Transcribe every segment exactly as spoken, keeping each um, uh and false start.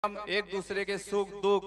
हम एक दूसरे के सुख दुख,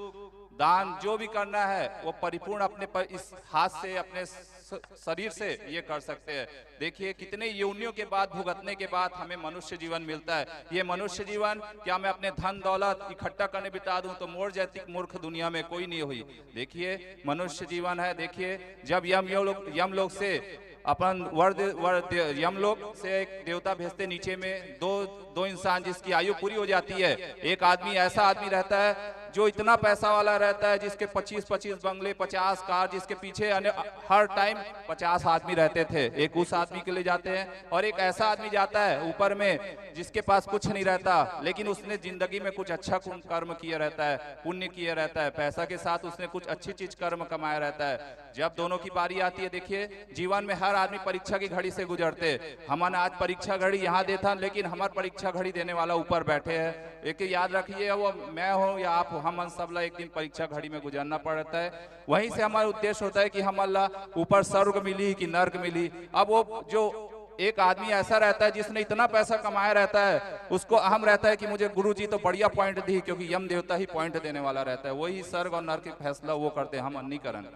दान जो भी करना है, वो परिपूर्ण अपने पर, इस हाथ से, अपने स-, शरीर से ये कर सकते हैं। देखिए, कितने योनियों के बाद, भुगतने के बाद हमें मनुष्य जीवन मिलता है। ये मनुष्य जीवन क्या मैं अपने धन दौलत इकट्ठा करने बिता दूं तो मोर जैतिक मूर्ख दुनिया में कोई नहीं हुई। देखिए, मनुष्य जीवन है। देखिए, जब यम, यम लोग, यम लोग से अपन वर दे-, वर दे-, यमलोक से एक देवता भेजते नीचे में दो, दो इंसान जिसकी आयु पूरी हो जाती है। एक आदमी ऐसा आदमी रहता है जो इतना पैसा वाला रहता है, जिसके पच्चीस पच्चीस बंगले, पचास कार, जिसके पीछे अने-, हर टाइम पचास आदमी रहते थे, एक उस आदमी के ले जाते हैं। और एक ऐसा आदमी जाता है ऊपर में जिसके पास कुछ नहीं रहता, लेकिन उसने जिंदगी में कुछ अच्छा कुन-, कर्म किया रहता है, पुण्य किया रहता है, पैसा के साथ उसने कुछ अच्छी चीज कर्म कमाया रहता है। जब दोनों की बारी आती है, देखिए, जीवन में हर आदमी परीक्षा की घड़ी से गुजरते। हमन आज परीक्षा घड़ी यहाँ देथन, लेकिन हमार परीक्षा घड़ी देने वाला ऊपर बैठे हैं। एक याद रखिए, वो मैं हूँ या आप हो, हमन सब ला एक दिन परीक्षा घड़ी में गुजरना पड़ता है। वहीं से हमारा उद्देश्य होता है कि हमन ला ऊपर स्वर्ग मिली कि नर्क मिली। अब वो जो एक आदमी ऐसा रहता है जिसने इतना पैसा कमाया रहता है, उसको अहम रहता है कि मुझे गुरु जी तो बढ़िया पॉइंट दी, क्योंकि यम देवता ही पॉइंट देने वाला रहता है, वही स्वर्ग और नर्क के फैसला वो करते हैं, हम नहीं करन।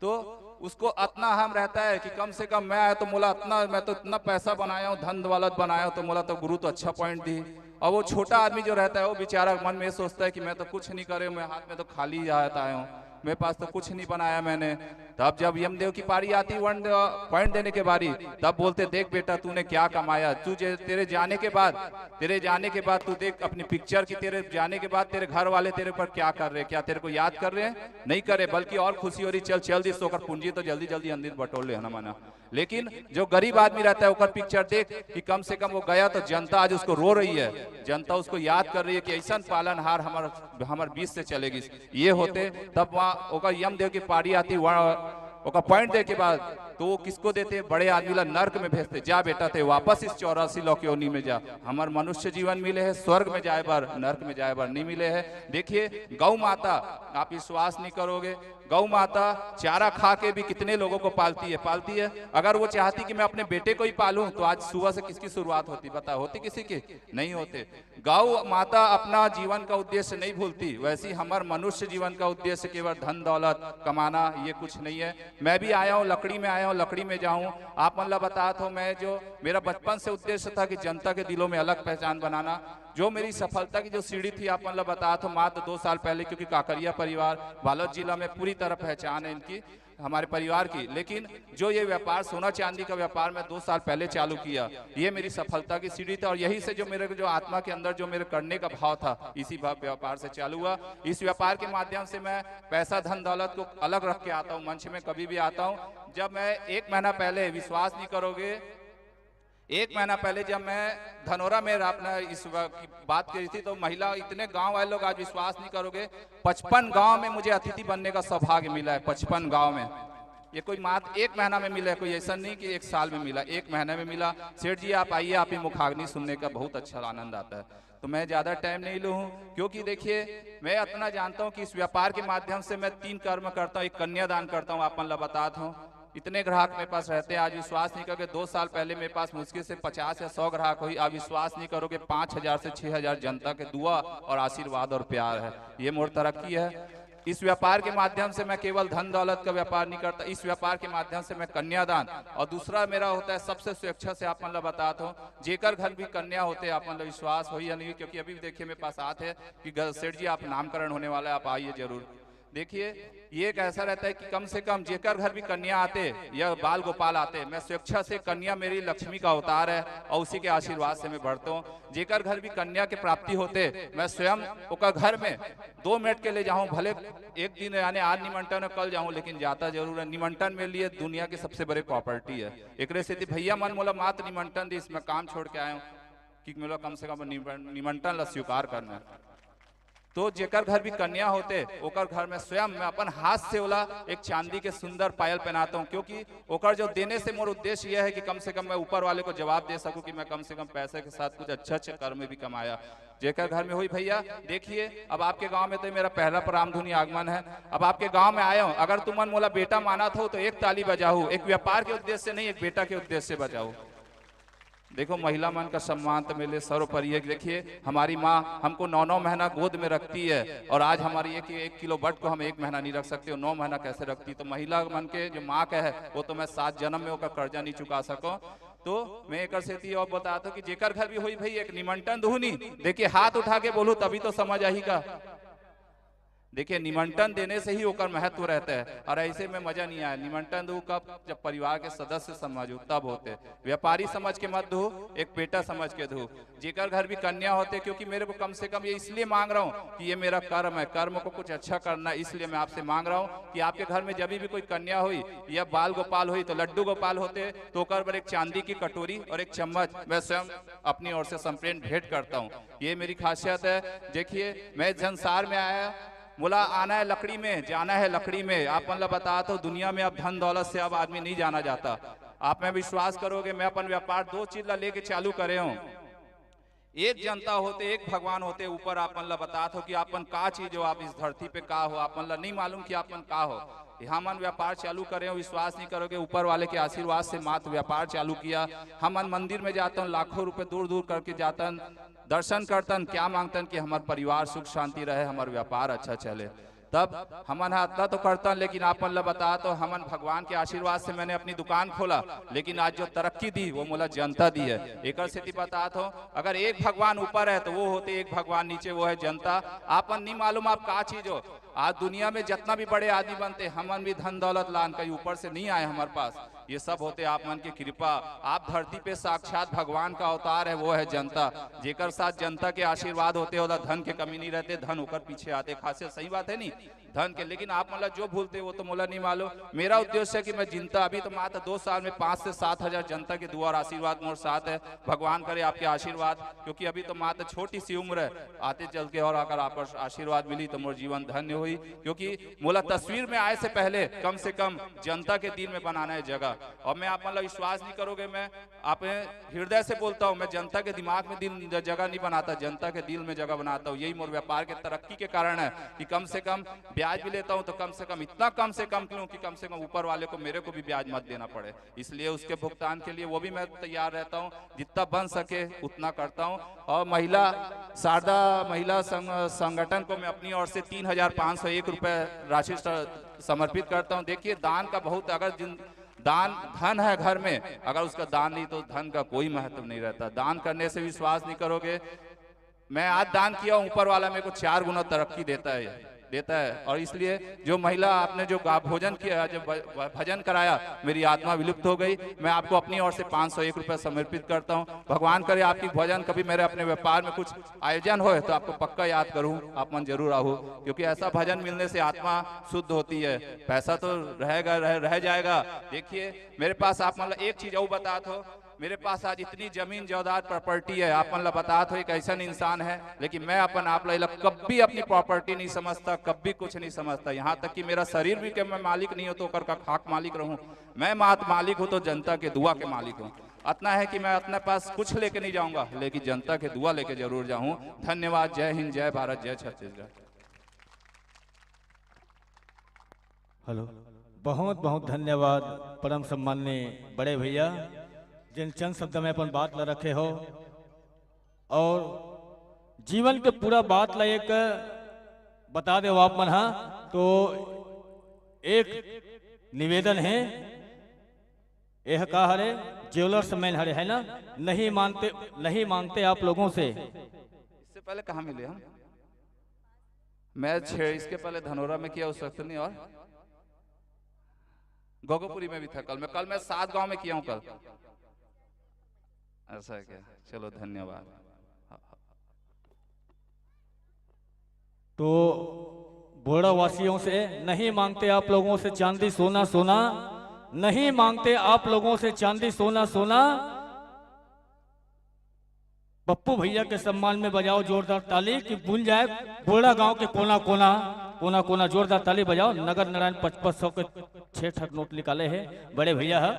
तो उसको इतना अहम रहता है कि कम से कम मैं आया तो मोला इतना, मैं तो इतना पैसा बनाया हूँ, धन दौलत बनाया हूँ, तो मोला तो गुरु तो अच्छा पॉइंट दी। और वो छोटा आदमी जो रहता है, वो बेचारा मन में ये सोचता है कि मैं तो कुछ नहीं करे, मैं हाथ में तो खाली हाथ आया हूँ, मेरे पास तो कुछ नहीं बनाया मैंने। तब जब यमदेव की पारी आती, वन पॉइंट देने के बारी, तब बोलते, "देख बेटा, तूने क्या कमाया, तुझे, तेरे जाने के बाद, तेरे जाने के बाद तू देख अपनी पिक्चर की, तेरे जाने के बाद तेरे घर वाले तेरे पर क्या कर रहे हैं, क्या तेरे को याद कर रहे हैं? नहीं करे, बल्कि और खुशी हो रही, चल चल दी, सोकर पूंजी तो जल्दी जल्दी अंदर बटोर ले, है ना माना।" लेकिन जो गरीब आदमी रहता है, ओकर पिक्चर देख कि कम से कम वो गया तो जनता आज उसको रो रही है, जनता उसको याद कर रही है कि ऐसा पालनहार हमार, हमार बीच से चलेगी। ये होते, तब वहाँ ओकर यमदेव की पारी आती, वहाँ ओकर पॉइंट दे के बाद तो वो किसको देते? बड़े आदमी ला नर्क में भेजते, "जा बेटा, ते वापस इस चौरासी लौक योनि में जा, हमार मनुष्य जीवन मिले है, स्वर्ग में जाए बर, नर्क में जाए बर नहीं मिले है।" देखिए, गौ माता, आप विश्वास नहीं करोगे, गौ माता चारा खा के भी कितने लोगों को पालती है, पालती है। अगर वो चाहती कि मैं अपने बेटे को ही पालूं, तो आज सुबह से किसकी शुरुआत होती, बता, होती किसी की? नहीं होते। गौ माता अपना जीवन का उद्देश्य नहीं भूलती, वैसे ही हमार मनुष्य जीवन का उद्देश्य केवल धन दौलत कमाना, ये कुछ नहीं है। मैं भी आया हूँ, लकड़ी में आया हूँ, लकड़ी में जाऊँ। आप मन ला बतात हो, मैं जो, मेरा बचपन से उद्देश्य था कि जनता के दिलों में अलग पहचान बनाना। जो मेरी सफलता की जो सीढ़ी थी, आप मन ला बतात हो, मात्र दो साल पहले, क्योंकि काकरिया परिवार बालोद जिला में पूरी तरह पहचान है इनकी, हमारे परिवार की, लेकिन जो ये व्यापार, सोना चांदी का व्यापार मैं दो साल पहले चालू किया, ये मेरी सफलता की सीढ़ी था। और यही से जो मेरे, जो आत्मा के अंदर जो मेरे करने का भाव था, इसी भाव व्यापार से चालू हुआ। इस व्यापार के माध्यम से मैं पैसा, धन दौलत को अलग रख के आता हूँ, मंच में कभी भी आता हूँ। जब मैं एक महीना पहले, विश्वास नहीं करोगे, एक महीना पहले जब मैं धनोरा में अपना इस वा-, की बात करी थी, तो महिला, इतने गांव वाले लोग, आज विश्वास नहीं करोगे, पचपन गांव में मुझे अतिथि बनने का सौभाग्य मिला है, पचपन गांव में। ये कोई मात्र एक महीना में मिला है, कोई ऐसा नहीं कि एक साल में मिला, एक महीने में मिला। "सेठ जी, आप आइए, आप ही मुखाग्नि सुनने का बहुत अच्छा आनंद आता है।" तो मैं ज़्यादा टाइम नहीं लूँ, क्योंकि देखिए, मैं इतना जानता हूँ कि इस व्यापार के माध्यम से मैं तीन कर्म करता हूँ। एक कन्यादान करता हूँ, आप मन ला बतात हूँ, इतने ग्राहक मेरे पास रहते हैं, आज विश्वास नहीं करोगे, दो साल पहले मेरे पास मुश्किल से पचास या सौ ग्राहक हुई, आप विश्वास नहीं करोगे, पाँच हज़ार से छह हज़ार जनता के दुआ और आशीर्वाद और प्यार है, ये मोर तरक्की है। इस व्यापार के माध्यम से मैं केवल धन दौलत का व्यापार नहीं करता, इस व्यापार के माध्यम से मैं कन्यादान, और दूसरा मेरा होता है, सबसे स्वेच्छा से आप मन ला बतात हूँ, जेकर घर भी कन्या होते, आप मन ला विश्वास होई या नहीं, क्योंकि अभी भी देखिए मेरे पास आते हैं कि ग-, "सेठ जी, आप नामकरण होने वाला है, आप आइए जरूर।" देखिए, ये एक ऐसा रहता है कि कम से कम जेकर घर भी कन्या आते या बाल गोपाल आते, मैं स्वेच्छा से, कन्या मेरी लक्ष्मी का अवतार है और उसी के आशीर्वाद से मैं बढ़ता हूँ। जेकर घर भी कन्या के प्राप्ति होते, मैं स्वयं ओकर घर में दो मिनट के लिए जाऊँ, भले एक दिन यानी आज निमंत्रण है, कल जाऊँ, लेकिन जाता जरूर है। निमंत्रण मेरे लिए दुनिया की सबसे बड़ी प्रॉपर्टी है। एकरे सेती भैया मन मोला मात्र निमंत्रण दिस, मैं काम छोड़ के आया हूँ कि मोला कम से कम निमं-, निमंत्रण ला स्वीकार करना है। तो जेकर घर भी कन्या होते, ओकर घर में स्वयं मैं अपन हाथ से ओला एक चांदी के सुंदर पायल पहनाता हूँ, क्योंकि ओकर जो देने से मोर उद्देश्य यह है कि कम से कम मैं ऊपर वाले को जवाब दे सकूँ कि मैं कम से कम पैसे के साथ कुछ अच्छे अच्छे कर्म भी कमाया। जेकर घर में हुई भैया, देखिए, अब आपके गांव में तो मेरा पहला रामधुनी आगमन है। अब आपके गांव में आया हूँ, अगर तुमन मोला बेटा मानत हो तो एक ताली बजाओ, एक व्यापार के उद्देश्य से नहीं, एक बेटा के उद्देश्य से बजाओ। देखो, महिला मन का सम्मान तो मिले सर्वोपरि है। देखिए, हमारी माँ हमको नौ नौ महीना गोद में रखती है और आज हमारी एक एक किलो बट को हम एक महीना नहीं रख सकते, नौ महीना कैसे रखती? तो महिला मन के जो माँ का है, वो तो मैं सात जन्म में ओकर कर्जा नहीं चुका सकूं। तो मैं एक सेती और बताता हूँ कि जेकर घर भी होई भाई, एक निमंत्रण दू नी। देखिए, हाथ उठा के बोलू, तभी तो समझ आही का। देखिए, निमंत्रण देने से ही ओकर महत्व रहता है, और ऐसे में मजा नहीं आया। निमंत्रण दू कब? जब परिवार के सदस्य समझो तब होते। व्यापारी समझ के मत दू, एक बेटा समझ के दू। जेकर घर भी कन्या होते, क्योंकि मेरे को कम से कम ये इसलिए मांग रहा हूँ कि ये मेरा कर्म है, कर्म को कुछ अच्छा करना है, इसलिए मैं आपसे मांग रहा हूँ कि आपके घर में जब भी कोई कन्या हुई या बाल गोपाल हुई, तो लड्डू गोपाल होते, तो ओकर बर एक चांदी की कटोरी और एक चम्मच मैं स्वयं अपनी ओर से संपूर्ण भेंट करता हूँ। ये मेरी खासियत है। देखिए, मैं संसार में आया, मोला आना है लकड़ी में, जाना है लकड़ी में। आप मन ला बता तो, दुनिया में अब धन दौलत से अब आदमी नहीं जाना जाता। आप में विश्वास करोगे, मैं अपन व्यापार दो चीज ला लेके चालू करे हूँ। एक जनता होते, एक भगवान होते ऊपर। आप मन ला बतात हो कि आप मन का चीज हो, आप इस धरती पे का हो, आप मन ला नहीं मालूम कि आप मन का हो। ये हमन व्यापार चालू करे हो, विश्वास नहीं करोगे, ऊपर वाले के आशीर्वाद से मात्र व्यापार चालू किया। हमन मंदिर में जातन, लाखों रुपए दूर दूर करके जातन, दर्शन करतन, क्या मांगतन कि हमर परिवार सुख शांति रहे, हमर व्यापार अच्छा चले। तब हमन हा अतना तो करतन, लेकिन आप मन ला बता तो, हमन भगवान के आशीर्वाद से मैंने अपनी दुकान खोला, लेकिन आज जो तरक्की दी वो मोला जनता दी है। एकर सेती बतात हो, अगर एक भगवान ऊपर है तो वो होते एक भगवान नीचे, वो है जनता। आप मन नहीं मालूम आप का चीज हो। आज दुनिया में जितना भी बड़े आदमी बनते, हमन भी धन दौलत लान कहीं ऊपर से नहीं आए हमारे पास। ये सब होते आप मन की कृपा। आप धरती पे साक्षात भगवान का अवतार है, वो है जनता। जेकर साथ जनता के आशीर्वाद होते, ओला धन के कमी नहीं रहते, धन ओकर पीछे आते। खासियत सही बात है नहीं धन के, लेकिन आप मन ला जो भूलते वो तो मोला नहीं मालूम। मेरा उद्देश्य है कि मैं जनता, अभी तो मात्र दो साल में पाँच से सात हजार जनता के दुआ और आशीर्वाद मोर साथ है। भगवान करे आपके आशीर्वाद, क्योंकि अभी तो मात्र छोटी सी उम्र है, आते चल के और अगर आप आशीर्वाद मिली तो मोर जीवन धन्य हुई। क्योंकि मोला तस्वीर में आए से पहले कम से कम जनता के दिल में बनाना है जगह। और मैं आप मन ला विश्वास नहीं करोगे, मैं आप हृदय से बोलता हूँ, मैं जनता के दिमाग में दिल जगह नहीं बनाता, जनता के दिल में जगह बनाता हूँ। यही मोर व्यापार के तरक्की के कारण है कि कम से कम ब्याज भी लेता हूँ तो कम से कम इतना कम से कम लूँ कि कम से कम ऊपर वाले को, मेरे को भी ब्याज मत देना पड़े। इसलिए उसके भुगतान के लिए वो भी मैं तैयार रहता हूँ, जितना बन सके उतना करता हूँ। और महिला, शारदा महिला संग-, संगठन को मैं अपनी ओर से तीन हजार पाँच सौ एक रुपये राशि स-, समर्पित करता हूँ। देखिए, दान का बहुत, अगर जिन दान, धन है घर में, अगर उसका दान नहीं तो धन का कोई महत्व नहीं रहता। दान करने से विश्वास नहीं करोगे। मैं आज दान किया हूँ, ऊपर वाला मेरे को चार गुना तरक्की देता है, देता है। और इसलिए जो महिला आपने जो गा-, भोजन किया, जो भ-, भ-, भजन कराया, मेरी आत्मा विलुप्त हो गई। मैं आपको अपनी ओर से पाँच सौ एक रुपये समर्पित करता हूँ। भगवान करे आपकी भजन कभी मेरे अपने व्यापार में कुछ आयोजन होए तो आपको पक्का याद करूँ, आप मन जरूर आओ, क्योंकि ऐसा भजन मिलने से आत्मा शुद्ध होती है। पैसा तो रहेगा, रह, रह जाएगा। देखिए, मेरे पास आप मन ला एक चीज और बतात हो, मेरे पास आज इतनी जमीन जायदाद प्रॉपर्टी है, आप मन ला बतात हो, एक ऐसा इंसान है, लेकिन मैं अपन आप ला कभी अपनी प्रॉपर्टी नहीं समझता, कभी कुछ नहीं समझता। यहाँ तक कि मेरा शरीर भी के मैं मालिक नहीं हूँ तो ओकर का खाक मालिक रहूँ। मैं मात मालिक हूँ तो जनता के दुआ के मालिक हूँ। अतना है कि मैं अपने पास कुछ लेके नहीं जाऊंगा, लेकिन जनता के दुआ लेके जरूर जाऊँ। धन्यवाद। जय हिंद, जय भारत, जय छत्तीसगढ़। हेलो। बहुत बहुत धन्यवाद परम सम्माननीय बड़े भैया, जिन चंद शब्द में अपन बात ला रखे हो और जीवन के पूरा बात ला एक बता दे आप मन हा। तो एक निवेदन है, यह का हरे, ज्वेलर्स मैन हरे, है ना? नहीं मानते, नहीं मांगते आप लोगों से। इससे पहले कहाँ मिले हम? मैं छह, इसके पहले धनोरा में किया, उस वक्त नहीं। और गोगोपुरी में भी था कल मैं, कल मैं सात गांव में किया हूं कल। ऐसा है क्या? चलो, धन्यवाद। तो बोड़ा वासियों से नहीं मांगते आप लोगों से चांदी सोना सोना, नहीं मांगते आप लोगों से चांदी सोना सोना। पप्पू भैया के सम्मान में बजाओ जोरदार ताली कि गूंज जाए बोड़ा गांव के कोना कोना, कोना कोना। जोरदार ताली बजाओ। नगर नारायण पचपन सौ के छह ठक नोट निकाले हैं बड़े भैया है।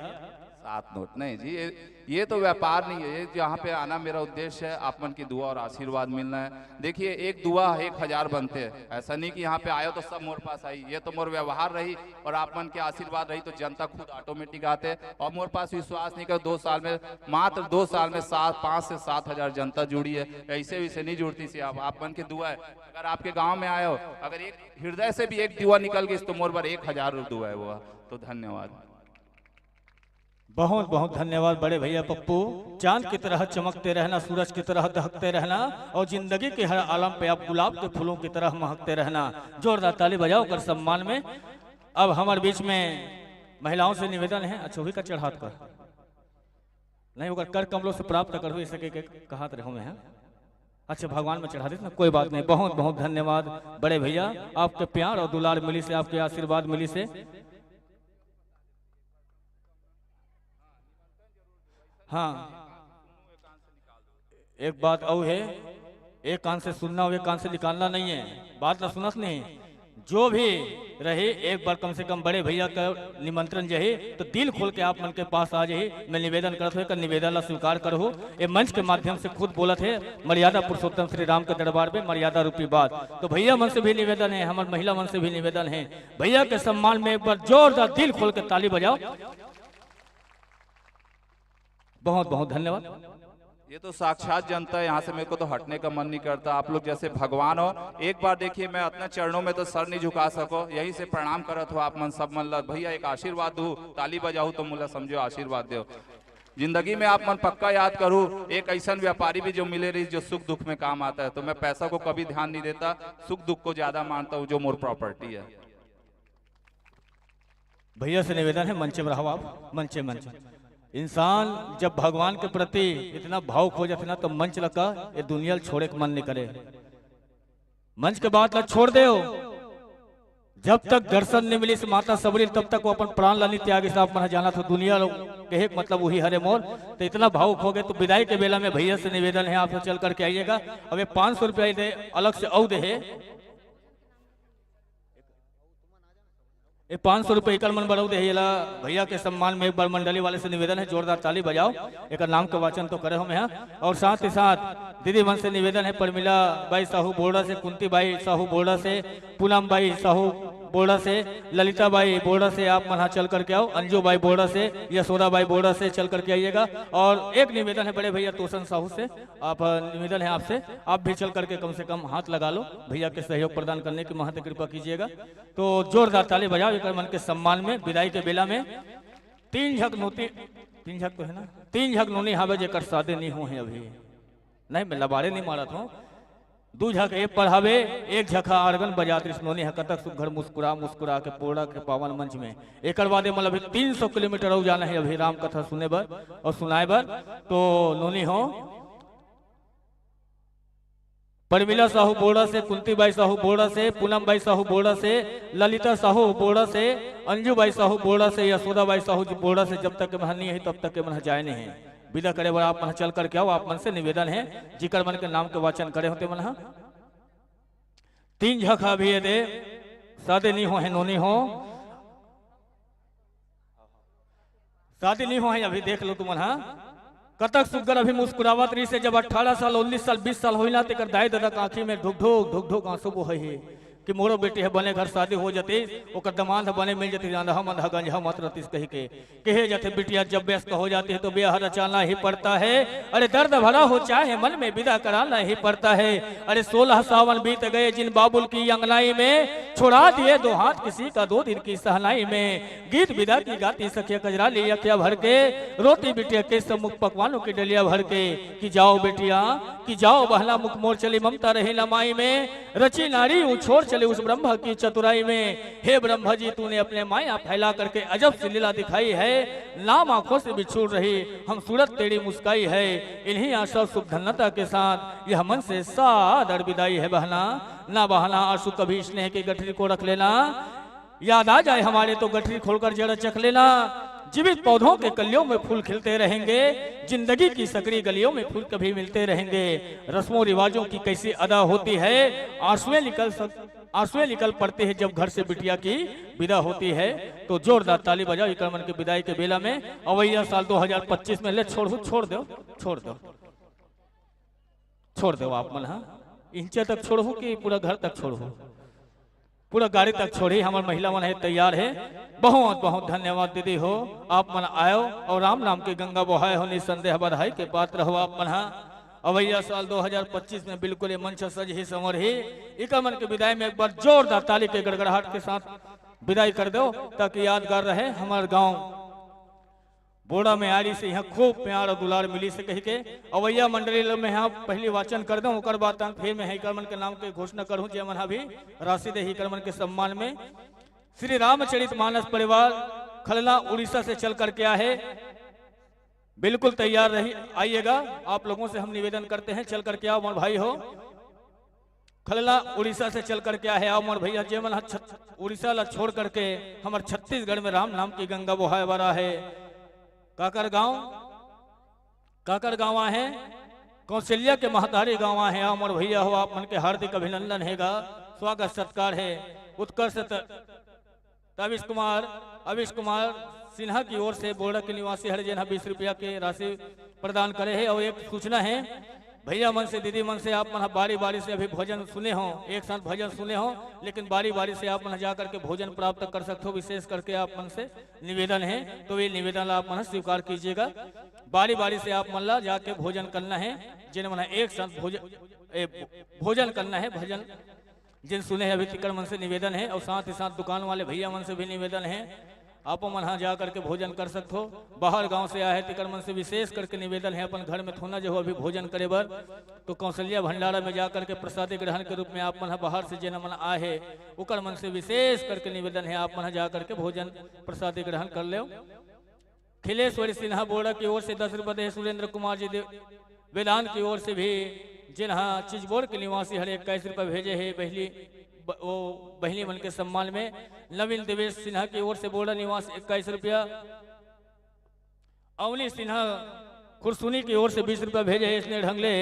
सात नोट नहीं जी, ये, ये तो व्यापार नहीं है। ये यहाँ पे आना मेरा उद्देश्य है, आप मन की दुआ और आशीर्वाद मिलना है। देखिए, एक दुआ एक हजार बनते हैं। ऐसा नहीं कि यहाँ पे आए हो तो सब मोर पास आई, ये तो मोर व्यवहार रही और आप मन के आशीर्वाद रही तो जनता खुद ऑटोमेटिक आते हैं। और मोर पास विश्वास नहीं कर, दो साल में, मात्र दो साल में सात, पाँच से सात हजार जनता जुड़ी है। ऐसे वैसे नहीं जुड़ती सी आप, आप मन की दुआ है। अगर आपके गांव में आए हो, अगर एक हृदय से भी एक दुआ निकल गई तो मोर बर एक हजार दुआ है वो। तो धन्यवाद। बहुत बहुत धन्यवाद बड़े भैया पप्पू। चांद की तरह चमकते रहना, सूरज की तरह दहकते रहना और जिंदगी के हर आलम पे आप गुलाब के फूलों की तरह महकते रहना। जोरदार ताली बजाओ कर सम्मान में। अब हमारे बीच में महिलाओं से निवेदन है, अच्छा वही का चढ़ात कर नहीं, ओकर कर कमलों से प्राप्त कर हुई सके के कहात रहो मैं। अच्छा भगवान में चढ़ा देते ना, कोई बात नहीं। बहुत बहुत धन्यवाद बड़े भैया, आपके प्यार और दुलार मिली से, आपके आशीर्वाद मिली से। हाँ, एक बात और है, एक कान से सुनना और एक कान से निकालना नहीं है। बात ना सुनत नहीं, जो भी रही एक बार कम से कम बड़े भैया का निमंत्रण जही तो दिल खोल के आप मन के पास आ जही। मैं निवेदन करत हुए कर निवेदन ला स्वीकार करहु। ये मंच के माध्यम से खुद बोलत है मर्यादा पुरुषोत्तम श्री राम के दरबार में मर्यादा रूपी बात। तो भैया मन से भी निवेदन है, हमारे महिला मन से भी निवेदन है, भैया के सम्मान में एक बार जोरदार दिल खोल के ताली बजाओ। बहुत बहुत धन्यवाद। ये तो साक्षात जनता है, यहाँ से मेरे को तो हटने का मन नहीं करता। आप लोग जैसे भगवान हो। एक बार देखिए, मैं अपने चरणों में तो सर नहीं झुका सको, यहीं से प्रणाम करत हो आप मन सब मन ला। भैया एक आशीर्वाद दू, ताली बजाऊ तो मुला समझो आशीर्वाद दो। जिंदगी में आप मन पक्का याद करू, एक ऐसा व्यापारी भी जो मिले रही जो सुख दुख में काम आता है। तो मैं पैसा को कभी ध्यान नहीं देता, सुख दुख को ज्यादा मानता हूँ, जो मोर प्रॉपर्टी है। भैया से निवेदन है, मंचे में रहो आप, मंचे मंचे। इंसान जब भगवान के प्रति इतना भावुक हो जाते ना तो मंच लगा ये दुनिया छोड़े के मन नहीं करे। मंच के बात ला छोड़ दे, जब तक दर्शन नहीं मिली से माता सबरी तब तक वो अपन प्राण ला नहीं त्याग। आप मन जाना था दुनिया लोग कहे मतलब वही हरे मोर। तो इतना भावुक हो गए तो विदाई के बेला में भैया से निवेदन है, आप चल करके आइएगा। अब ये पाँच सौ रुपया दे अलग से औ दे है। ये पाँच सौ रुपये इकर मन बढ़ाऊ दे, येला भैया के सम्मान में एक बार मंडली वाले से निवेदन है, जोरदार ताली बजाओ, एक नाम के वाचन तो करे हम यहाँ। और साथ ही साथ दीदी मन से निवेदन है, परमिला बाई साहू बोर्डा से, कुंती बाई साहू बोर्डा से, पूनम बाई साहू बोर्डा से, ललिता बाई बोर्डा से आप मन चल करके आओ, अंजू बाई बोर्डा से, यशोदा बाई बोर्डा से चल करके आइएगा। और एक निवेदन है बड़े भैया तोसन साहू से, आप निवेदन है आपसे, आप भी चल करके कम से कम हाथ लगा लो, भैया के सहयोग प्रदान करने की महत्व कृपा कीजिएगा। तो जोरदार ताली बजाओ एक मन के सम्मान में। विदाई के बेला में तीन झक नोती, तीन झक तो है ना, तीन झक नोनी हावे जेकर शादी नहीं हो है अभी। नहीं, मैं लबाड़े नहीं मारत हूँ। दू झक ए पढ़ावे, एक झक आर्गन बजात रिस नोनी ह कतक सुघर मुस्कुरा मुस्कुरा के पोड़ा के पावन मंच में। एकर बाद मतलब अभी तीन सौ किलोमीटर और जाना है अभी राम कथा सुने बर और सुनाए बर। तो नोनी हो परमिला साहू बोड़ा से, कुंती बाई साहू बोड़ा से, पूनम बाई साहू बोड़ा से, ललिता साहू बोड़ा से, अंजू बाई साहू बोड़ा से, यशोदा बाई साहू जी बोड़ा से, जब तक मन नहीं है तब तक मन जाए नहीं है। विदा करे बर आप मन चल करके आओ। आप मन से निवेदन है जिकर मन के नाम के वाचन करे होते मन हा। तीन झक हा भी ये दे सादे नहीं हो है नोनी हो। शादी नहीं हो है अभी, देख लो तुमन हा। कतक सुग्गर अभी मुस्कुरावत रही से, जब अठारह साल, उन्नीस साल, बीस साल होइला तेकर दाई ददा के आँखी में ढुक ढुक ढुक ढुक आंसू बोहे हे कि मोरो बेटी है बने घर शादी हो जाती, ओकर दमांद ह बने मिल जाती, अंधा मंधा गंजा मत रहतीस कही के। कहे जाते बिटिया जब व्यस्त हो जाती है तो ब्याह रचाना ही पड़ता है। अरे दर्द भरा हो चाहे मन में विदा कराना ही पड़ता है। अरे सोलह सावन बीत गए जिन बाबुल की अंगनाई में, छोड़ा दिए दो हाथ किसी का दो दिन की सहनाई में। गीत विदा की गाती सखिया कजरा ली अखिया भर के, रोती बिटिया के सम्मुख पकवानों की डलिया भर के। कि जाओ बेटिया, कि जाओ बहना मुख मोर चली ममता रही लमाई में। रची नारी उ छोर चली उस ब्रह्मा की चतुराई में। हे ब्रह्मा जी तूने अपने माया फैला करके अजब सी लीला दिखाई है। नाम आंखों से बिछुड़ रही हम सूरत तेरी मुस्काई है। इन्हीं आशा शुभ धन्यता के साथ यह मन से सादर विदाई है बहना। ना बहना आंसू कभी स्नेह की गठरी को रख लेना। याद आ जाए हमारे तो गठरी खोलकर जड़ चख लेना। जीवित पौधों के कलियों में फूल खिलते रहेंगे। जिंदगी की सकरी गलियों में फूल कभी मिलते रहेंगे। रस्मों रिवाजों की कैसी अदा होती है। आंसुएं निकल सक आंसुएं निकल पड़ते हैं जब घर से बिटिया की विदा होती है। तो जोरदार ताली बजाओ इकर मन के विदाई के बेला में। अवैया साल दो हज़ार पच्चीस में ले छोड़, छोड़ दो, छोड़ दो, छोड़ दो आप मन। हाँ, इंचे तक छोड़हू कि पूरा घर तक छोड़हू? पूरा गाड़ी तक छोड़ी, हमर महिला मन हे, तैयार हे। बहुत बहुत धन्यवाद दीदी हो, आप मन आयो और राम नाम के गंगा बोहाय हो, निसंदेह बधाई के पात्र हो आप मन हा। अवैया साल दो हज़ार पच्चीस में बिल्कुल ये मंच सज ही संवर ही। इकर मन के विदाई में एक बार जोरदार ताली के गड़गड़ाहट के साथ विदाई कर दो, ताकि यादगार रहे हमर गांव बोड़ा में आरी से यहाँ खूब प्यार और दुलार मिली से कहिके। अवैया मंडली ल मैं यहाँ पहली वाचन कर दूं, ओकर बाद तक फिर मैं इकर मन के नाम के घोषणा करूं, जे मन अभी राशि दे इकर मन के सम्मान में। श्री रामचरित मानस परिवार खलना उड़ीसा से चल करके आए, बिल्कुल तैयार रही, आइएगा। आप लोगों से हम निवेदन करते हैं, चल करके आओ मोर भाई हो। खलना उड़ीसा से चल करके आए हे, आओ मोर भैया, जे मन ह छत-, उड़ीसा ला छोड़ करके हमर छत्तीसगढ़ में राम नाम की गंगा बोहाय वाला हे। काकर गांव, काकर गांव आहे, कौशल्या के महतारी गांव आहे। आओ मोर भैया हो, आप मन के हार्दिक अभिनंदन हेगा, स्वागत सत्कार हे, उत्कर्ष त-, त अविश कुमार, अविश कुमार सिन्हा की ओर से बोड़ा के निवासी हरे, जेन ह बीस रुपया के राशि प्रदान करे हे। और एक सूचना हे, भैया मन से, दीदी मन से, आप मन ह बारी बारी से अभी भजन सुने हो, एक साथ भजन सुने हो, लेकिन बारी बारी से आप मन ह जा करके भोजन प्राप्त कर सकते हो। विशेष करके आप मन से निवेदन हे, तो ये निवेदन ला आप मन ह स्वीकार कीजिएगा। बारी बारी से आप मन ला जाके भोजन करना हे, जेन मन ह एक साथ भोजन, ए, भोजन करना हे, भजन जिन सुने हे अभी तिकर मन से निवेदन हे, और साथ ही साथ दुकान वाले भैया मन से भी निवेदन हे, आप मन हा जा करके भोजन कर सकथो। बाहर गांव से आए हे तिकर मन से विशेष करके निवेदन हे, अपन घर में थोना जो हो अभी भोजन करे बर, तो कौशल्या भंडारा में जा करके प्रसादी ग्रहण के रूप में आप मन हा बाहर से जेन मन आए हे, उकर मन से विशेष करके निवेदन हे, आप मन हा जा करके भोजन प्रसादी ग्रहण कर लेव। खिलेश्वरी सिन्हा बोड़ा की ओर से दस रुपया दे, सुरेंद्र कुमार जी दे-, वेदांत की ओर से भी, जिन्हा चिचबोड़ के निवासी हरे इक्कीस रुपया भेजे हे बहली, ब-, वो बहली मन के सम्मान में। नवीन देवेश सिन्हा की ओर से बोड़ा निवास इक्कीस रुपया। अवनी सिन्हा खुरसुनी की ओर से बीस रुपया भेजे हे। इसने ढंगले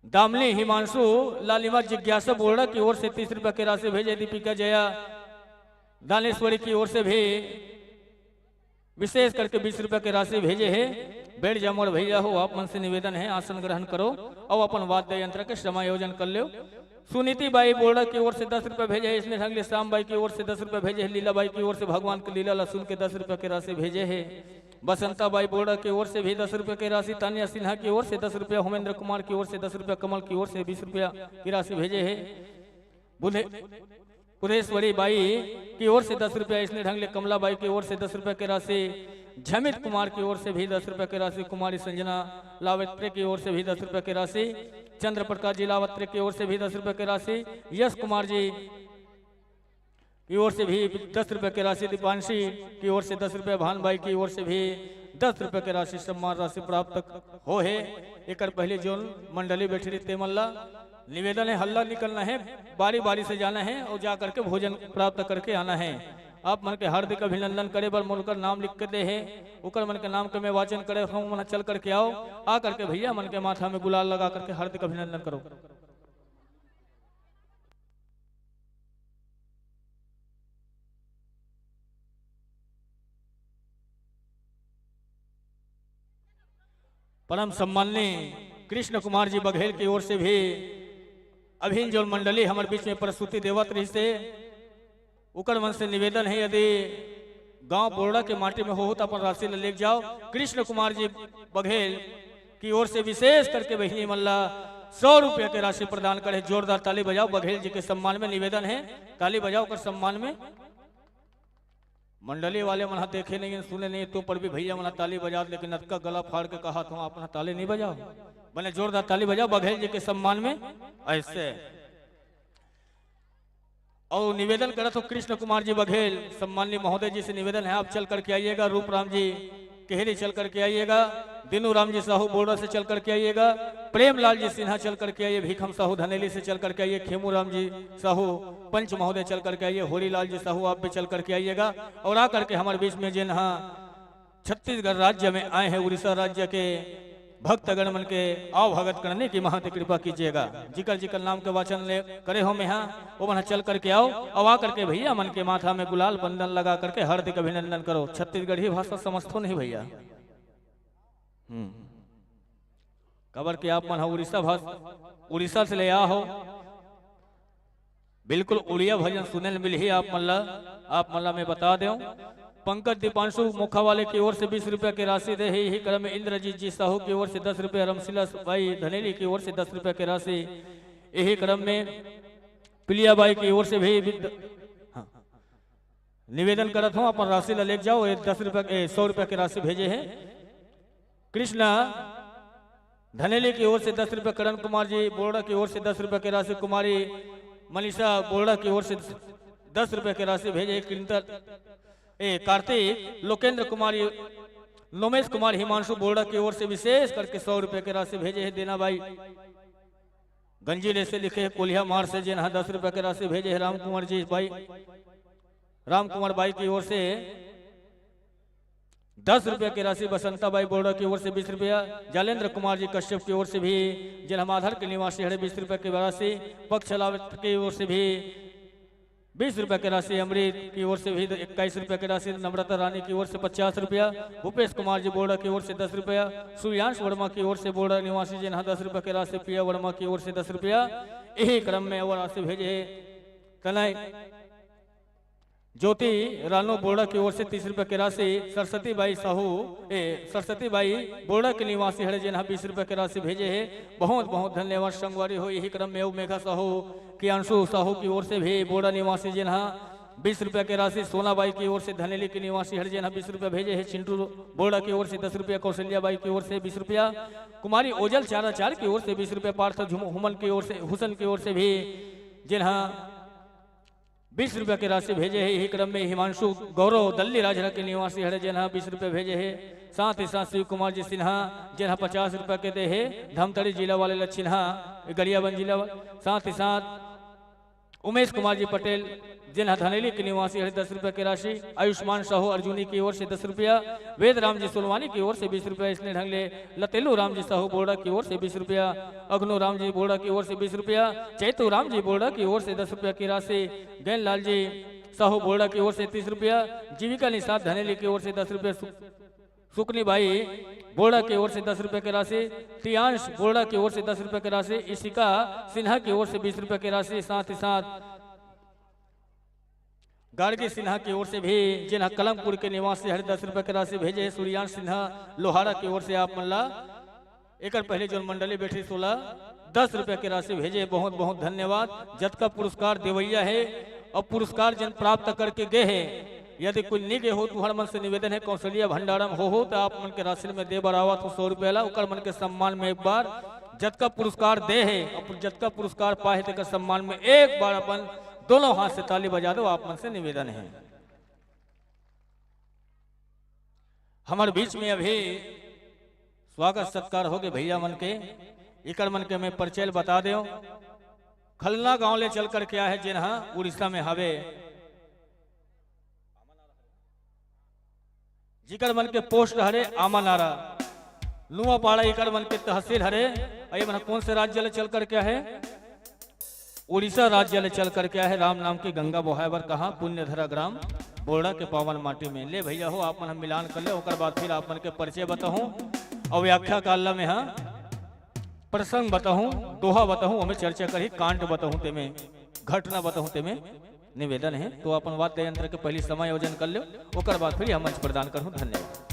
दामली हिमांशु लालिमा जिज्ञासा बोड़ा की ओर से तीस रुपया की राशि भेजे। दीपिका जया दानेश्वरी की ओर से भी विशेष करके बीस रुपया की राशि भेजे हे। बैठ जा मोर भैया हो, आप मन से निवेदन हे, आसन ग्रहण करो और अपन वाद्य यंत्र के समायोजन कर लो। सुनीति बाई बोड़ा की ओर से दस रुपया भेजे हे। इसने ढंगले श्याम बाई की ओर से दस रुपया भेजे हे। लीला बाई की ओर से भगवान की लीला ला सुन के दस रुपया की राशि भेजे हे। बसंता बाई बोड़ा की ओर से भी दस रुपया की राशि, तानिया सिन्हा की ओर से दस रुपया, होमेंद्र कुमार की ओर से दस रुपया, कमल की ओर से बीस रुपया की राशि भेजे हे। बुधे-, बुधेश्वरी बाई की ओर से दस रुपया, इसने ढंगले कमला बाई की ओर से दस रुपया की राशि, झमित कुमार की ओर से भी दस रुपया की राशि, कुमारी संजना लावत्रे की ओर से भी दस रुपया की राशि, चंद्र प्रकाश जी लावत्रे की ओर से भी दस रुपया की राशि, यश कुमार जी की ओर से भी दस रुपया की राशि, दीपांशी की ओर से दस रुपया, भान बाई की ओर से भी दस रुपया की राशि सम्मान राशि प्राप्त हो हे। एकर पहले जोन मंडली बैठी रही, ते मन ला निवेदन हे, हल्ला निकलना हे, बारी बारी से जाना हे और जा करके भोजन प्राप्त करके आना हे। आप मन के हार्दिक अभिनंदन करे बर मोर कर नाम लिख के दे हे, ओकर मन के नाम के मैं वाचन करे हूँ, मन चल करके आओ, आ करके भैया मन के माथा में गुलाल लगा करके हार्दिक अभिनंदन करो। परम सम्माननीय कृष्ण कुमार जी बघेल की ओर से भी अभिन जोन मंडली हमर बीच में प्रस्तुति देवत रहिस हे, उकर मन से निवेदन हे, यदि गांव बोरड़ा के माटी में होहू त अपन राशि ल लेके जाओ। कृष्ण कुमार जी बघेल की ओर से विशेष करके बहिनी मन ला सौ रुपया के राशि प्रदान करे। जोरदार ताली बजाओ, बघेल जी के सम्मान में निवेदन हे, ताली बजाओ ओकर सम्मान में। मंडली वाले मन ह देखे नहीं, सुने नहीं, तो पर भी भैया मन ह ताली बजात, लेकिन अतका गला फाड़ के कहा था, आप मन ह ताली नहीं बजाओ, बने जोरदार ताली बजाओ बघेल जी के सम्मान में। ऐसे और निवेदन करत हो कृष्ण कुमार जी बघेल, सम्माननीय महोदय जी से निवेदन है, आप चल करके आइएगा। रूप राम जी केहरी चल करके आइएगा। दीनू राम जी साहू बोर्डर से चल करके आइएगा। प्रेमलाल जी सिन्हा चल करके आइए, भीखम साहू धनेली से चल करके आइए। खेमू राम जी साहू पंच महोदय चल करके आइए। होरी लाल जी साहू आप भी चल करके आइएगा और आ करके हमारे बीच में जिन हाँ छत्तीसगढ़ राज्य में आए हैं, उड़ीसा राज्य के भक्तगण मन के आओ भगत करने की महती कृपा कीजिएगा। जिकर जिकर नाम के वाचन ले करे हो मेहा, वो मन चल करके आओ, अउ आ करके भैया मन के माथा में गुलाल बंदन लगा करके हार्दिक अभिनंदन करो। छत्तीसगढ़ी भाषा समझथो नहीं भैया? हम्म। काबर कि आप मन ह उड़ीसा भाषा, उड़ीसा से ले आ हो। बिल्कुल उड़िया भजन सुने ल मिलही आप मन ला, आप मन ला मैं बता देव। पंकज दीपांशु मोखा वाले की ओर से बीस रुपया के राशि दे हे। यही क्रम में इंद्रजीत जी साहू की ओर से दस रुपया, रमशीला बाई धनेली की ओर से दस रुपया के राशि, यही क्रम में पिलिया बाई की ओर से भी विद-, हाँ, निवेदन करत हूँ, अपन राशि ला लेके जाओ। ये दस रुपया, ए, सौ रुपया के राशि भेजे हे। कृष्णा धनेली की ओर से दस रुपया, करण कुमार जी बोर्डा की ओर से दस रुपया के राशि, कुमारी मनीषा बोर्डा की ओर से दस रुपया के राशि भेजे। कृंतल, ए, कार्तिक, लोकेंद्र कुमार, लोमेश कुमार हिमांशु बोर्डा की ओर से विशेष करके सौ रुपया के राशि भेजे हे। देना बाई गंजीले से लिखे हे, कोलिया मार से, जेन हा दस रुपया के राशि भेजे हे। राम कुमार जी बाई, राम कुमार बाई की ओर से दस रुपया की राशि, बसंता बाई बोर्डा की ओर से बीस रुपया, जालेंद्र कुमार जी कश्यप की ओर से भी, जेन हा माधर के निवासी हरे, बीस रुपया की राशि, पक्ष लावत की ओर से भी बीस रुपया की राशि, अमृत की ओर से भी इक्कीस रुपया की राशि, नम्रता रानी की ओर से पचास रुपया, भूपेश कुमार जी बोर्डा की ओर से दस रुपया, सूर्यांश वर्मा की ओर से बोर्डा निवासी, जेन हा दस रुपया की राशि, पिया वर्मा की ओर से दस रुपया। यही क्रम में वो राशि भेजे हे तनय ज्योति रानू बोर्डा की ओर से तीस रुपया की राशि, सरस्वती बाई साहू, ए, सरस्वती बाई बोर्डा के निवासी हरे, जेन हा बीस रुपया की राशि भेजे हे। बहुत बहुत धन्यवाद संगवारी हो। यही क्रम में अउ मेघा साहू की, अंशु साहू की ओर से भी बोर्डा निवासी, जेन हा बीस रुपया की राशि, सोना बाई की ओर से धनेली के निवासी हरे, जेन हा बीस रुपया भेजे हे। चिंटू बोर्डा की ओर से दस रुपया, कौशल्या बाई की ओर से बीस रुपया, कुमारी ओजल चाराचार की ओर से बीस रुपया, पार्थ झुम-, हुमन की ओर से, हुसन की ओर से भी, जेन हा बीस रुपया की राशि भेजे हे। यही क्रम में हिमांशु गौरव दल्ली राजहरा के निवासी हरे, जेन हा बीस रुपया भेजे हे। साथ ही साथ शिव कुमार जी सिन्हा, जेन हा पचास रुपया के दे हे, धमतरी जिला वाले ल चिन्हा, गरियाबंद जिला वा-, साथ ही साथ उमेश कुमार जी पटेल, जेन हा धनेली के निवासी हरे, दस रुपया की राशि, आयुष्मान साहू अर्जुनी की ओर से दस रुपया, वेद राम जी सोलवानी की ओर से बीस रुपया, इसने ढंग ले लतेलू राम जी साहू बोर्डा की ओर से बीस रुपया, अग्नू राम जी बोर्डा की ओर से बीस रुपया, चैतू राम जी बोर्डा की ओर से दस रुपया की राशि, गैन लाल जी साहू बोर्डा की ओर से तीस रुपया, जीविका निषाद धनेली की ओर से दस रुपया, सु-, सुकनी बाई बोर्डा की ओर से दस रुपया की राशि, टियांश बोर्डा की ओर से दस रुपया की राशि, इशिका सिन्हा की ओर से बीस रुपया की राशि, साथ ही साथ गार्गी सिन्हा की ओर से भी, जेन हा कलमपुर के निवासी हरे, दस रुपया की राशि भेजे हे। सूर्यांश सिन्हा लोहारा की ओर से आप मन ला एकर पहले जोन मंडली बैठी सोला दस रुपया की राशि भेजे, बहुत बहुत धन्यवाद। जतका पुरस्कार देवैया हे अउ पुरस्कार जेन प्राप्त करके गे हे, यदि कोई नी गे हो, तुहर मन से निवेदन हे, कौशल्या भंडारम हो हो, त आप मन के राशि में दे बर आवत हो सौ रुपया ला, ओकर मन के सम्मान में एक बार जतका पुरस्कार दे हे अउ जतका पुरस्कार पाए हे, तेकर सम्मान में एक बार अपन दोनों हाथ से ताली बजा दो, आप मन से निवेदन हे। हमर बीच में अभी स्वागत सत्कार हो गे भैया मन के, इकर मन के मैं परिचय ल बता देव। खलना गांव ले चल करके आए हे, जेन हा उड़ीसा में हवे, जिकर मन के पोस्ट हरे आमानारा, नुआपाड़ा इकर मन के तहसील हरे। अउ ये मन कौन से राज्य ले चल करके आए हे? उड़ीसा राज्य ले चल करके आए हे। राम नाम की गंगा बोहाय बर कहाँ, पुण्य धरा ग्राम बोर्डा के पावन माटी में। ले भैया हो, आप मन हम मिलान कर ले, ओकर बाद फिर आप मन के परिचय बताहूँ अउ व्याख्या काल ला में हा प्रसंग बताहूँ, दोहा बताहूँ, हमें चर्चा करही, कांड बताहूँ, तेमे घटना बताहूँ, तेमे निवेदन हे। तो अपन वाद्य यंत्र के पहली समायोजन कर लो, ओकर बाद फिर यह मंच प्रदान करहूँ। धन्यवाद।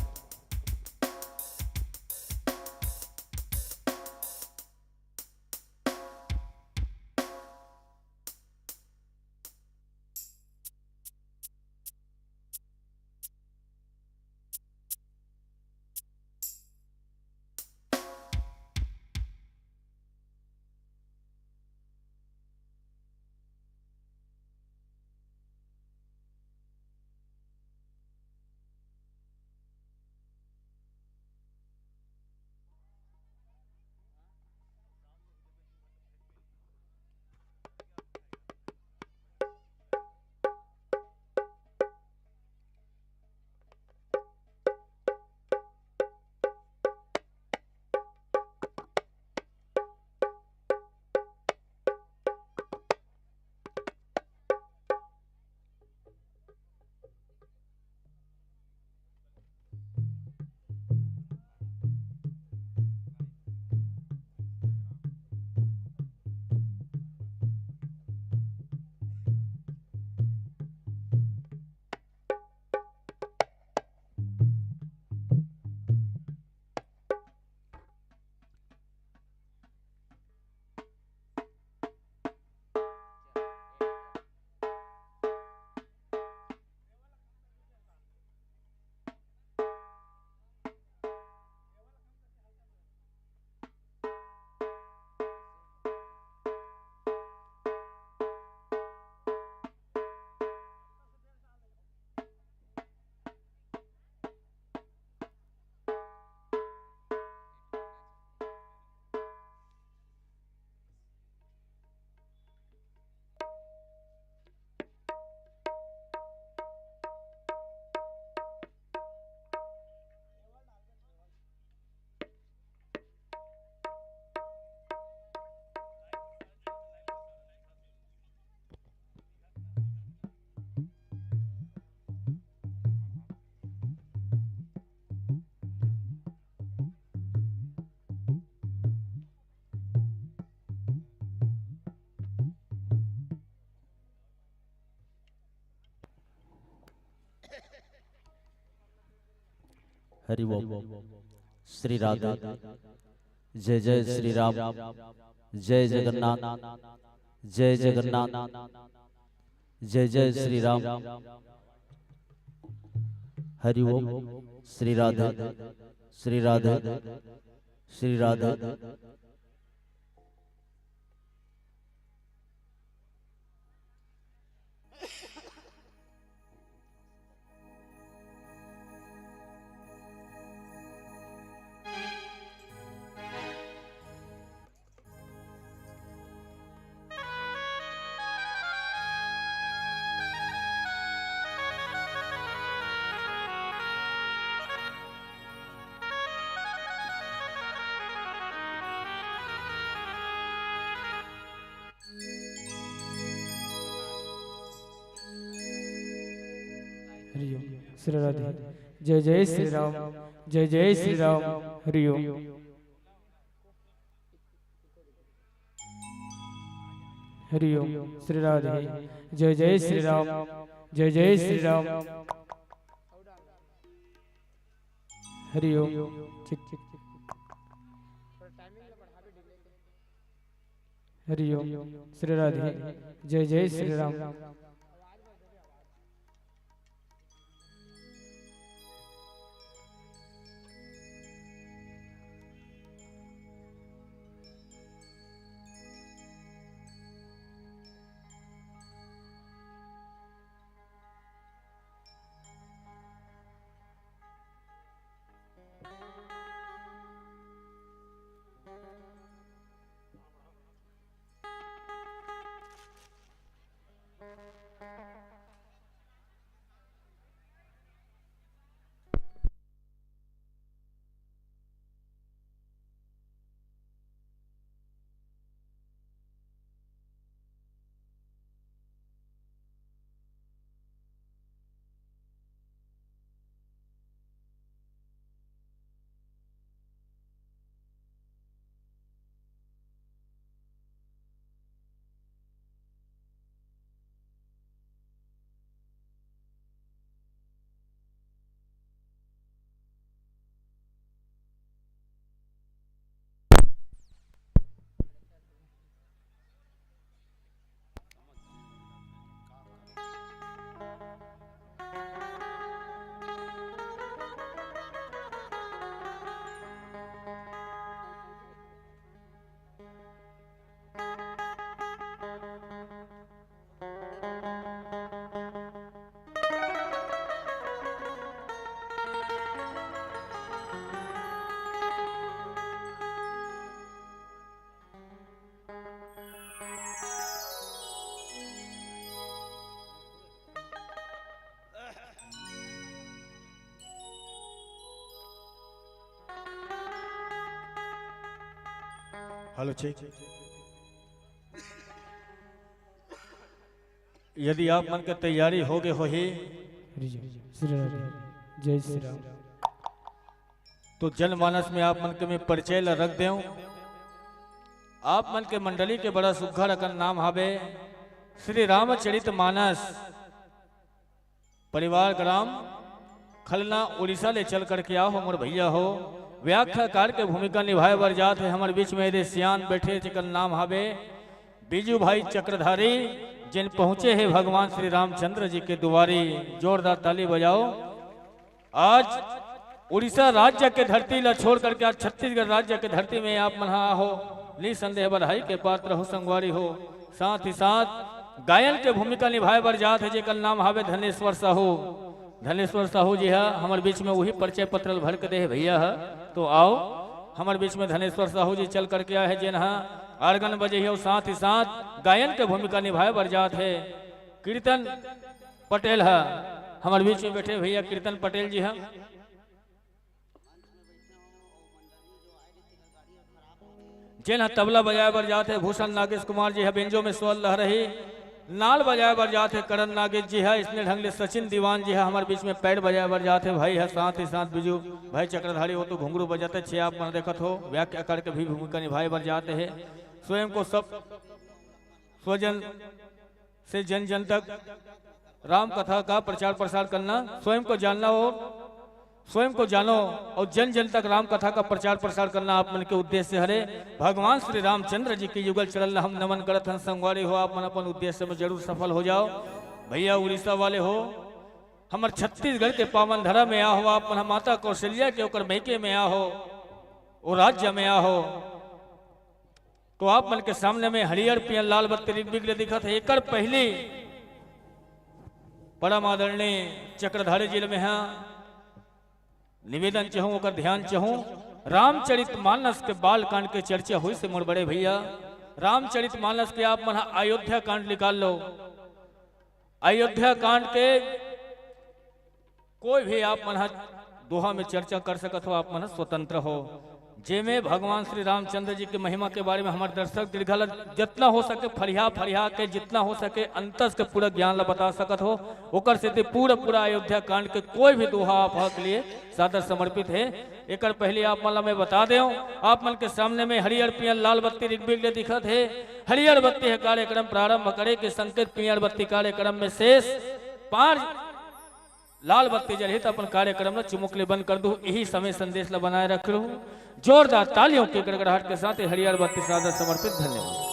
हरि ओम। श्री राधे। जय जय श्री राम। जय जगन्नाथ। जय जगन्नाथ। जय जय श्री राम। हरि ओम। श्री राधे। श्री राधे। श्री राधे। हरि ओम। श्री राधे। जय जय श्री राम। जय जय श्री राम। हरि ओम। हरि ओम। श्री राधे। जय जय श्री राम। जय जय श्री राम। हरि ओम। ठीक, ठीक। हरि ओम। श्री राधे। जय जय श्री राम। Hello, cheque. यदि आप मन के तैयारी हो गए होही, श्री राम, जय श्री राम। तो जनमानस में आप मन के मैं परिचय ला रख देव। आप मन के मंडली के बड़ा सुघर अकन नाम हावे श्री रामचरित मानस। परिवार ग्राम खलना उड़ीसा ले चल करके आओ, हमर भैया हो। व्याख्याकार के भूमिका निभाए बर जात हे हमर बीच में, एदे सियान बैठे, जेकर नाम हावे बीजू भाई चक्रधारी, जिन पहुंचे हे भगवान श्री रामचंद्र जी के दुआरी। जोरदार ताली बजाओ। आज उड़ीसा राज्य के धरती ला छोड़ करके आज छत्तीसगढ़ राज्य के धरती में आप मन हा हो, निसंदेह बधाई के पात्र हो संगवारी हो। साथ ही साथ गायन के भूमिका निभाए बर जात हे, जेकर नाम हावे धनेश्वर साहू। धनेश्वर साहू जी हा हमर बीच में वही परिचय पत्र भर के दे हे भैया हा। तो आओ, हमर बीच में धनेश्वर साहू जी चल करके आए हे, जेन हा organ बजे हे और साथ ही साथ गायन के भूमिका निभाए बर जात हे। कीर्तन पटेल हा हमर बीच में बैठे भैया कीर्तन पटेल जी हा। जेन ह तबला बजाए बर जात हे, भूषण नागेश कुमार जी ह बेंजो में स्वर लहरही, नाल बजाए बर जात हे, करण नागेश जी ह, इसने ढंग ले सचिन दीवान जी ह, हमर बीच में पैड बजाए बर जात हे, भाई ह, साथ ही साथ बिजू भाई चक्रधारी, वो तो घुंघरू बजाते छे, आप मन देखत हो, व्याख्याकार के भी भूमिका निभाए बर जात हे, स्वयं को सब स्वजन से जन जन तक राम कथा का प्रचार प्रसार करना, स्वयं को जानना और स्वयं को जानो और जन जन तक राम कथा का प्रचार प्रसार करना आप मन के उद्देश्य हरे। भगवान श्री रामचंद्र जी के युगल चरण ला हम नमन करत हन। संगवारी हो, आप मन अपन उद्देश्य में जरूर सफल हो जाओ। भैया उड़ीसा वाले हो, हमर छत्तीसगढ़ के पावन धरा में आ हो, आप मन ह माता कौशल्या के ओकर मइके में आ हो, ओ राज्य में आ हो, तो आप मन के सामने में हरियर पियर लाल बत्ती रिगबिग ले दिखत हे। एकर पहली परम आदरणीय चक्रधारी जी ले मेहा निवेदन चाहूं, ओकर ध्यान चाहूं। रामचरित मानस के बाल कांड के चर्चा होइस हे मोर बड़े भैया। रामचरित मानस के आप मन ह अयोध्या कांड निकाल लो। अयोध्या कांड के कोई भी आप मन ह दोहा में चर्चा कर सकत हो, आप मन ह स्वतंत्र हो। जेमे भगवान श्री रामचंद्र जी के महिमा के बारे में हमर दर्शक दीर्घा ल जितना हो सके फरिया फरिया के, जितना हो सके अंतस के पूरा ज्ञान ला बता सकत हो। ओकर सेती पूरा पूरा अयोध्या कांड के कोई भी दोहा आप ह के लिए सादर समर्पित हे। एकर पहले आप मन ला मैं बता देव, आप मन के सामने में हरियर पियर लाल बत्ती रिगबिग ले दिखत हे। हरियर बत्ती ह कार्यक्रम प्रारंभ करे के संकेत, पियर बत्ती कार्यक्रम में शेष। पांच लाल बत्ती जलही त अपन कार्यक्रम ला चिमुक ले बंद कर दू। यही समय संदेश ला बनाए रख रहू। जोरदार तालियों के गड़गड़ाहट के साथ ये हरियर बत्ती सादर समर्पित। धन्यवाद।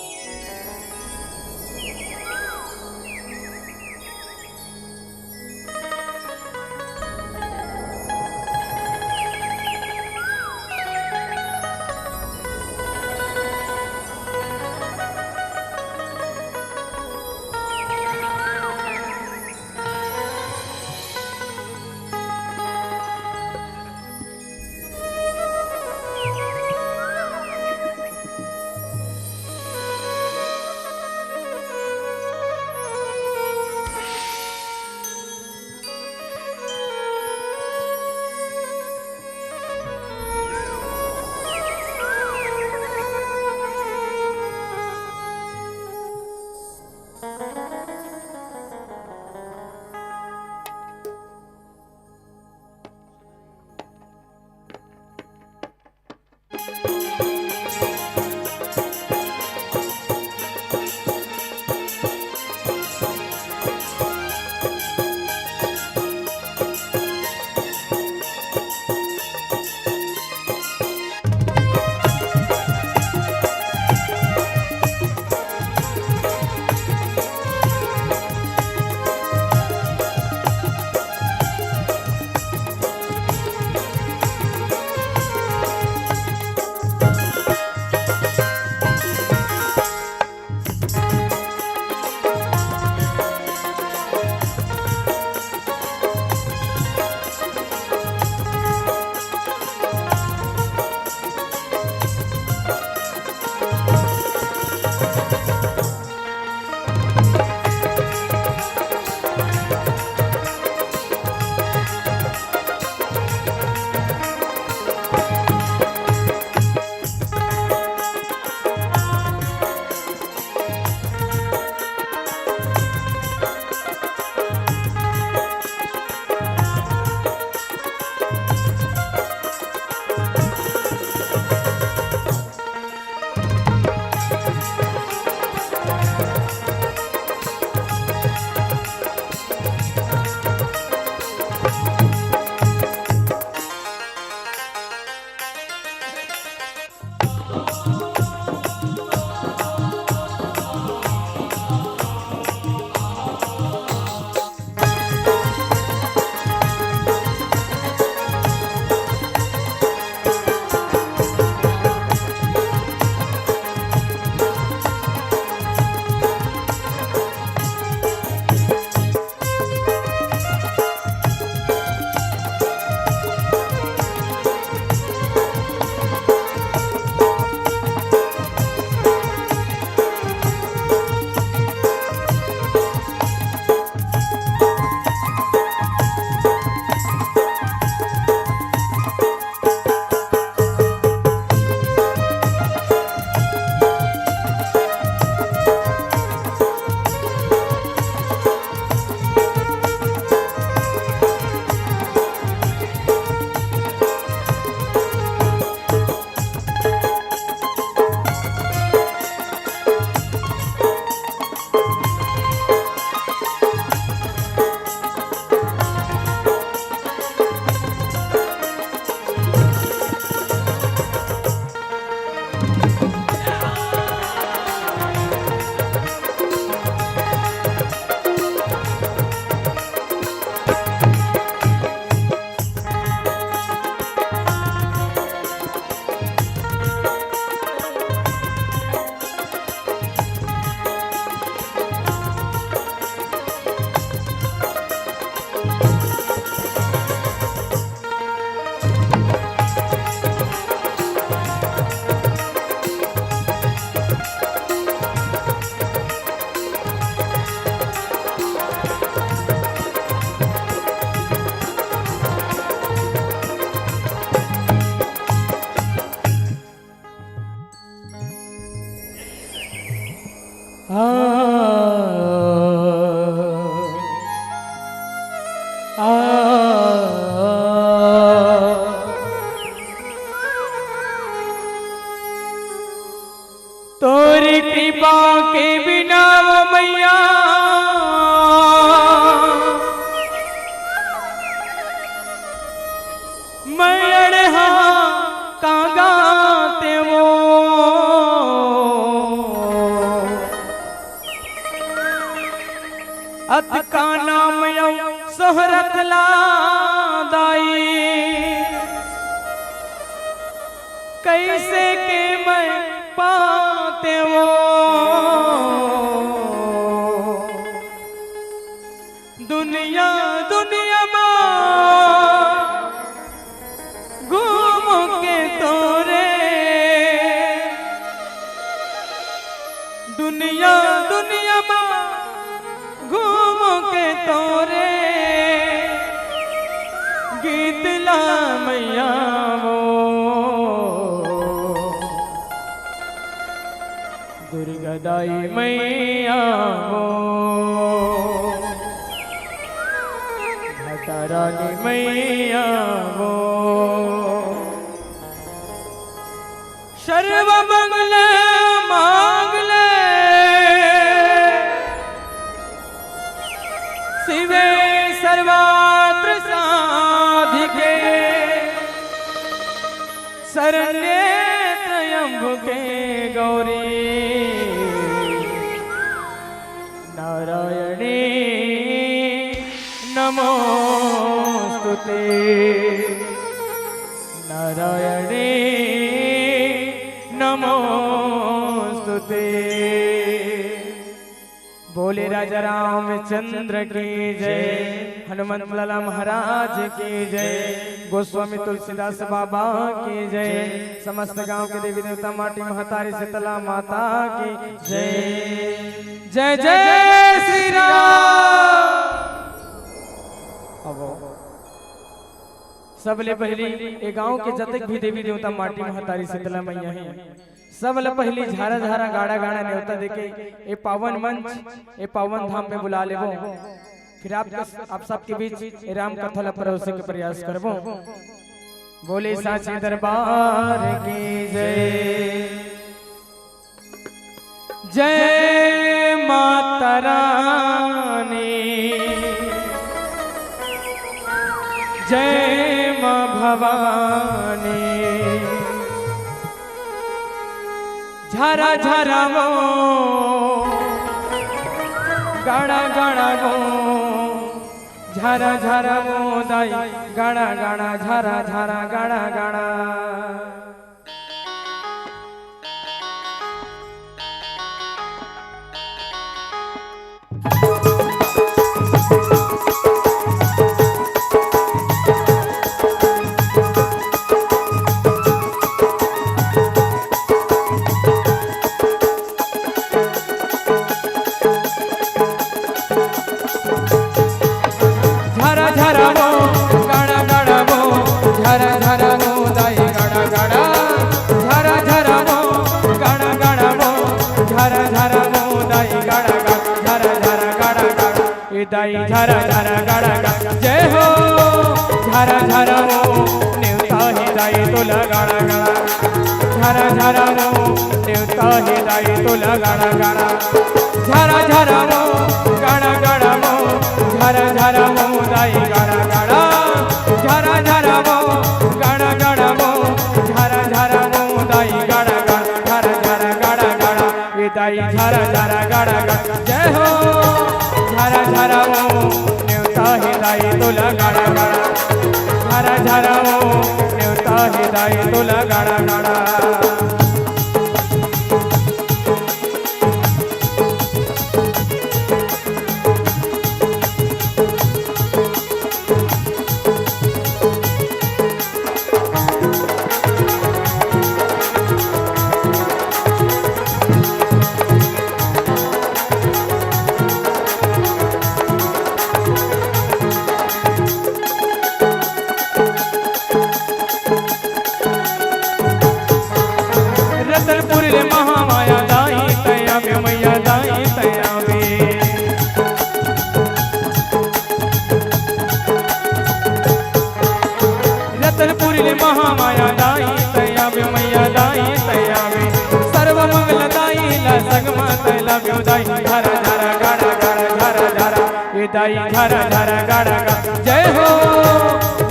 अतका नाम अउ शोहरत ला दाई, कइसे के मैं पातेंव। दुनिया दुनिया मा घूम के तोरे, दुनिया दुनिया मा घूम के तोरे गीत ला मैया वो। दुर्गा दाई मैया वो, माता रानी मैया वो। सर्व मंगल मांगल्ये शिवे सर्वात्र साधिके शरण्ये त्र्यंबके गौरी नारायणी नमोस्तुते। नारायणी नमोस्तुते। बोले राजा रामचंद्र की जय, हनुमंत लाला महाराज की जय, गोस्वामी तुलसीदास बाबा की जय, समस्त गांव के देवी देवता माटी महतारी शीतला माता की जय। जय जय श्री राम। अब सबले पहिली ए गांव के जतेक भी देवी देवता माटी महतारी शीतला मैया हे, सबले पहिली झारा झारा गाड़ा गाड़ा नेवता देके ए पावन मंच, ए पावन धाम में बुला लेबो। फिर आप, आप सबके बीच ए राम कथा ला परोसे के प्रयास करबो। बोले सांची दरबार की जय। जय माता रानी, जय माँ भवानी। झरा झरा वो गाड़ा गाड़ा वो, झरा झरा वो दाई गाड़ा गाड़ा, झरा झरा गाड़ा गाड़ा। झरा झरा वो गाड़ा गाड़ा वो, झरा झरा वो दाई गाड़ा गाड़ा। झरा झरा वो गाड़ा गाड़ा वो, झरा झरा वो दाई गाड़ा गाड़ा, झरा झरा गाड़ा गाड़ा। ए दाई झरा झरा गाड़ा गाड़ा, जय हो। झरा झरा वो नेवता हे दाई तोला गाड़ा गाड़ा। झरा झरा वो नेवता हे दाई तोला गाड़ा गाड़ा। झरा झरा वो गाड़ा गाड़ा वो, झरा झरा वो दाई गाड़ा गाड़ा। झरा झरा वो गाड़ा गाड़ा वो, झरा झरा वो दाई गाड़ा गाड़ा, झरा झरा गाड़ा गाड़ा। ए दाई झरा झरा गाड़ा गाड़ा, जय हो। झरा झरा वो नेवता हे दाई तोला गाड़ा गाड़ा। झरा झरा वो नेवता हे दाई तोला गाड़ा गाड़ा। रतनपुर ले महामाया दाई तैं आबे, मैया दाई तैं आबे। रतनपुर ले महामाया दाई तैं आबे, मैया दाई तैं आबे। सर्व मंगल दाई ला संग मा तैं लाबे दाई। झरा झरा गाड़ा गाड़ा, झरा झरा। ए दाई झरा झरा गाड़ा गाड़ा, जय हो।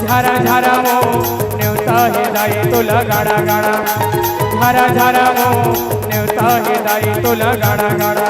झरा झरा वो नेवता हे दाई तोला गाड़ा गाड़ा। झरा झरा वो नेवता हे दाई तोला गाड़ा गाड़ा।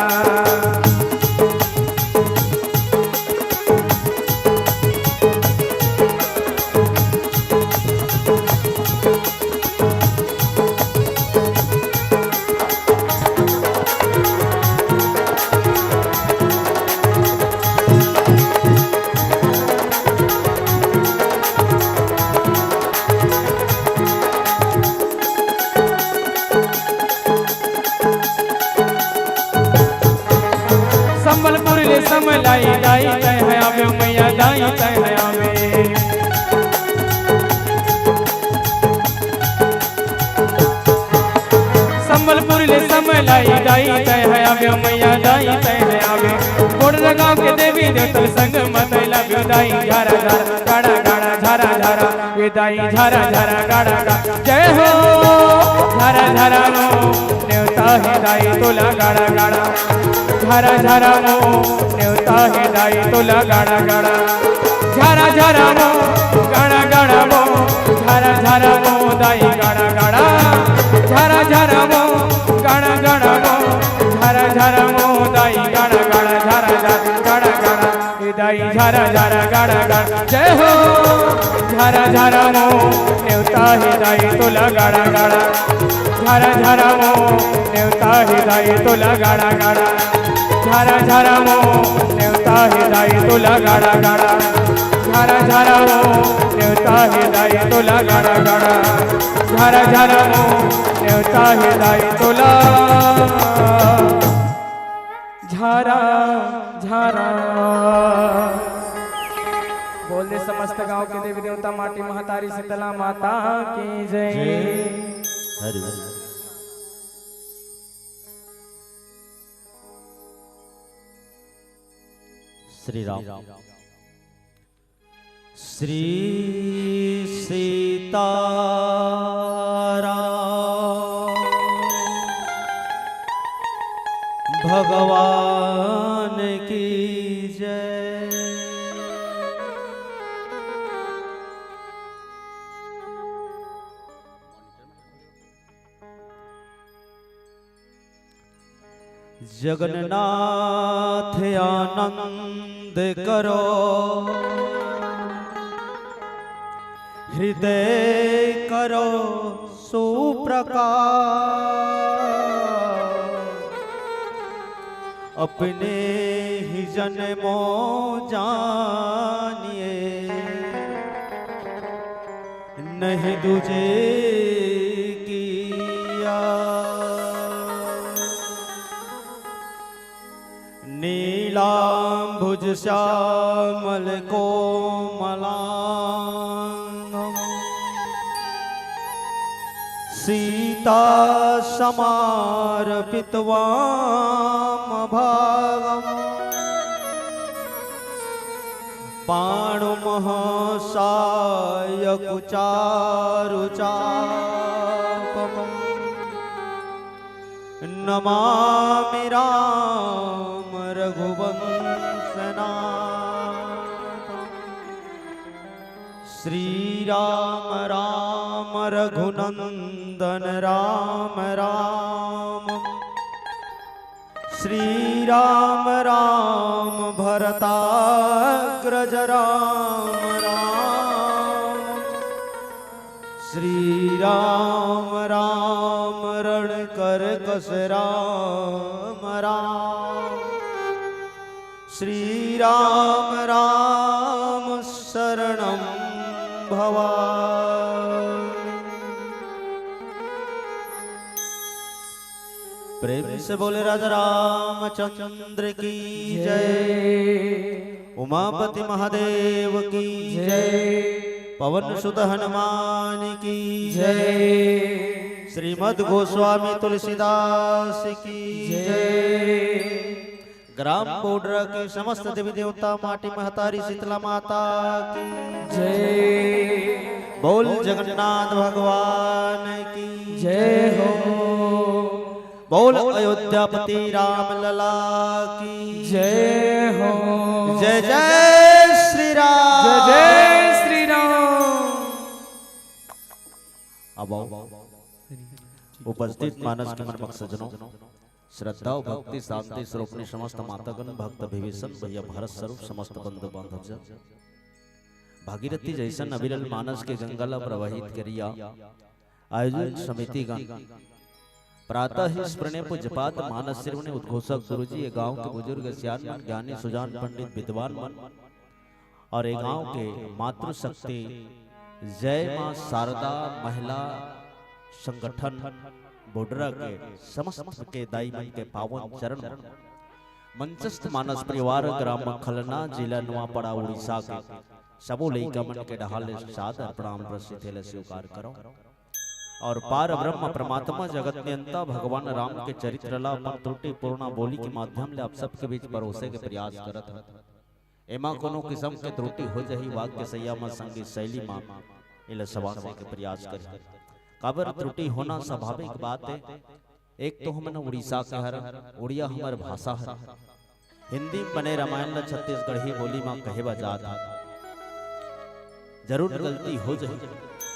लाई दाई तैं हया बे, मैया दाई तैं हया बे। संबलपुर ले समय लाई दाई तैं हया बे, मैया दाई तैं हया बे। बोड़रा गांव के देवी देवतल संग म तैं ला बे दाई, झारा झारा गाड़ा गाड़ा झारा झारा, ए दाई झारा झारा गाड़ा गाड़ा। जय हो। झारा झारा मो नेवता हे दाई तोला गाड़ा गाड़ा। झारा झारा मो नेवता हे दाई तोला गाड़ा गाड़ा। झारा झारा मो गाड़ा गाड़ा मो, झारा झारा मो दाई गाड़ा गाड़ा। झारा झारा मो गाड़ा गाड़ा मो, झारा झारा मो दाई गाड़ा गाड़ा, झारा झारा गाड़ा गाड़ा। ए दाई झारा झारा गाड़ा गाड़ा। जय हो। झारा झारा मो नेवता हे दाई तोला गाड़ा गाड़ा। झारा झारा मो नेवता हे दाई तोला गाड़ा गाड़ा। झारा झारा मो नेवता हे दाई तोला गाड़ा गाड़ा। झारा झारा मो नेवता हे दाई तोला गाड़ा गाड़ा। झारा झारा मो नेवता हे दाई तोला झारा झारा। बोल दे समस्त गांव के देवी देवता माटी महतारी शीतला माता की जय। हरि। श्री राम। श्री सीताराम भगवान की जय। जगन्नाथ आनंद करो, हृदय करो सुप्रकाश। अपने ही जन्मों जानिए, नहीं दूजे किया। नीलांबुज श्यामल कोमलांगम, सीता समार्पित वाम भागम। पाणुमः सायकुचारुचापम्। नमामि राम रघुवंशनाथम्। श्री राम राम रघुनंदन राम राम। श्री राम राम भरताग्रज राम राम। श्री राम राम रणकरकस राम राम। श्री राम राम शरणं भवामि। प्रेम से बोले राजा रामचंद्र की जय। जय। उमापति महादेव की जय। पवन सुत हनुमान की जय। श्रीमद गोस्वामी तुलसीदास की जय। जय। ग्राम बोडरा की समस्त देवी देवता माटी महतारी शीतला माता की जय। बोल जगन्नाथ भगवान की जय हो। बोल अयोध्यापति राम लला की जय हो। जय जय श्री राम। जय जय श्री राम। अब आओ, उपस्थित मानस के मन मक सजनों, श्रद्धा अउ भक्ति शांति स्वरूपनी समस्त मातागण, भक्त विभीषण भैया, भारत स्वरूप समस्त बंधु बांधव जन, भागीरथी जैसन अविरल मानस के गंगा ला प्रवाहित करिया आयोजन समितिगण प्रातः ही स्मरणीय पूज्यपाद मानस श्री मुनि उद्घोषक गुरुजी, ये गांव के बुजुर्ग सियान मन, ज्ञानी सुजान पंडित विद्वान मन, और ये गांव के मातृशक्ति जय मां शारदा महिला संगठन बोडरा के समस्त के दाई मन के पावन चरण मन, मंचस्थ मानस परिवार, ग्राम खलना, जिला नुआपड़ा, उड़ीसा के सबो लइका मन के डहार ले सादर प्रणाम, रसिथे ल स्वीकार करो। और पार ब्रह्म परमात्मा जगत नियंता भगवान राम के चरित्र ला अपन त्रुटिपूर्ण बोली के माध्यम ले आप सबके बीच परोसे के प्रयास करत हन। एमा कोनो किसम के त्रुटि हो जाही, वाक्य सैया म, संगीत शैली म, एला सवासे के प्रयास करही। काबर, त्रुटि होना स्वाभाविक बात हे। एक तो हमन उड़ीसा के हरन, उड़िया हमर भाषा हरे। हिंदी म बने रामायण ल छत्तीसगढ़ी बोली म कहे बर जात हन। जरूर गलती हो जाही।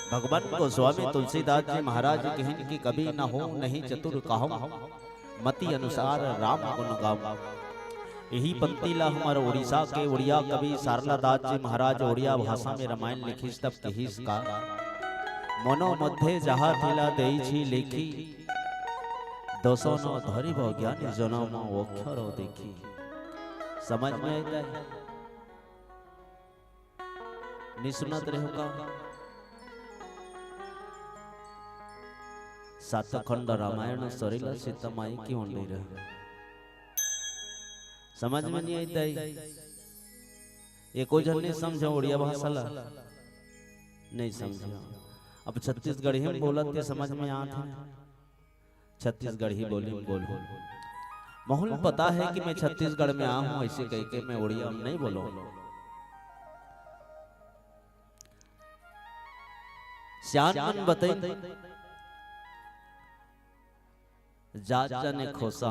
भगवान गोस्वामी तुलसीदास जी महाराज कहिन कि कवि न होवँ नहीं चतुर कहउँ, मति अनुसार राम गुण गावँ। यही पंक्ति ला हमर उड़ीसा के उड़िया कवि सारला दास जी महाराज उड़िया भाषा में रामायण लिखिस तब कहिस का, मनो मध्ये जाहा तिला देइछि लेखि, दसो न धरिब ज्ञानी जनम अक्षर देखि। समझ में आइस? नइ सुनत रहेव का? सात खंड रामायण सरिला सीता माई के ओंडेर। समझ में नइ आइस? एको झन नइ समझे उड़िया भाषा ला, नइ समझे। अब छत्तीसगढ़ी में बोलत हे, समझ में आत हे। छत्तीसगढ़ी बोली में बोलहूँ। महूँ ल पता हे कि मैं छत्तीसगढ़ में आए हूँ, अइसे कहिके मैं उड़िया में नइ बोलँव। सियान मन बतइन, जात जाने खोसा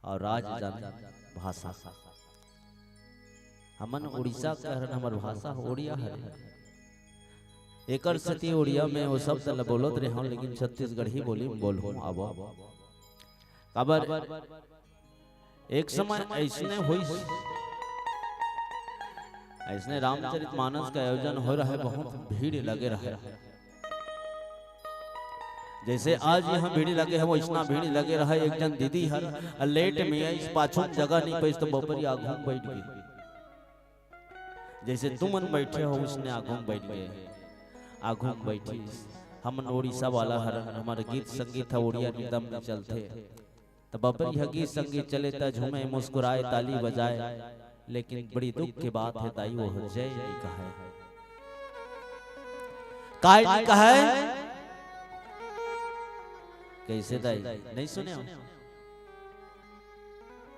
अउ राज जाने भाषा। हमन उड़ीसा के हरन, हमर भाषा उड़िया हरे। एकर सेती उड़िया में ओ शब्द ल बोलत रेहेंव, लेकिन छत्तीसगढ़ी बोली में बोलहूँ अब। काबर, एक समय अइसने होइस, अइसने रामचरित मानस के आयोजन होय रहय, बहुत भीड़ लगे रहय। जइसे आज इहाँ भीड़ लगे हे, वइसना भीड़ लगे रहय। एक झन दीदी हर लेट में आइस, पाछू में जगह नइ पाइस, त बबरी आघू में बइठ गे। जइसे तुमन बइठे हो, वइसने आघू में बइठ गे। आघू में बइठिस। हमन उड़ीसा वाला हरन, हमर गीत संगीत ह उड़िया rhythm में चलथे। त बबरी ह गीत संगीत चले त झूमे, मुस्कुराए, ताली बजाए, लेकिन बड़ी दुख के बात हे दाई, वो जय नइ कहय। काय नइ कहय? कइसे दाई? नइ सुने हो?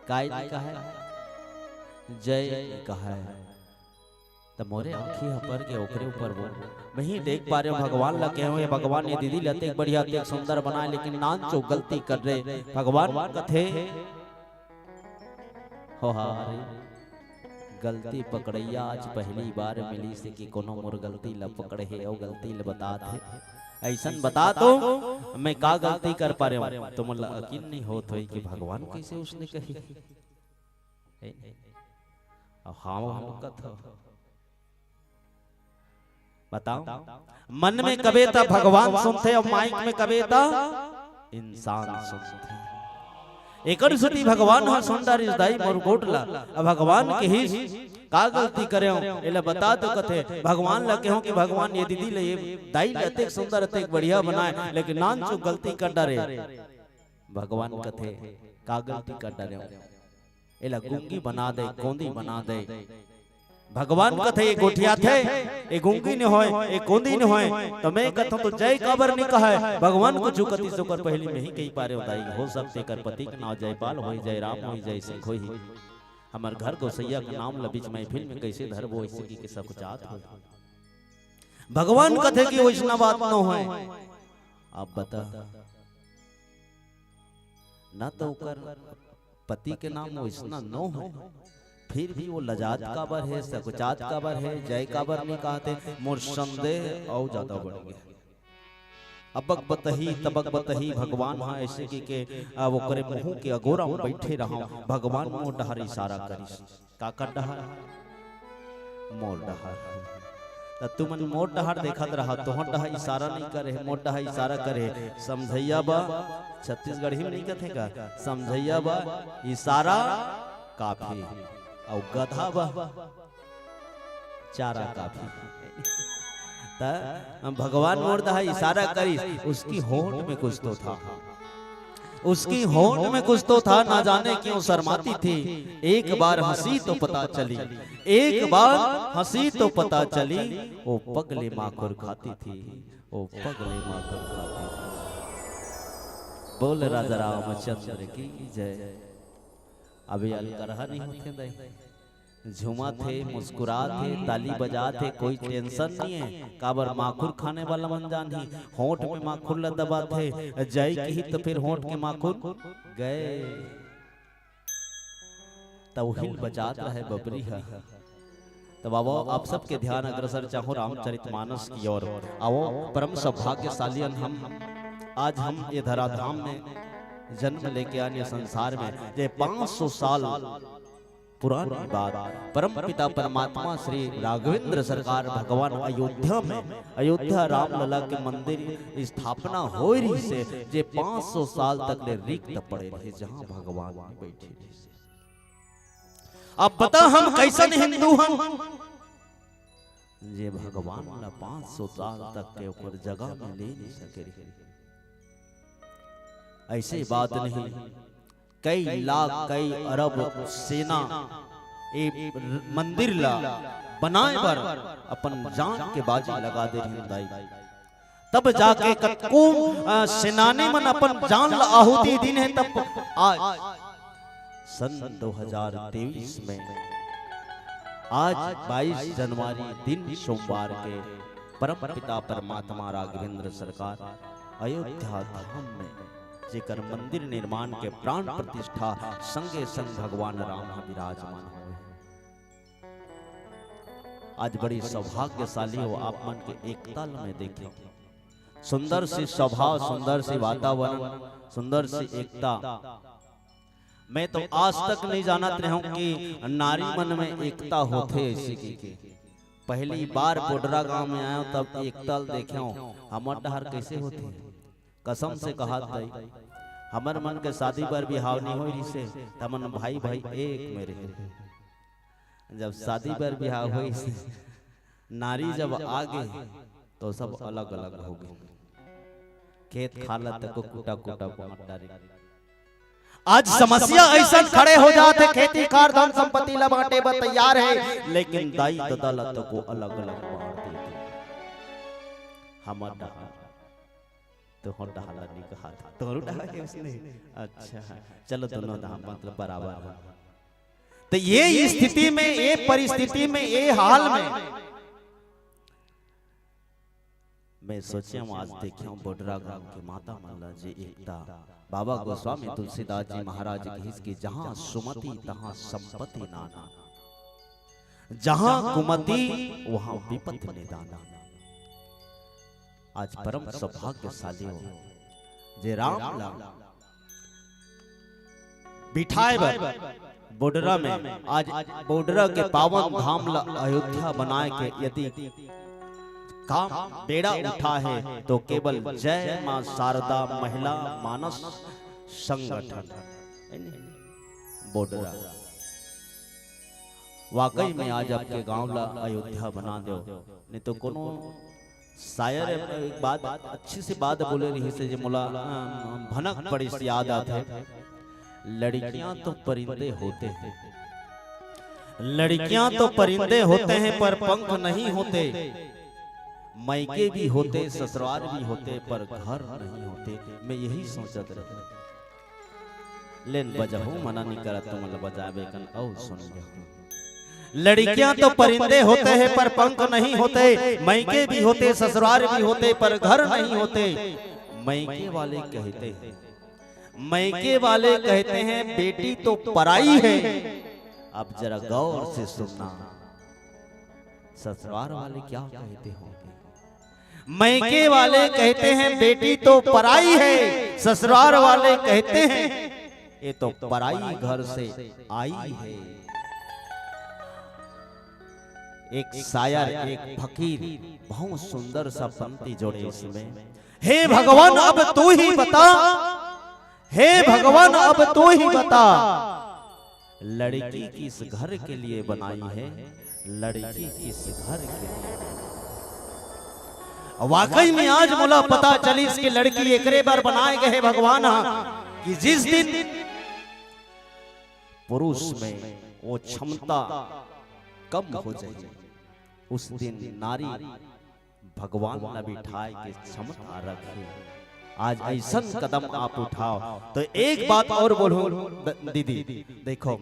काय नइ कहय? जय नइ कहय। त मोरे आँखी ह पर गे ओकरे ऊपर वो। मैं ही देख पारेंव, भगवान ला कहेंव, "हे भगवान, ये दीदी ला अतेक बढ़िया, अतेक सुंदर बनाए, लेकिन नानचुक गलती कर डरे।" भगवान कथे, "हो हा रे, गलती पकड़इया आज पहली बार मिलिस हे कि कोनो मोर गलती ला पकड़े हे अउ गलती ला बतात हे।" अइसन बता तो मैं का गलती कर पारेंव? तुमन ला यकीन नइ होत होही कि भगवान कइसे वइसने कही। हे? अउ हाँ, वो हम कथो। बताओ, मन में कबे त भगवान सुनथे अउ माइक में कबे त इंसान सुनथे। एकर सेती भगवान ह सुन डारिस दाई मोर गोठ ला। अब भगवान कहिस, "का गलती करेंव? एला बता तो," कथे। भगवान ला कहेंव कि, "भगवान, ये दीदी ले, ये दाई ले अतेक सुंदर, अतेक बढ़िया बनाए, लेकिन नानचुक गलती कर डारे।" भगवान कथे, "का गलती कर डारेंव?" एला गूंगी बना दे, कोंदी बना दे। भगवान कथे, "ये गोठियाथे, ये गूंगी नइ होय, ये कोंदी नइ होय, त मैं कथंव त जय काबर नइ कहय?" भगवान कुछू कतिस ओकर पहिली में ही कहि पारेंव दाई, हो सकथे एकर पति के नांव जयपाल होही, जयराम होही, जयसिंह होही। हमर घर गोसइया के नाम ल बीच महफिल में कइसे धरबो, अइसे कहिके सकुचात होही। भगवान कथे कि वइसना बात नोहय। अब बता, न त ओकर पति के नाम वइसना नोहय, फिर भी वो लजात काबर हे, सकुचात काबर हे, जय काबर नइ कहत हे, मोर संदेह अउ जादा बढ़ गे। अबक बतही, तबक बतही, भगवान ह अइसे कहिके, आ, ओकरे मुहूं के अगोरा म बइठे रहंव, भगवान मोर डहर इसारा करिस। काकर डहर? मोर डहर। त तुमन मोर डहर देखत रहा, तोहर डहर इसारा नइ करे, मोर डहर इसारा करे। समझइया बा, छत्तीसगढ़ी में नइ कथे का? समझइया बा इसारा काफी, अउ गधा बा चारा काफी। त भगवान मोर डहर इसारा करिस, उसकी होंठ में कुछ तो था। उसकी होंठ में कुछ तो था, ना जाने क्यों शर्माती थी। एक बार हंसी तो पता चली, एक बार हंसी तो पता चली, वो पगली माखुर खाती थी, वो पगली माखुर खाती थी। बोल राजा रामचंद्र की जय। अभी अलकरहा नहीं होते दाई, झूमत हे, मुस्कुरात हे, ताली बजात हे, कोई tension नहीं है। काबर माखुर खाने वाला मन जानही, होंठ में माखुर ला दबात हे, जय किही तो फिर होंठ के माखुर गए। त उहिल बजात रहे बबरी ह। तब आवो, आप सबके ध्यान अग्रसर चाहूं रामचरितमानस की ओर। आवो, परम सौभाग्यशाली अन हम, आज हम ये धराधाम में जन्म लेके आने संसार में, जे पाँच सौ साल पुरानी बात, परम पिता परमात्मा श्री राघवेंद्र सरकार भगवान अयोध्या में, अयोध्या रामलला के मंदिर स्थापना होय रहिसे, जे पाँच सौ साल तक ले रिक्त पड़े रहे, जहां भगवान नहीं बैठे रहिसे। अब बता, हम कैसन हिंदू हन, जे भगवान ला पाँच सौ साल तक के ओकर जगह में ले नहीं सके रहे। ऐसे बात नहीं, कई लाख, कई अरब सेना ए मंदिर ला बनाए बर अपन जान के बाजी लगा दे रहिन दाई। तब जाके कतको, अ, सेनानी मन अपन जान ला आहुति दिन हे, तब आज सन दो हज़ार तेईस में आज बाईस जनवरी दिन सोमवार के परम पिता परमात्मा राघवेंद्र सरकार अयोध्या धाम में जेकर मंदिर निर्माण के प्राण प्रतिष्ठा संगे संग भगवान राम ह विराजमान होए। आज बड़ी सौभाग्यशाली हो आप मन के एकता ल मैं देखे। सुंदर सी सभा, सुंदर सी वातावरण, सुंदर सी एकता। मैं तो आज तक नहीं जानत रहूं कि नारी मन में एकता होथे ऐसे की के। पहली बार बोडरा गांव में आयो तब एकता ल देखेंव। हमर डहर कैसे होथे? कसम से कहत दाई, हमर मन के शादी बर बिहाव नहीं होय रिहिसे, त हमन भाई भाई एक में रहे। जब शादी बर बिहाव होइस, नारी जब आ गे, तो सब अलग-अलग हो गे। खेत खार ला तको कुटा-कुटा बांट डारे। आज समस्या अइसन खड़े हो जात हे, खेती खार धन संपत्ति ला बांटे बर तैयार हे, लेकिन दाई ददा ला तको अलग-अलग बांट देथे। हमर डहर तो हो डहला नहीं कहा था, तोरू डहर के उसने। अच्छा, चलो दोनों डहर मतलब बराबर है। तो ये स्थिति में, ये परिस्थिति में, ये हाल में मैं सोचे हूँ, आज देखे हूँ बोडरा गांव के माता मन ला जे एकता, बाबा गोस्वामी तुलसीदास जी महाराज कहिस कि जहाँ सुमति तहाँ संपत्ति नाना, जहाँ कुमति वहाँ विपत्ति निदाना। आज परम सौभाग्यशाली हो जे राम ला बिठाए बर बोडरा में, आज बोडरा के पावन धाम ला अयोध्या बनाए के यदि काम बेड़ा उठा हे तो केवल जय मां शारदा महिला मानस संगठन बोडरा। वाकई में आज आपके गांव ला अयोध्या बना देव, नहीं तो कोनो शायर एक बात, अच्छी सी बात बोले रहिसे जे मोला, अम, भनक पड़िस याद आथे। लड़कियां तो परिंदे होते हैं, लड़कियां तो परिंदे होते हैं पर पंख नहीं होते, मायके भी होते, ससुराल भी होते पर घर नहीं होते। मैं यही सोचत रहूं। लेन बजहू मना नहीं करत, तुमन ल बजाबे कन अउ सुन लेहू। लड़कियां तो परिंदे होते हैं पर पंख नहीं होते, मायके भी होते, ससुराल भी होते पर घर नहीं होते। मायके वाले कहते हैं, मायके वाले कहते हैं बेटी तो पराई है। अब जरा गौर से सुनना, ससुराल वाले क्या कहते होंगे। मायके वाले कहते हैं बेटी तो पराई है, ससुराल वाले कहते हैं ये तो पराई घर से आई है। एक शायर, एक फकीर, बहुत सुंदर सा पंक्ति जोड़े इसमें। हे भगवान, अब तू ही बता, हे भगवान, अब तू ही बता, लड़की किस घर के लिए बनाई है, लड़की किस घर के लिए बनाई है। वाकई में आज मोला पता चलिस कि लड़की एकरे बर बनाए गए हे भगवान ह। कि जिस दिन पुरुष में वो क्षमता कम हो जाए, उस दिन नारी भगवान ला बिठाए के क्षमता रखे। आज ऐसन कदम आप उठाओ। तो एक बात और बोलूं द-, दीदी, देखो,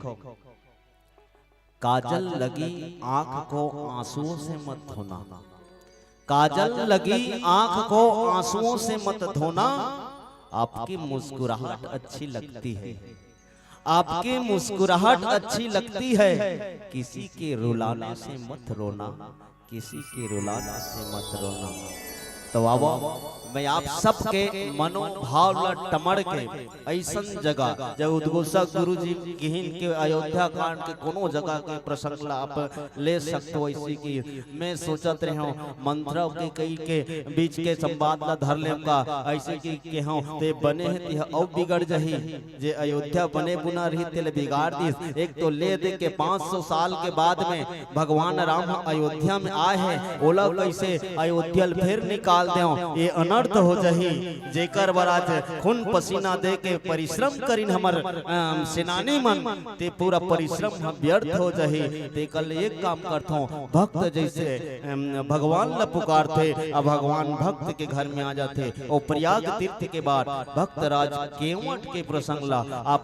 काजल लगी आंख को आंसुओं से मत धोना, काजल लगी आंख को आंसुओं से मत धोना। आपकी मुस्कुराहट अच्छी लगती है, आपकी मुस्कुराहट अच्छी लगती है, किसी के रुलाने से मत रोना, किसी के रुलाने से मत रोना। तो आवा, मैं आप सबके मनोभाव ला टमड़ के ऐसन जगह, जब उद्घोषक गुरु जी किहिन के अयोध्या कांड के कोनो जगह के प्रसंग ला आप ले सकते हो, ऐसे कि मैं सोचत रहे हूँ मंथरा के कई के बीच के संवाद ला धर लेम का, ऐसे कि के हूँ ते बने है, ते अउ बिगड़ जही। जे अयोध्या बने बुना रही, तेले बिगाड़ दिस। एक तो ले दे के पाँच सौ साल के बाद में भगवान राम ह अयोध्या में आए हैं, ओला कैसे अयोध्या ल फेर निकाल देव, ये अनर्थ हो जही। जेकर बर आज खून पसीना दे के परिश्रम करिन हमर, अम, सेनानी मन, ते पूरा परिश्रम ह व्यर्थ हो जही। ते कल एक काम करथों, भक्त जैसे, अम, भगवान ल पुकारथे, अब भगवान भक्त के घर में आ जाथे। और प्रयाग तीर्थ के बाद भक्तराज केवट के प्रसंग ला आप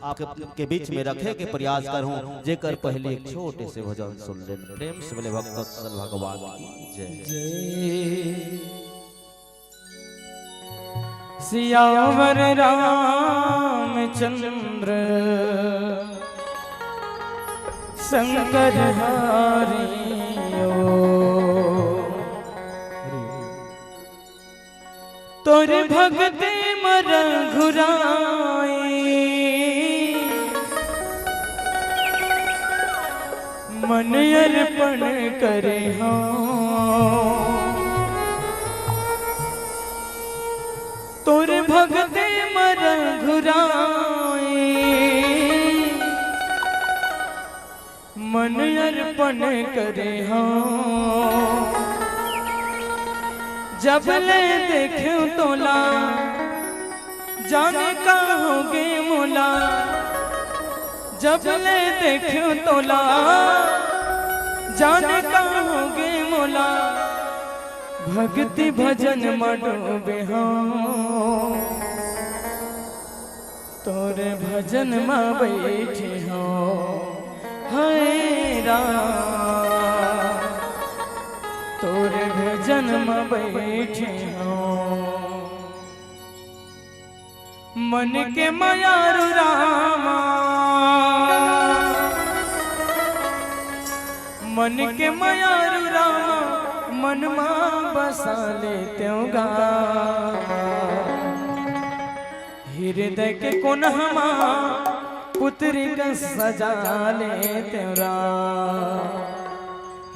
के बीच में रखे के प्रयास करहूं, जेकर पहले एक छोटे से भजन सुन लेन। प्रेम से बोले भक्त वत्सल भगवान की जय। जय सियावर रामचंद्र शंकर हरिओ। तोर भगते म रघुराई, मन अर्पण करे हौं। तोर भगते म रघुराई, मन अर्पण करे हौं। जब ले देखेंव तोला, जाने का होगे मोला। जब ले देखेंव तोला, जाने का होगे मोला। भक्ति भजन म डूबे हौं। तोर भजन म बइठे हौं, हाय राम। तोर भजन म बइठे हौं। मन के मयारू रामा, मन के मयारू रामा, मन म बसा लेतेंव गा। हृदय के कोनहा म पुतरी कस सजा लेतेंव राम।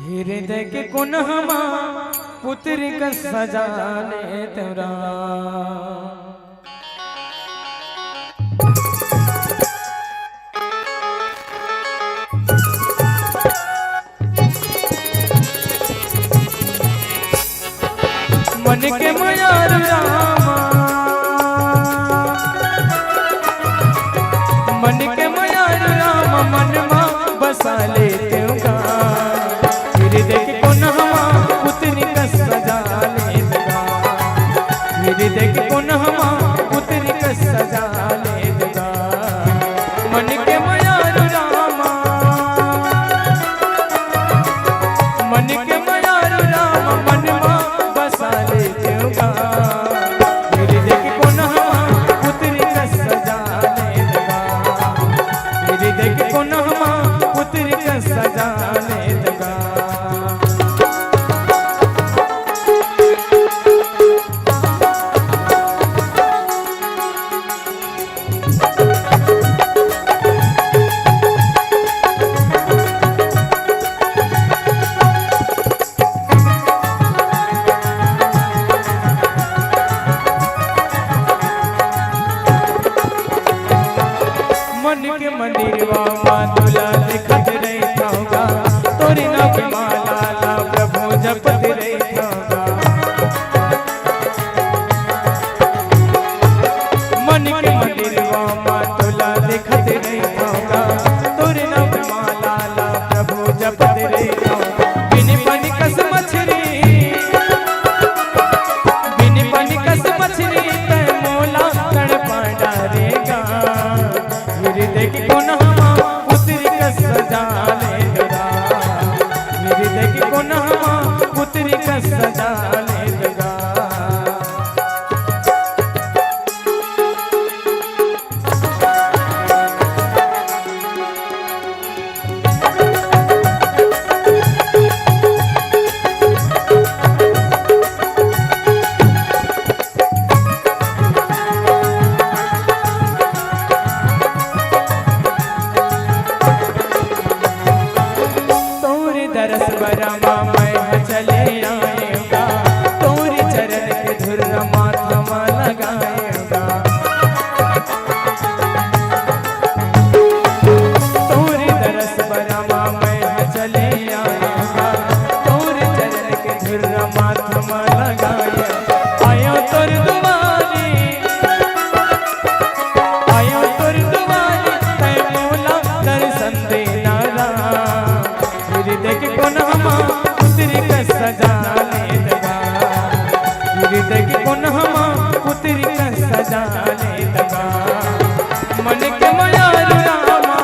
हृदय के कोनहा म पुतरी कस सजा लेतेंव राम। मन के मयारू रामा, मन के मयारू रामा, मन मा बसा लेतेंव गा। हृदय के कोनहा म पुतरी कस सजा लेतेंव गा। हृदय के कोनहा म पुतरी कस सजा लेतेंव गा। मन के मयारू रामा, मन के मयारू रामा, मन मा बसा लेतेंव गा। हृदय के कोनहा म पुतरी कस सजा लेतेंव गा। हृदय के कोनहा म पुतरी कस सजा लेतेंव गा। मन के मंदिरवा म तोला देखत रहिथंव गा, तोरे नाम के माला ला प्रभु जपत रहिथंव गा। मन के मंदिरवा म रे गाँव। बिन पानी कस मछरी, बिन पानी कस मछरी, तै मोला तड़पा डारेगा। हृदय के कोनहा मा पुतरी कस सजा लेगा। हृदय के कोनहा मा पुतरी कस सजा लेगा। तोर दरस बरमा मैं ह चले आएगा, तोर चरण के धुर्र माथा मा लगाएगा। तोर दरस बरमा मैं ह चले आएगा, तोर चरण के धुर्र माथा मा लगाएगा। आयो तोर दुआरी, आयो तोर दुआरी, तै मोला दर्शन देना राम। हृदय के कोनहा मा पुतरी कस सजा लेगा। हृदय के कोनहा मा पुतरी कस सजा लेगा। मन के मयारू रामा,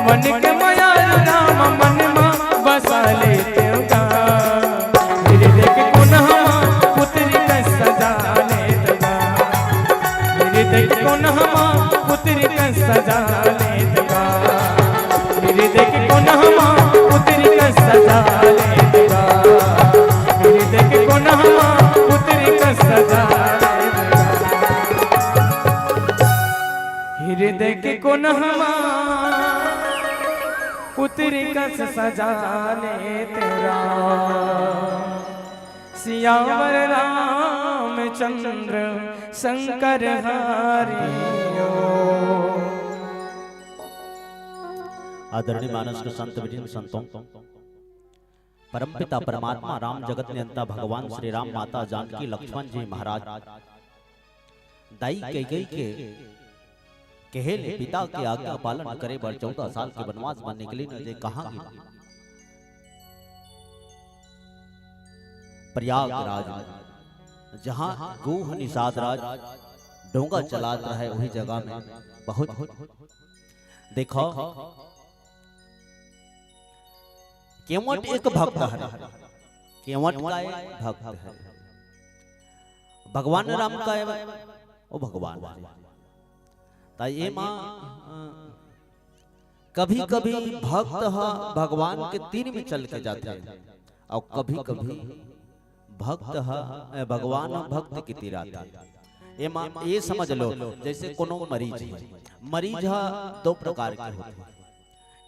मन के मयारू रामा, मन मा बसा लेगा। हृदय के कोनहा मा पुतरी कस सजा लेगा। हृदय के कोनहा मा पुतरी कस सजा लेगा। हृदय के कोनहा मा पुतरी कस सजा लेगा। हृदय के कोनहा मा पुतरी कस सजा लेगा। हृदय के कोनहा मा पुतरी कस सजा लेगा। सियावर रामचंद्र शंकर हरि हो। आदरणीय मानस के संत वृंद, संतों, परमपिता परमात्मा राम, जगत नियंता भगवान श्री राम, माता जानकी, लक्ष्मण जी महाराज, दाई कैकेयी के कहे ले पिता के आज्ञा पालन करे बर चौदह साल के वनवास बर निकलिन, जे कहाँ गे? प्रयागराज में, जहाँ गुह निषाद राज डोंगा चलात रहे, वही जगह में बहुत। देखो, केवट एक भक्त हरे। केवट का एक भक्त हरे। भगवान राम का एक, ओ भगवान हरे। त एमा, अ, कभी-कभी भक्त ह भगवान के तीर में चल के जाथे, अउ कभी-कभी भक्त ह, अ, भगवान ह भक्त के तीर आथे। एमा ये समझ लो, जैसे कोनो मरीज हे, मरीज ह दो प्रकार के होथे।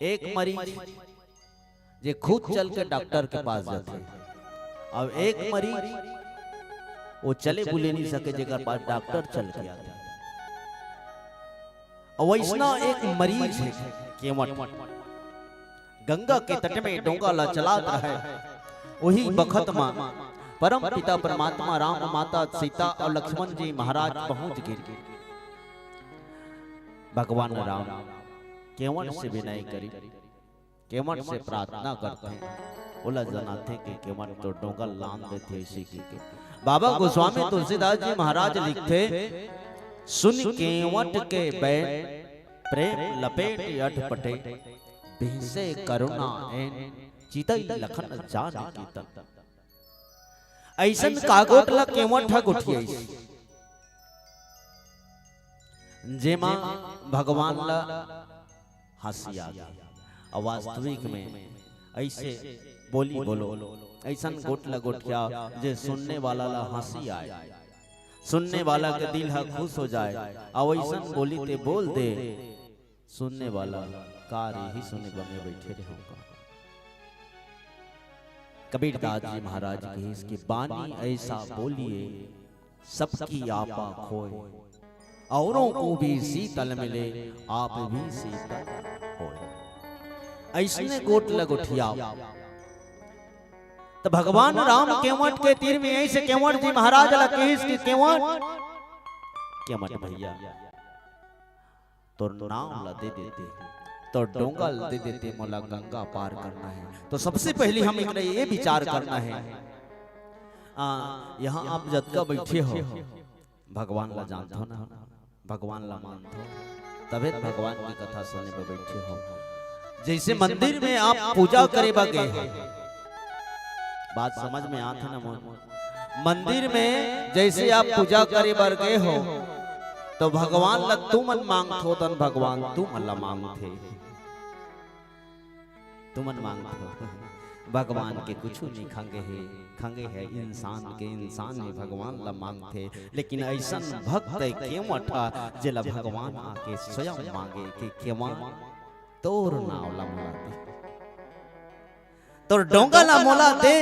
एक मरीज जे खुद चल के डॉक्टर के पास जाथे, अउ एक मरीज वो चले बुले नहीं सके, जेकर पास डॉक्टर चल के आथे। अउ वैसना एक मरीज हे केवट, गंगा के तट में डोंगा ला चलात रहे। वही बखत मा परम पिता परमात्मा राम, माता सीता अउ लक्ष्मण जी महाराज पहुंच गे। भगवान राम केवट से विनय करी, केवट से प्रार्थना करथे, ओला जनाथे कि केवट तो डोंगा लान देथे इसी के। बाबा गोस्वामी तुलसीदास जी महाराज लिखथे, "सुन केवट के बैन, प्रेम लपेट अट पटे, बिहसे करुणा ऐन, चितई लखन जान की तन।" अइसन का गोठ ला केवट ह गोठियाइस, जेमा भगवान ला हंसी आ गे। अउ वास्तविक में ऐसे बोली बोलो, अइसन गोठ ला गोठिया जे सुनने वाला ला हंसी आए, सुनने वाला के दिल ह खुश हो जाए। अउ अइसन बोली ते बोल दे, सुनने वाला का रे ही सुने बने बैठे रहे होगा। कबीरदास जी महाराज कहिस कि बानी ऐसा बोलिए, सबकी आपा खोए, औरों को भी शीतल मिले, आप भी शीतल होए। अइसने गोठ ल गोठियाव। त भगवान राम केवट के तीर में अइसे केवट जी महाराज ला कहिस कि केवट, केवट भैया, तोर नाव ला दे देते, तो डोंगा ल दे देते, मोला गंगा पार करना हे। तो सबसे पहली हम एक ये विचार करना हे, आ, यहाँ आप जतका बैठे हो, भगवान ला जानथो ना, भगवान ला मानथो, तभे तो भगवान की कथा सुने बर बैठे हो। जैसे मंदिर में आप पूजा करे बर गए हो, बात समझ में आत हे ना मोर? मंदिर में जैसे आप पूजा करे बर गए हो, तो भगवान ला तुमन मांगथो, तन भगवान तुमन ला मांगथे। तुमन मांगथो, भगवान के कुछु नहीं खंगे हे, खंगे हे इंसान के, इंसान ही भगवान ला मांगथे। लेकिन ऐसन भक्त हे केवट हा, जेला भगवान आके स्वयं मांगे कि केवट, तोर नाव ला मोला दे, तोर डोंगा ला मोला दे।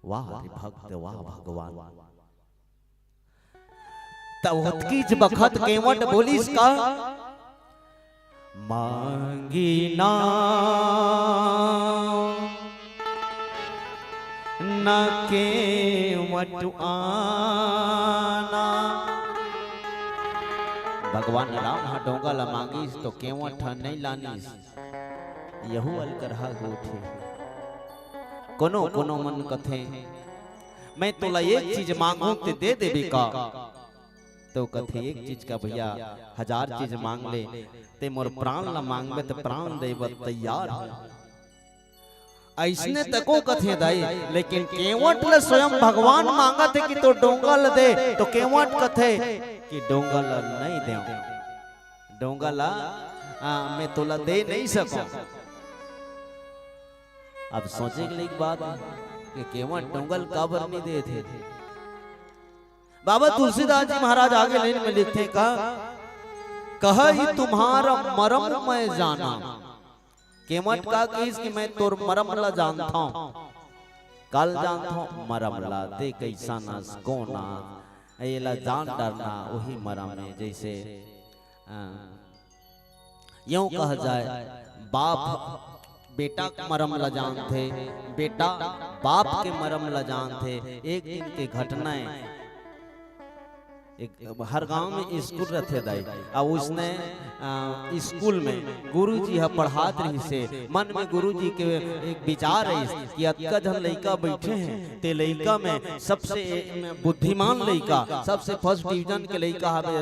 वाह रे भक्त, वाह भगवान। त ओतकीच बखत केवट बोलिस का, मांगी ना न केवट आना। भगवान राम ह डोंगा ल मांगिस तो केवट ह नइ लानिस। यहू अलकरहा गोठ हे। कोनो कोनो मन कथे, मैं तोला एक चीज मांगू ते दे देबे का? तो कथे, एक चीज का भैया, हजार चीज मांग ले, ते मोर प्राण ला मांगबे त प्राण दे बर तैयार हूँ। अइसने तको कथे दाई, लेकिन केवट ल स्वयं भगवान मांगत हे कि तो डोंगा ल दे, तो केवट कथे कि डोंगा ल नहीं देव, डोंगा ला, आ, मैं तोला दे नहीं सकूं। अब सोचे के लायक बात हे कि केवट डोंगा ल काबर नहीं देथे। बाबा तुलसीदास जी महाराज आगे लाइन में लिखथे का, कहा ही तुम्हारा मरम मैं जाना। केवट का कहिस कि मैं तोर मरम ला जानथौं। काला जानथौं? मरम ला। ते कइसन अस, कोन अस, एला जान डरना, ओही मरम हे। जैसे, अ, यूं कहा जाए, बाप बेटा के मरम ला जानथे, बेटा बाप के मरम ला जानथे। एक दिन के घटना हे, एक, हर गांव में स्कूल रथे दाई, अउ उसने, अ, स्कूल में गुरुजी ह पढ़ात रहिस हे। मन में गुरुजी के एक विचार रहिस कि अतका झन लइका बैठे हे, ते लइका में सबसे बुद्धिमान लइका, सबसे फर्स्ट डिवीजन के लइका हवे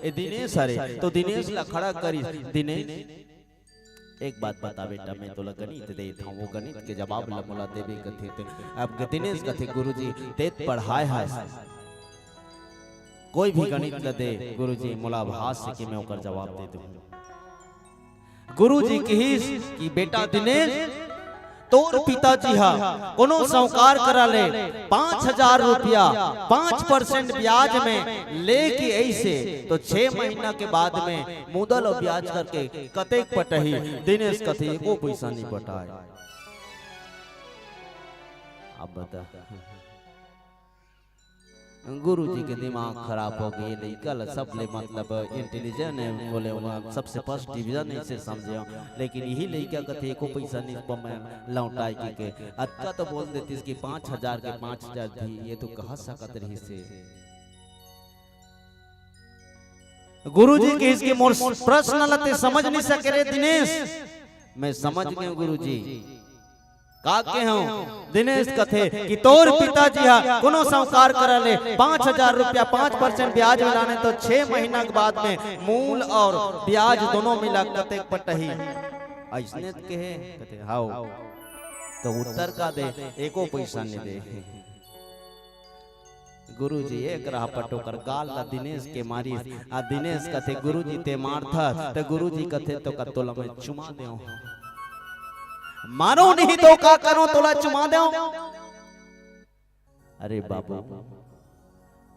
ए दिनेश हरे, तो दिनेश ला खड़ा करिस। दिनेश, एक बात बता बेटा, मैं तोला गणित देत हौं, वो गणित के जवाब ला मोला देबे कथे। ते अब दिनेश कथे, गुरुजी, ते त पढ़ाए हस, कोई भी गणित ला दे गुरुजी, मोला आभास हे कि मैं ओकर जवाब दे दूं। गुरुजी कहिस कि बेटा दिनेश, तोर पिताजी हा कोनो साहूकार करा ले पांच हजार रुपया पांच परसेंट ब्याज में लेके अइसे, तो छह महीना के बाद में मुदल अउ ब्याज करके कतेक पटही? दिनेश कथे, एको पइसा नहीं पटाए। अब बता, गुरुजी के दिमाग खराब हो गे, लइका ल सबले मतलब इंटेलिजेंट हे, बोले हुआ सबसे फर्स्ट डिवीजन हे, अइसे समझे हौं, लेकिन इही लइका कथे एको पइसा नहीं प-, मैं लौटाए के, के अतका तो बोल देतिस कि पांच हजार के पांच हजार दी, ये तो कहा सकत रहिस हे। गुरुजी कहिस कि मोर प्रश्न ला ते समझ नहीं सके रे दिनेश। मैं समझ गेंव गुरुजी। का कहे हौं? दिनेश कथे कि तोर पिताजी हा कोनो साहूकार करा ले पांच हजार रुपया पांच परसेंट ब्याज में लाने, तो छह महीना के बाद में मूल अउ ब्याज दोनों मिला कतेक पटही? अइसने त कहे, कथे, हाव। तो उत्तर का दे, एको पइसा नहीं दे। गुरुजी एक राह पट ओकर गाल ला दिनेश के मारिस। आ दिनेश कथे, "गुरुजी ते मारथस?" त गुरुजी कथे, "तो का तोला मैं चुमा देव?" मारो नहीं तो का करो, तोला चुमा देव? अरे बाबू,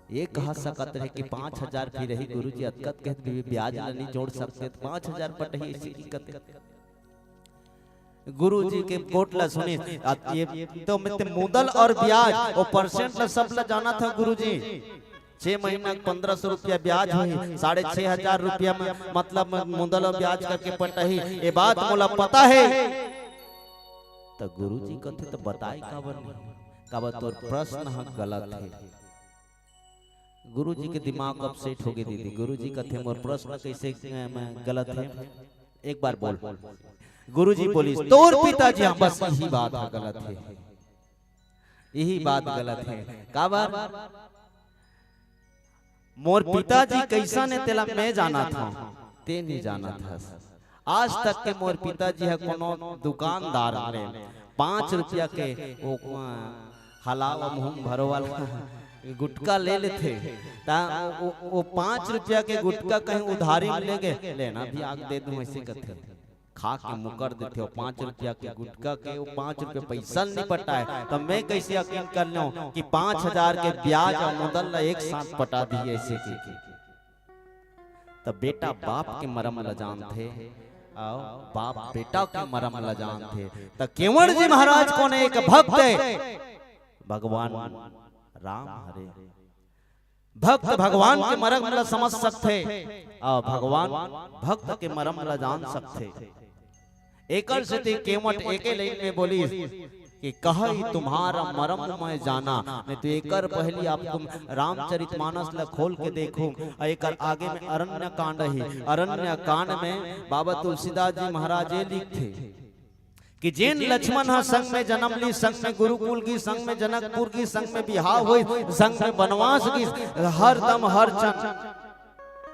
ये कहा सकत रहे कि पांच हजार फी रही गुरुजी, अतका त कहत भी ब्याज ला नहीं जोड़ सकते, त पांच हजार पटही अइसे की कथे। गुरुजी के गोठ ला सुनिस, आ, ये तो मैं ते मुदल अउ ब्याज, वो परसेंट ला सब ला जानत हौं गुरुजी। छह महीना के पन्द्रह सौ रुपया ब्याज होही, साढ़े छह हजार रुपया में, मतलब, मुदल अउ ब्याज करके पटही, ये बात मोला पता हे। त गुरुजी कथे, "त बताए काबर नहीं? काबर तोर प्रश्न ह गलत हे।" गुरुजी के दिमाग अब सेट हो गए दीदी। गुरुजी कथे, "मोर प्रश्न कैसे, अ, म, गलत है? एक बार बोल।" गुरुजी बोलिस, "तोर पिताजी।" हाँ, बस यही बात है, गलत है, यही बात गलत है। काबर? मोर पिताजी कैसन हे, तेला मैं जानत हंव, ते नहीं जानत हस। आज तक के मोर पिताजी ह कोनो दुकानदार ले पाँच रुपया के वो, अ, हलावा मुंह भरो वाला गुटखा ले लेथे, ता वो, वो, वो पाँच रुपया के गुटखा कहीं उधारी में ले गे, "ले ना भी आग दे दूं," ऐसे कथे। खा के मुकर देथे, वो पाँच रुपया के गुटखा के, वो पाँच रुपया पैसा नहीं पटाए, तो मैं कैसे यकीन कर लूं कि पाँच हजार के ब्याज और मुदल ला एक साथ पटा दिए ऐसे के? तब बेटा बाप के मरम ला जानथे, अउ बाप बेटा के मरम ला जानथे। त केवड़ जी महाराज कोन हे? एक भक्त हे, भगवान राम हरे। भक्त भगवान के मरम ला समझ सकथे, अउ भगवान भक्त के मरम ला जान सकथे। एकर सेती केवट एके लाइन में बोलिस कि "कहई तुम्हारा मरम मैं जाना।" नहीं तो एकर पहली आप तुम रामचरितमानस ला खोल के देखो, अउ एकर आगे में अरण्य कांड ही। अरण्य कांड में बाबा तुलसीदास जी महाराज ये लिखथे कि जेन लक्ष्मण ह संग में जन्म ली, संग में गुरुकुल गी, संग में जनकपुर गी, संग में बिहाव होई, संग में बनवास गी, हरदम हर क्षण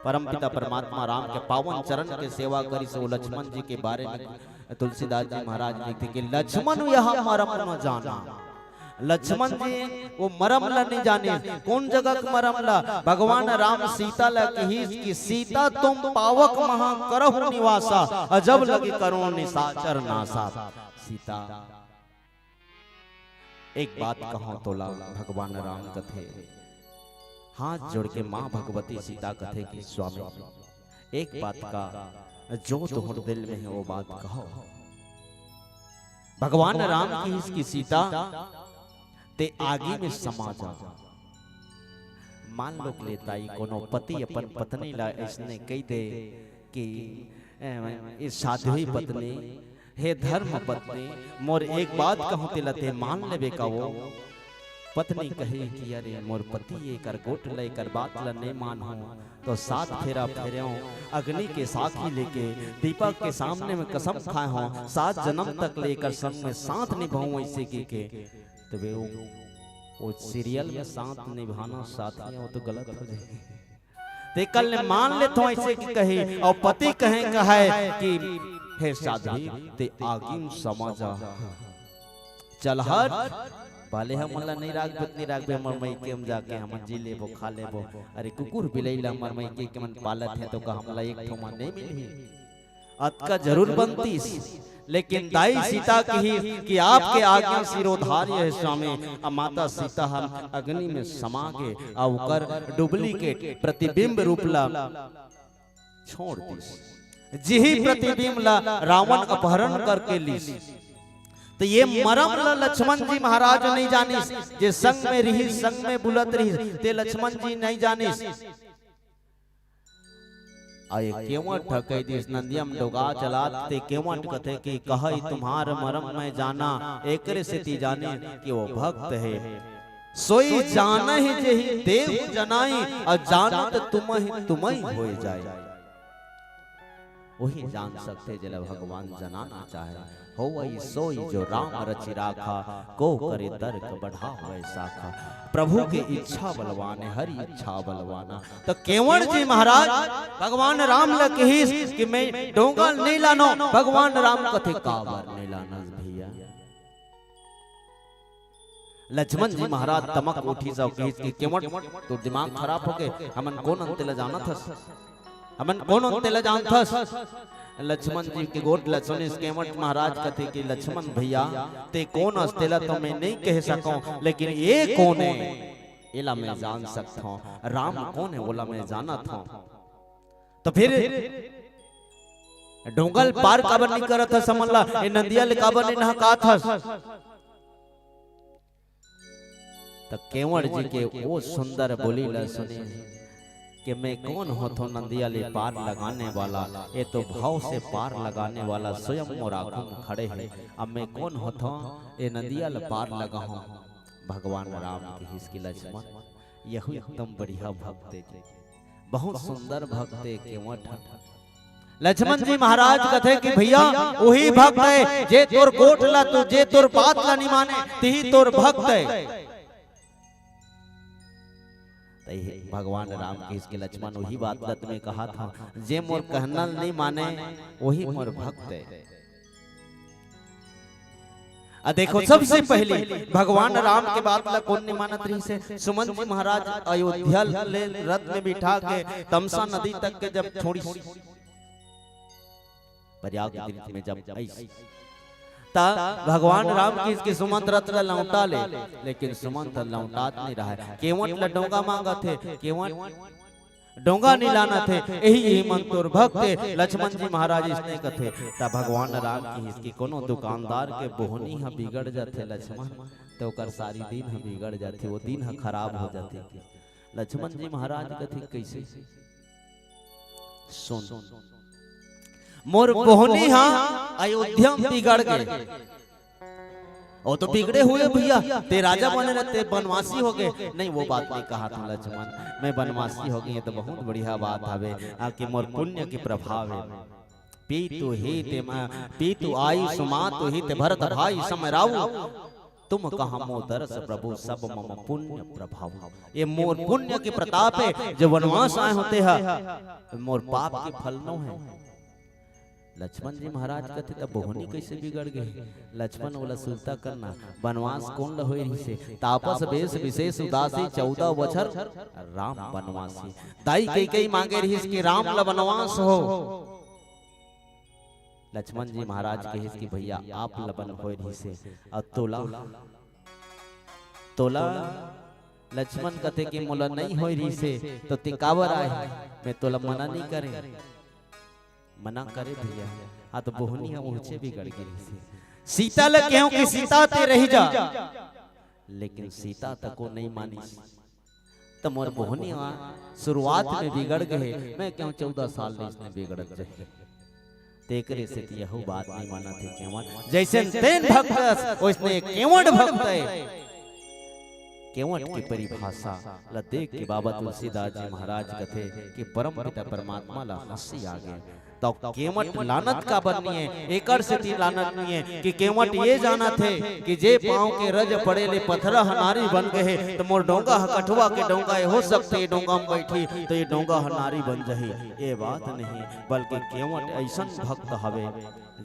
परमपिता परमात्मा राम के पावन चरण के सेवा करिस। वो लक्ष्मण जी के बारे में तुलसीदास जी महाराज लिखथे कि "लक्ष्मण यह मरम न जाना।" लक्ष्मण जी वो मरम ला नहीं जाने। कौन जगह के मरम ला? भगवान राम सीता ला कहिस कि "सीता तुम पावक महा करहु निवासा, अजब लगे करुण निशाचर नासा।" सीता, एक बात कहूं तोला, भगवान राम कथे, हाथ जोड़ के माँ भगवती सीता कथे कि "स्वामी, एक बात का जो तोहर दिल में है वो बात कहो।" भगवान राम कहिस कि "सीता, ते आगी में समा जा।" मान लो के लेताई कोनो पति अपन पत्नी ला ऐसने कह दे कि, "ए, ए साध्वी पत्नी, हे धर्म पत्नी, मोर एक बात कहूं तेला ते मान लेबे का वो?" पत्नी कही कि "अरे मोर पति, एकर गोठ ला, एकर बात ला नहीं मानहूं तो सात फेरा फेरेंव, अग्नि के साखी लेके दीपक के सामने में कसम खाए हों, सात जन्म तक ले एकर संग में साथ निभाऊं," ऐसे की के। तो वे वो, वो सीरियल में साथ निभाना साथी है, वो तो गलत हो जाएगी। ते कल ने मान लेथो ऐसे कि कही, अउ पति कहे कहे कि "हे साध्वी, ते आगी में समा जा।" चल हट, भले हमन ला नहीं राखबे, नहीं राखबे, हमर मइके में जाके हमन जी लेबो, खा लेबो। अरे कुकुर बिलई ला हमर मइके के मन पालत हे, तो का हमला एक ठो मन नहीं मिलही? अतका जरूर बनतीस, लेकिन दाई सीता कही कि "आपके आज्ञा सिरोधार्य है स्वामी।" अब माता सीता हम अग्नि में समा गे, अउ ओकर डुप्लीकेट प्रतिबिंब रूप ला छोड़ दिस। जिही प्रतिबिंब ला रावण अपहरण करके लीस। तो ये मरम ला लक्ष्मण जी महाराज नहीं जानिस, जे संग में रहिस, संग में बुलत रहिस, ते लक्ष्मण जी नहीं जानिस। अउ ये केवट ह कहि दिस, नंदिया म डोगा चलात, ते केवट कथे कि "कहई तुम्हार मरम मैं जाना", एकरे सेती जाने कि वो भक्त हे। "सोई जानहि जेहि देहु जनाई, अउ जानत तुमहि तुमहि होय जाई।" वही जान सकथे जेला भगवान जनाना चाहे। "होवई सोई जो राम रचि राखा, को करे तर्क बढ़ावै शाखा।" प्रभु के इच्छा बलवान हे, हरि इच्छा बलवाना। तो केवट जी महाराज भगवान राम ला कहिस कि "मैं डोंगा नहीं लानो।" भगवान राम कथे "काबर नहीं लानस भैया?" लक्ष्मण जी महाराज तमक उठिस अउ कहिस कि "केवट, तोर दिमाग खराब हो गे, हमन कोन अन तेला जानत हस? हमन कोन अन तेला जानत हस?" लक्ष्मण जी के गोठ ल सुनिस केवट महाराज कथे कि "लक्ष्मण भैया, ते कोन अस तेला तो मैं नहीं कह सकौं, लेकिन ये कोन हे, एला मैं जान सकथौं। राम कोन हे, ओला मैं जानत हौं।" तो फिर डोंगा ल पार काबर नहीं करत हस हमन ला? ए नंदिया ले काबर नहीं नहकात हस? त केवट जी के वो सुंदर बोली ला सुने कि "मैं कौन होथों नंदिया ले पार लगाने वाला, ये तो भाव से पार लगाने वाला स्वयं मोर आँखों में खड़े हे। अब मैं कौन होथों ये नंदिया ले पार लगाहूँ?" भगवान राम कहिस कि "लक्ष्मण, यहू एकदम बढ़िया भक्त हे, बहुत सुंदर भक्त हे केवट ह। लक्ष्मण जी महाराज कथे कि भैया, वही भक्त हे, जे तोर गोठ ला, तू जे तोर बात ला नहीं माने, तिही तोर भक्त हे। तही भगवान राम कहिस कि लक्ष्मण, वही बात ला तो मैं कहत हंव, जे मोर कहना ल नहीं माने, वही मोर भक्त हे। आ देखो, सबसे पहले भगवान राम के बात ला कोन नहीं मानत रहिस हे? सुमंत जी महाराज अयोध्या ले रथ में बिठा के तमसा नदी तक के जब छोड़िस, प्रयाग तीर्थ में जब आइस, त भगवान राम कहिस कि सुमंत रथ ला लौटा ले, लेकिन सुमंत लौटात नहीं रहय। केवट ला डोंगा मांगत हे, केवट डोंगा नहीं लानत हे, यही, यही मन तोर भक्त हे। लक्ष्मण जी महाराज इसने कथे, त भगवान राम कहिस कि कोनो दुकानदार के बोहनी ह बिगड़ जाथे लक्ष्मण, त ओकर सारी दिन ह बिगड़ जाथे, वो दिन ह खराब हो जाथे। लक्ष्मण जी महाराज कथे, कइसे? सुन, मोर बोहनी ह अयोध्या में बिगड़ गे, वो तो बिगड़े हुए भैया, ते राजा बने रहते, बनवासी हो गे। नहीं, वो बात नहीं कहत हंव लक्ष्मण, मैं बनवासी हो गे, ये तो बहुत बढ़िया बात हवे, आ कि मोर पुण्य के प्रभाव हे। पीतु हित म-, पीतु आयुष मातु हित भरत भाई सम राऊ, तुम कहा मो दरस प्रभु सब मम पुण्य प्रभाव। ये मोर पुण्य के प्रताप हे, जो बनवास आए हों तेहा मोर पाप के फल नो हे। लक्ष्मण जी महाराज कथे, "त बोहनी कइसे बिगड़ गे?" लक्ष्मण ओला सुरता करना, बनवास कोन ल होय रहिसे? तापस बेस विशेष उदासी, चौदह बछर राम बनवासी। दाई कैकेयी मांगे रहिस कि राम ल बनवास हो। लक्ष्मण जी महाराज कहिस कि भैया, आप ल बन होय रहिसे, अउ तोला, तोला लक्ष्मण कथे कि मोला नहीं होय रहिसे, त ते काबर आए? मैं तोला मना नहीं करे। मना करे भैया, हाँ तो बोहनी ह उहचे बिगड़ गे रहिसे। सीता ल केहेंव कि सीता ते रहि जा, लेकिन सीता तको नहीं मानिस। त मोर बोहनी ह शुरुआत में बिगड़ गे हे, मैं केहेंव चौदह साल ले इसने बिगड़त रही। तेकरे सेती यहू बात नहीं मानत हे केवट। जइसन तेन भक्त अस, ओइसने केवट भक्त हे। केवट के परिभाषा ल देख के बाबा तुलसीदास जी महाराज कथे कि परम पिता परमात्मा ल हंसी आ गे। त केवट लानत काबर नहीं हे? एकर सेती लानत नहीं हे कि केवट ये जानत हे कि जे पांव के रज पड़े ले पथरा ह नारी बन गे हे, त मोर डोंगा ह कठवा के डोंगा ए हो सकथे, ए डोंगा म बइठही त ए डोंगा ह नारी बन जही। ए बात नहीं, बल्कि केवट अइसन भक्त हवे,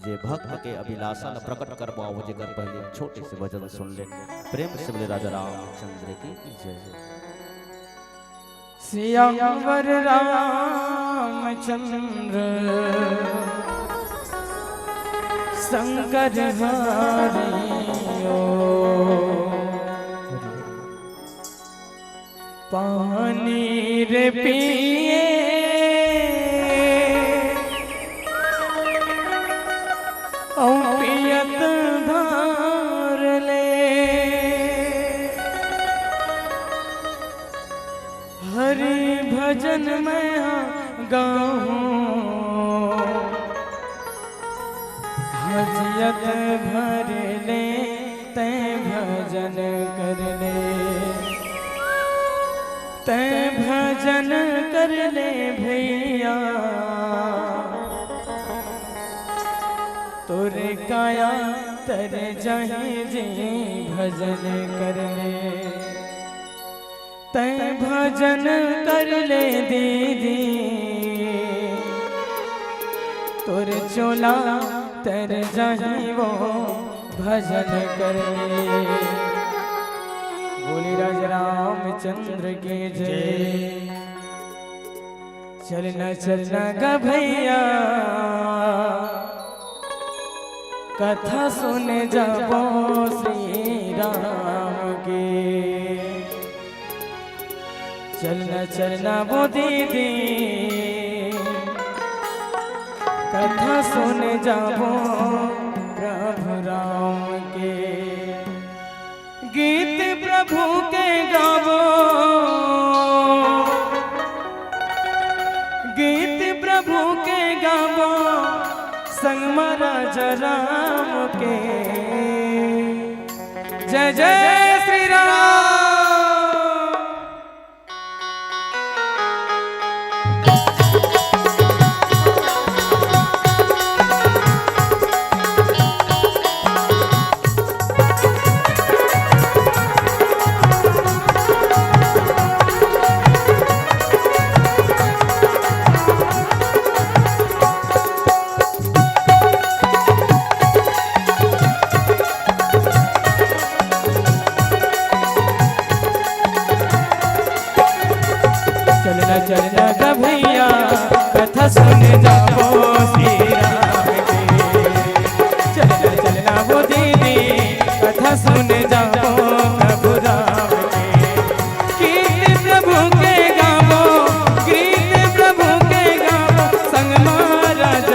जे भक्त के अभिलाषा ल प्रकट कर पावय, जेकर पहले छोटे से भजन सुन ले। प्रेम से बोले राजा रामचंद्र की जय। सियावर रामचंद्र शंकर हरि ओ। पानी रे पिए अउ पियत भर ले। हरि भजन मैं गाहूँ, हजियत भर ले, तैं भजन कर ले, तैं भजन कर ले भैया। तोर काया तर जाही जी भजन कर ले। तैं भजन कर ले दीदी, तोर चोला तर जाही वो भजन कर ले। बोली राज रामचंद्र की जय। चलना चलना ग भैया, कथा सुन जाबो श्री राम के। चलना चलना वो दीदी, कथा सुन जाबो प्रभु राम के। गीत प्रभु के गाबो, गीत प्रभु के गाबो, संग म राजा राम के। जय जय श्री राम।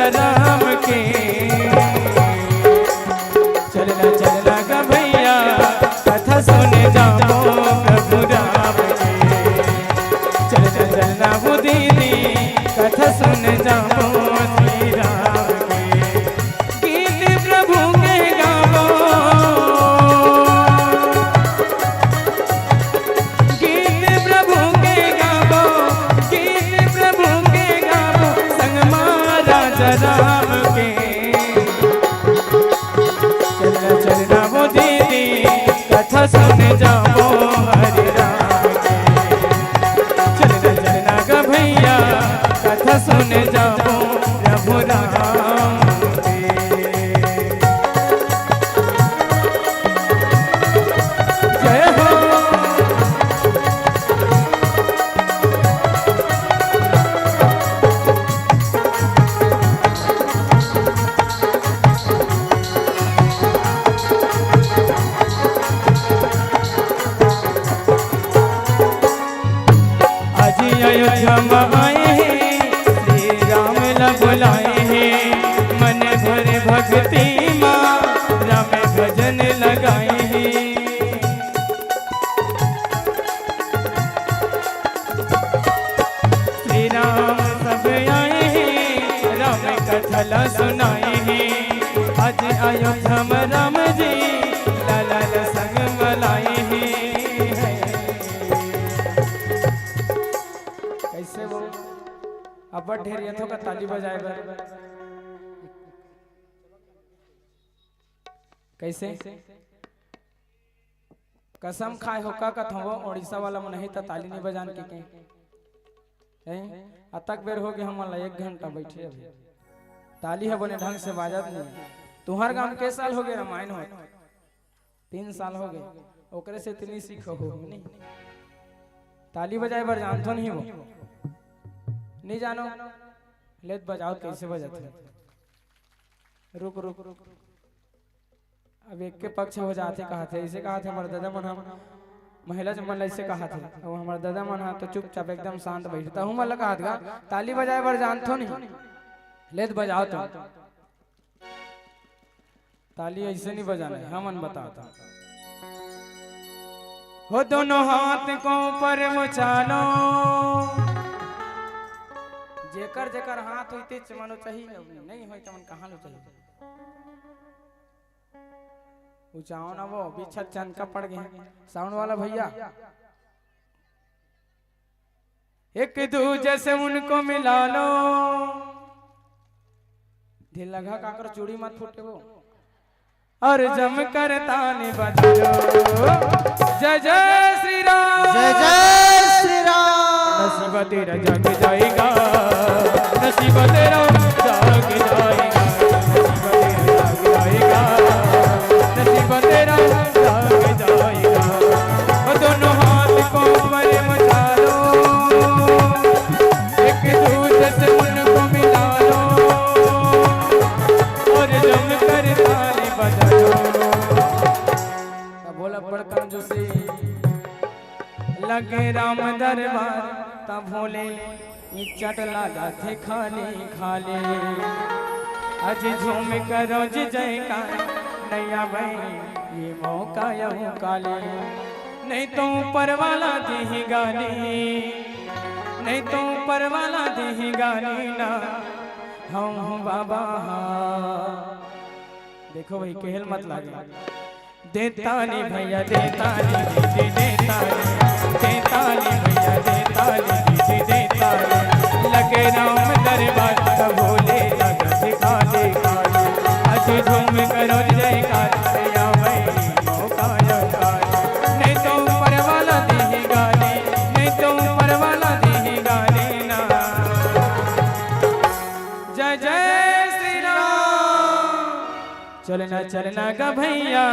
राम के। चलना चलना ग भैया, कथा सुने जाबो प्रभु राम के। चलना चलना वो दीदी, कथा सुने जाबो श्री राम के। गीत प्रभु के गाबो, गीत प्रभु के गाबो, गीत प्रभु के गाबो, संग मा राजा राम के। चलना चलना वो दीदी, कथा सुने जाबो हरि राम के। चलना चलना ग भैया, कथा सुने जाबो प्रभु राम के। जय हो। आज अयोध्या म आए हे, श्री राम ला बुलाए हे, मन भर भक्ति म राम भजन लगाए हे। श्री राम सब आए हे, राम कथा ला सुनाए हे, आज अयोध्या म राम जी लाला ला संग म लाए हे। कइसे वो अब्बड़ ढेर येथे का ताली बजाए बर? कइसे? कसम खाए हो का कथों वो, ओडिशा वाला मन ही त ताली नइ बजान के के। हैं? अतक बेर हो गे हमन ला, एक घंटा बइठे अभी। ताली ह बने ढंग से बाजत नइ हे। तुंहर गांव के साल हो गे रामायण होत? तीन साल हो गे। ओकरे से इतनी सीख हो, नहीं? ताली बजाए बर जानथो नहीं वो? नइ जानो? ले त बजाओ, कइसे बजाथे? रुक, रुक, रुक। अब एक के पक्ष हो जाथे, कहाथे, अइसे कहाथे हमर ददा मन ह, महिला मन ला अइसे कहाथे। अउ हमर ददा मन ह तो चुपचाप एकदम शांत बइठे। तहूं मन ला कहात गा, ताली बजाए बर जानथो नहीं, ले त बजाओ तो। ताली अइसे नइ बजाना हे, हमन बताथन। हो दोनों हाथ को ऊपर उचालो, जेकर जेकर हाथ होइते चमनो चाहिए, नहीं होय चमन कहाँ लो चाहिए। उचाओ ना वो, बिछत चनका पड़ गे। साउंड वाला भैया, एक दूजे से उनको मिला लो। ढीला घा काकर चूड़ी मत फूटे वो। और जमकर ताली बजा लो। जय जय श्री राम। जय जय श्री राम। नसीब तेरा जाग जाएगा, नसीब तेरा जाग जाएगा, नसीब तेरा जाग जाएगा, नसीब तेरा जाग जाएगा। वो दोनों हाथ को ऊपर उठा लो, एक दूजे से उनको मिला लो और जमकर ताली बजा लो। तब बोला बड़ कंजूसी। लगे राम दरबार तब भोले इज्जत लगाथे खाली खाली। आज झूम करो जी जयकार, नइ आवय ये मौका अउ काली। नहीं तो ऊपर वाला दिही गाली, नहीं तो ऊपर वाला दिही गाली ना, हम हूँ बाबा हा। देखो भाई, केहेल मत लागे। देतानी भैया, देतानी दीदी, देतानी, देतानी भैया, देतानी दीदी, देतानी। लगे राम दरबार त भोले जगत काले काले। आज झूम करो जयकार, या भाई मौका अउ काले। नहीं तो ऊपर वाला दिही गाली, नहीं तो ऊपर वाला दिही गाली ना। जय जय श्री राम। चलना चलना ग भैया,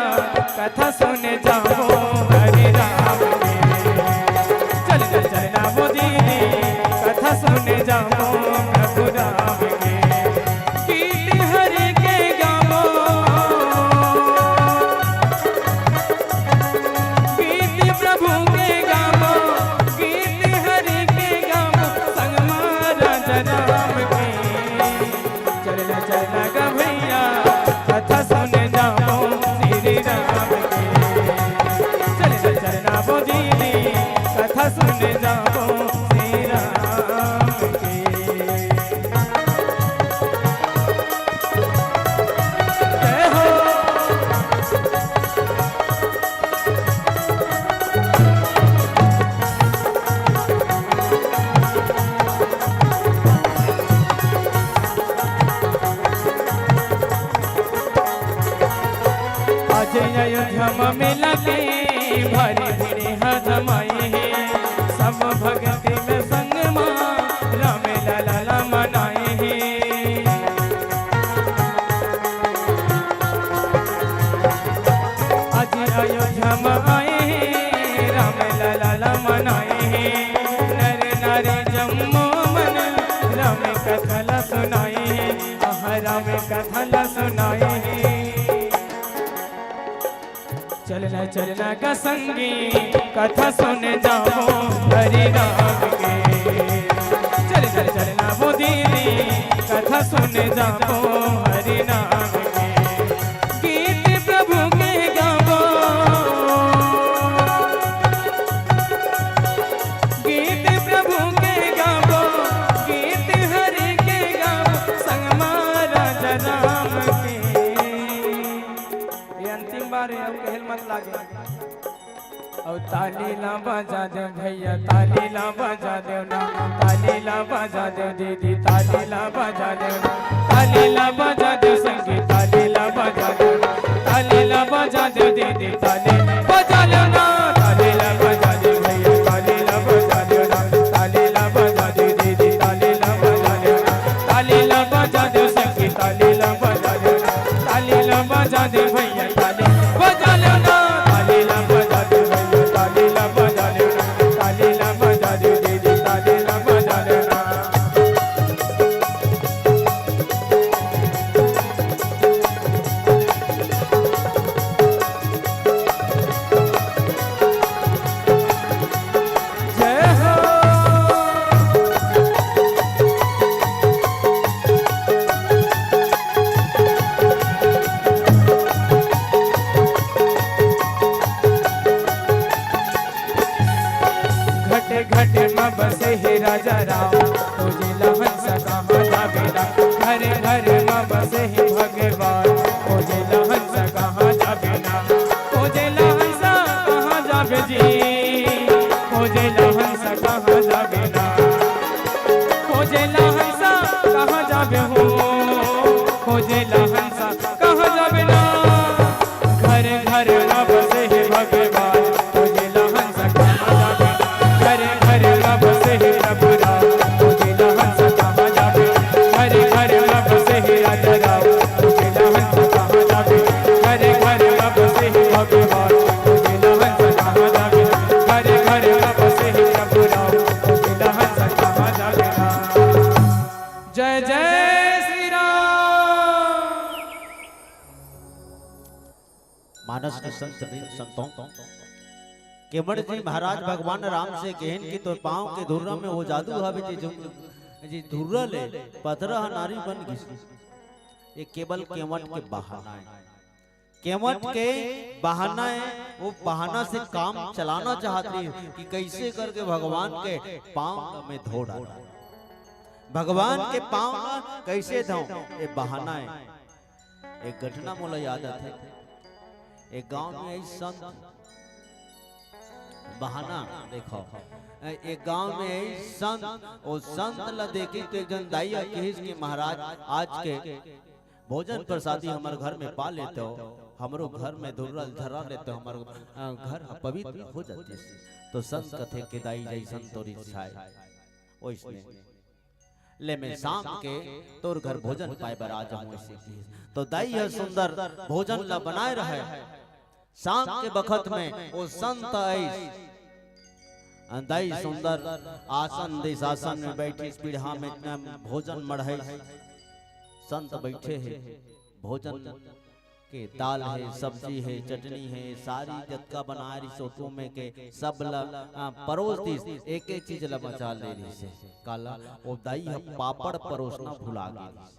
कथा सुने जाबो हरे राम के। चलना चलना वो दीदी, कथा सुने जाबो प्रभु राम के। गीत हरि के गाबो, गीत प्रभु के गाबो, गीत हरि के गाबो, संग मा राजा राम के। चल चलना गा भैया, कथा सुने जाबो श्री राम के। चल, चल, चलना वो दीदी, कथा सुने जाबो श्री राम के। जय हो। आज अयोध्या म मेला के भारी भीड़ ह जमाए हे, सब भगती में संग म राम लला ल मनाए हे। आज अयोध्या म आए हे, राम लला ल मनाए हे। नर नारी जम्मो मन राम कथा ल सुनाए हे, आहा राम कथा ल सुनाए हे। चलना चलना गा संगी, कथा सुने जाबो हरि नाम के। चलना चलना वो दीदी, कथा सुने जाबो हरि नाम के। गीत प्रभु के गाबो, गीत प्रभु के गाबो, गीत हरि के गाबो, संग म राजा राम के। ये अंतिम बार हे, अउ कहे ल मत लागे। अउ ताली ला बजा दे भैया, ताली ला बजा दे ना, ताली ला बजा दे दीदी, ताली ला बजा दे ना, ताली ला बजा दे संगी, ताली ला बजा दे ना, ताली ला बजा दे दीदी, ताली बजा ले ना, ताली ला बजा दे भैया, ताली ला बजा दे ना, ताली ला बजा दे दीदी, ताली ला बजा दे ना, ताली ला बजा दे संगी, ताली ला बजा दे ना, ताली ला बजा दे भैया, ताली बजा ले ना, ताली ला बजा दे भैया, ताली ला बजा ले ना, ताली ला बजा दे दीदी, ताली ला बजा ले ना। जय हो। घट घट म बसे हे राजा राम, खोजेला हंस कहाँ जाबे ना। घर घर म बसे हे भगवान, खोजेला हंस कहाँ जाबे ना। खोजेला हंस कहाँ जाबे जी, खोजेला हंस कहाँ जाबे ना। खोजेला हंस कहाँ जाबे हो, खोजेला हंस कहाँ जाबे ना। घर घर म बसे हे भगवान, खोजेला हंस कहाँ जाबे ना। घर घर म बसे हे प्रभु राम, खोजेला हंस कहाँ जाबे। घर घर म बसे हे राजा राम, खोजेला हंस कहाँ जाबे। घर घर म बसे हे भगवान, खोजेला हंस कहाँ जाबे। घर घर म बसे हे प्रभु राम, खोजेला हंस कहाँ जाबे। जय जय श्री राम। मानस के संत वीर संतों, केवट जी महाराज भगवान राम से कहेन कि तोर पाँव के धुर्रा में वो जादू हवे जे जो, जे धुर्रा ले पथरा ह नारी बन गिस। ये केवल केवट के बहाना हे, केवट के बहाना हे। वो बहाना से काम चलाना चाहत रहिस कि कैसे करके भगवान के पाँव में धो डाला, भगवान के पाँव में कैसे धो, ये बहाना हे। एक घटना मोला याद आथे। एक गांव में आई संत, बहाना देखो, एक गांव में आई संत, ओ संत ला देखे के एक जन दाई ह किहिस कि महाराज, आज के भोजन प्रसादी हमर घर में पा लेते हो, हमरो घर में धुर्रा ल धरा लेते हो, हमर, अ, घर ह पवित्र हो जातिस। तो संत कथे के दाई जैसन तोर इच्छा हे, ओइसने ले मैं शाम के तोर घर भोजन पाए बर आ जाहूं, अइसे किहिस। तो दाई ह सुंदर भोजन ला बनाए रहय। शाम के बखत में ओ संत आइस। दाई सुंदर आसन दिस, आसन में बैठिस, पीढ़ा में भोजन मढ़ाइस। संत बैठे हे, भोजन के दाल हे, सब्जी हे, चटनी हे, सारी जतका बनाए रिहिस ओतको में के सब ल, आ, परोस दिस, एक एक चीज ल बचा ले रिहिस हे। काला? ओ दाई ह पापड़ परोसना भुला गे रिहिस।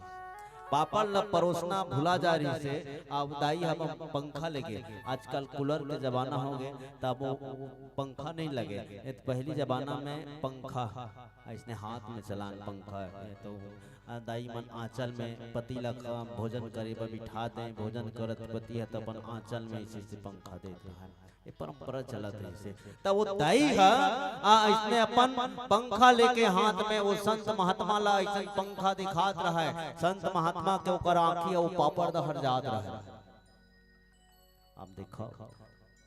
पापड़ ल परोसना भुला जा रहिस हे। अब दाई ह पंखा लेगे, आजकल कूलर के जमाना होगे, त अब वो पंखा नइ लगे। ए त पहिली जमाना में पंखा अइसने हाथ में चलान पंखा हे, तो दाई मन आंचल में पति ल भोजन करे बर बिठा दें, भोजन करत पति ह त अपन आंचल में अइसे पंखा देत रहय। ये परंपरा चलत रहिस हे। त वो दाई ह अइसने अपन पंखा लेके हाथ में, वो संत महात्मा ला अइसन पंखा दिखात रहय। संत महात्मा के ओकर आंखी अउ पापड़ डहर जात रहय। अब देखव,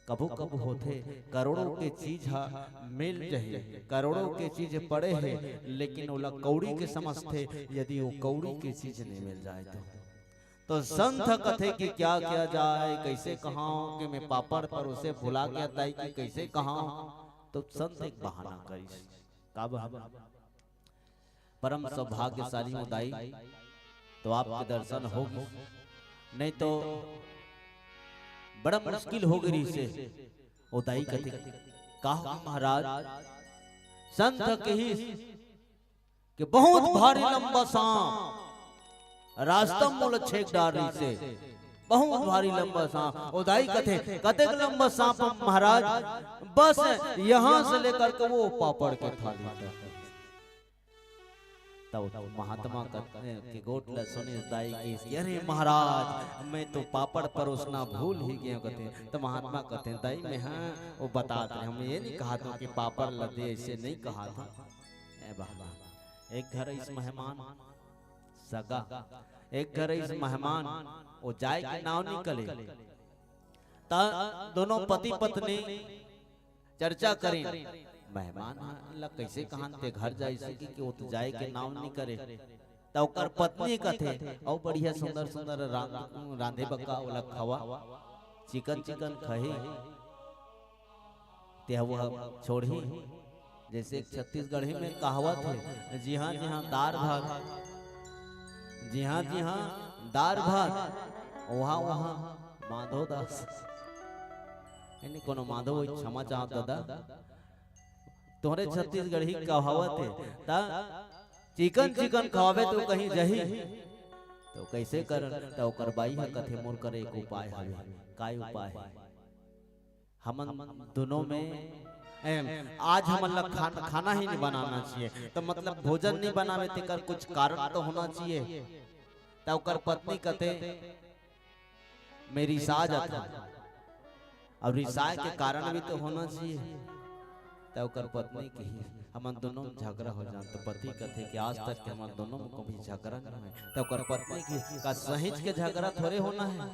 कभू कभू होथे, करोड़ों के चीज ह मिल जही, करोड़ों के चीज पड़े हे, लेकिन ओला कौड़ी के समझथे। यदि वो कौड़ी के चीज नइ मिल जाय त तो संत ह कथे कि क्या किया जाए, कइसे कहांव कि मैं पापड़ परोसे भुला गया दाई, कि कइसे कहांव। तो संत एक बहाना करिस। का बहाना? परम सौभाग्यशाली हो दाई, तो आपके दर्शन होगे, नहीं तो बड़ा मुश्किल होगे रहिस हे। ओ दाई कथे, का हो महाराज? संत ह कहिस कि बहुत भारी लंबा सांप रास्ता म मोला छेक डार रहिस हे, बहुत भारी लंबा सांप। ओ दाई कथे, कतेक लंबा सांप महाराज? बस यहां से लेकर के वो पापड़ के थाली तक। तब महात्मा कथे के गोठ ल सुनिस दाई कहिस कि अरे महाराज, मैं तो पापड़ परोसना भूल ही गेंव कथे। त महात्मा कथे, दाई मैं ह वो बतात रहेंव, मैं ये नइ कहत हंव कि पापड़ ल दे, अइसे नइ कहत हंव। ए बाबा, एक घर अइस मेहमान सगा, एक घर अइस मेहमान, वो जाय के नांव नइ ले। त दोनों पति पत्नी चर्चा करिन, मेहमान ह ला कइसे कहन ते घर जाय, अइसे कि, कि वो तो जाय के नांव नइ ले। त ओकर पत्नी कथे, अउ बढ़िया सुंदर सुंदर रांध-, रांधे बका ओला खवा, चिकन चिकन खही, ते ह वो छोड़ही। जइसे एक छत्तीसगढ़ी में कहावत हे, जिहां जिहां दार भात, जिहां जिहां दार भात, उहां उहां माधो दास। यानी कोनो माधो होही, क्षमा चाहत दादा, तोहरे छत्तीसगढ़ी कहावत हे, त चिकन चिकन खवाबे त कहीं जही, त कइसे करन? त ओकर बाई ह कथे, मोर करा एक उपाय हवे। काय उपाय हे? हमन दोनों में, एम, आज हमन ला खान-, खाना ही नइ बनाना चाहिए, त मतलब भोजन नइ बनावे, तेकर कुछ कारण तो होना चाहिए। त ओकर पत्नी कथे, मैं रिसा जाथंव, अउ रिसाय के कारण भी तो होना चाहिए। त ओकर पत्नी कहिस, हमन दोनों में झगड़ा हो जान। त पति कथे कि आज तक के हमन दोनों में कभी झगड़ा नइ होय। त ओकर पत्नी कहिस, का सहिंच के झगड़ा थोरे होना हे,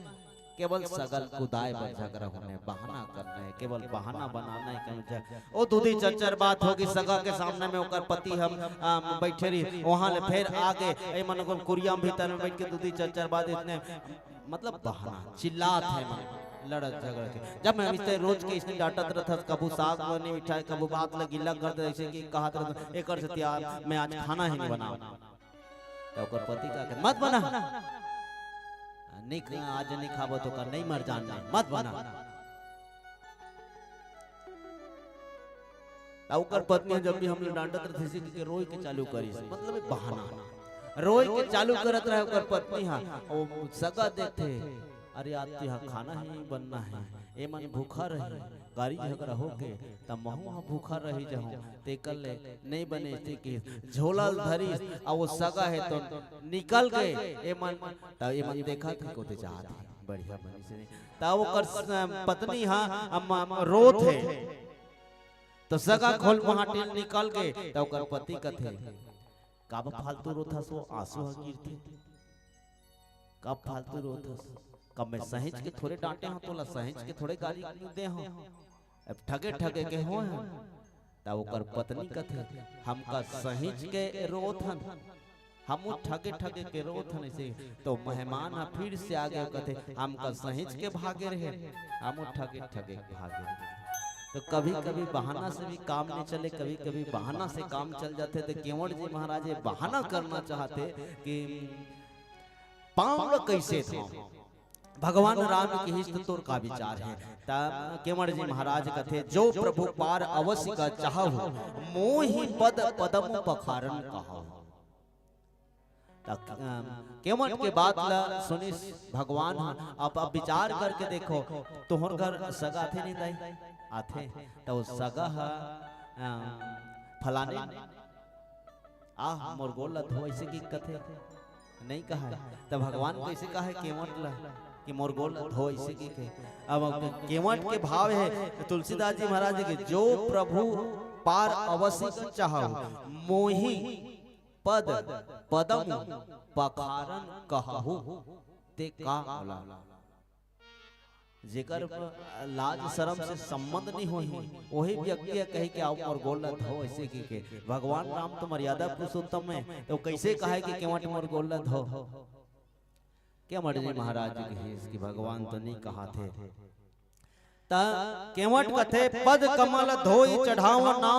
केवल सगा ल कुदाय बर झगड़ा होना हे, बहाना करना हे, केवल बहाना बनाना हे। कहूं झ-, ओ दूधी चच्चर बात होगे, सगा के सामने में ओकर पति ह, आ, बइठे रहिस, उहां ले फेर आगे, ए मन कुरिया म भीतर में बइठ के दूधी चच्चर बात, अइसने मतलब बहाना, चिल्लात हे मन, लड़त झगड़ के। जब मैं अइसे रोज के अइसने डांटत रथस, कभू साग ल नइ मिठाय, कभू बात ल गिल्ला कर दे, अइसे कि कहत रथस, एकर सेती आज मैं आज खाना ही नइ बनांव। त ओकर पति का कथे, मत बना, नइ ख-, आज नइ खाबो त का नइ मर जान, मत बना। त ओकर पत्नी ह जब भी हमन डांटत रथे, अइसे कहिके रोय के चालू करिस, मतलब ये बहाना। रोय के चालू करत रहे ओकर पत्नी ह, ओ सगा देखथे, अरे आज तो इहां खाना ही बनना हे, ए मन भूखा रही, गारी झगड़ा होगे, त महूं ह भूखा रही जहूं, तेकर ले नइ बने, अइसे कहिस झोला ल धरिस, अउ वो सगा हे त निकल गे, ए मन, त ए मन देखत हे, कोते जात हे, बढ़िया बनिस हे। त ओकर स-, पत्नी ह, अम, अम, रोत हे। त सगा घोलमहाटी ले निकल गे, त ओकर पति कथे, "काबर फालतू रोथस, वो आंसू ह गिरथे। काबर फालतू रोथस? कब मैं सहिंच के थोरे डांटे हंव तोला, सहिंच के थोरे गारी दे हंव। अब ठगे ठगे के होय हंव।" त ओकर पत्नी कथे, "हम का सहिंच के रोत हन?" हमू ठगे ठगे के रोत हन अइसे। तो मेहमान ह फिर से आगे, कथे, "हम का सहिंच के भागे रहे, हमू ठगे ठगे के भागे।" तो कभी कभी बहाना से भी काम नइ चले, कभी कभी बहाना से काम चल जाथे। तो केवड़ जी महाराज ये बहाना करना चाहथे कि पांव ल कइसे धोंव? भगवान राम कहिस त तोर का विचार हे? त केवड़ जी महाराज कथे, "जो प्रभु पार अवसि का चाहहु, मोहि पद पदम पखारन कहहु।" त, अम, केवट के बात ल सुनिस भगवान ह। अब, अब विचार करके देखो, तोहर घर सगा आथे नहीं दाई? आथे। त वो सगा ह, अम, फलाने, "आह, मोर गोड़ ल धो," ऐसे कि कथे? नहीं कहा है। त भगवान कैसे कहा है केवट ल कि "मोर गोड़ ल धो," ऐसे कि कहे? अब केवट के भाव है तुलसीदास जी महाराज के, "जो प्रभु पार अवसिक चाहहु, मोहि पद पदम पखारन कहहु, ते का मोला।" जेकर लाज शरम से संबंध नहीं होही, वही व्यक्ति ह कही कि "आओ मोर गोड़ ल धो," ऐसे कि के। भगवान राम तो मर्यादा पुरुषोत्तम है, तो कैसे कहा है कि "केवट मोर गोड़ ल धो"? केवट जी महाराज जी कहिस कि भगवान तो नहीं कहा थे। त केवट कथे, "पद कमल धोई चढ़ाव ना,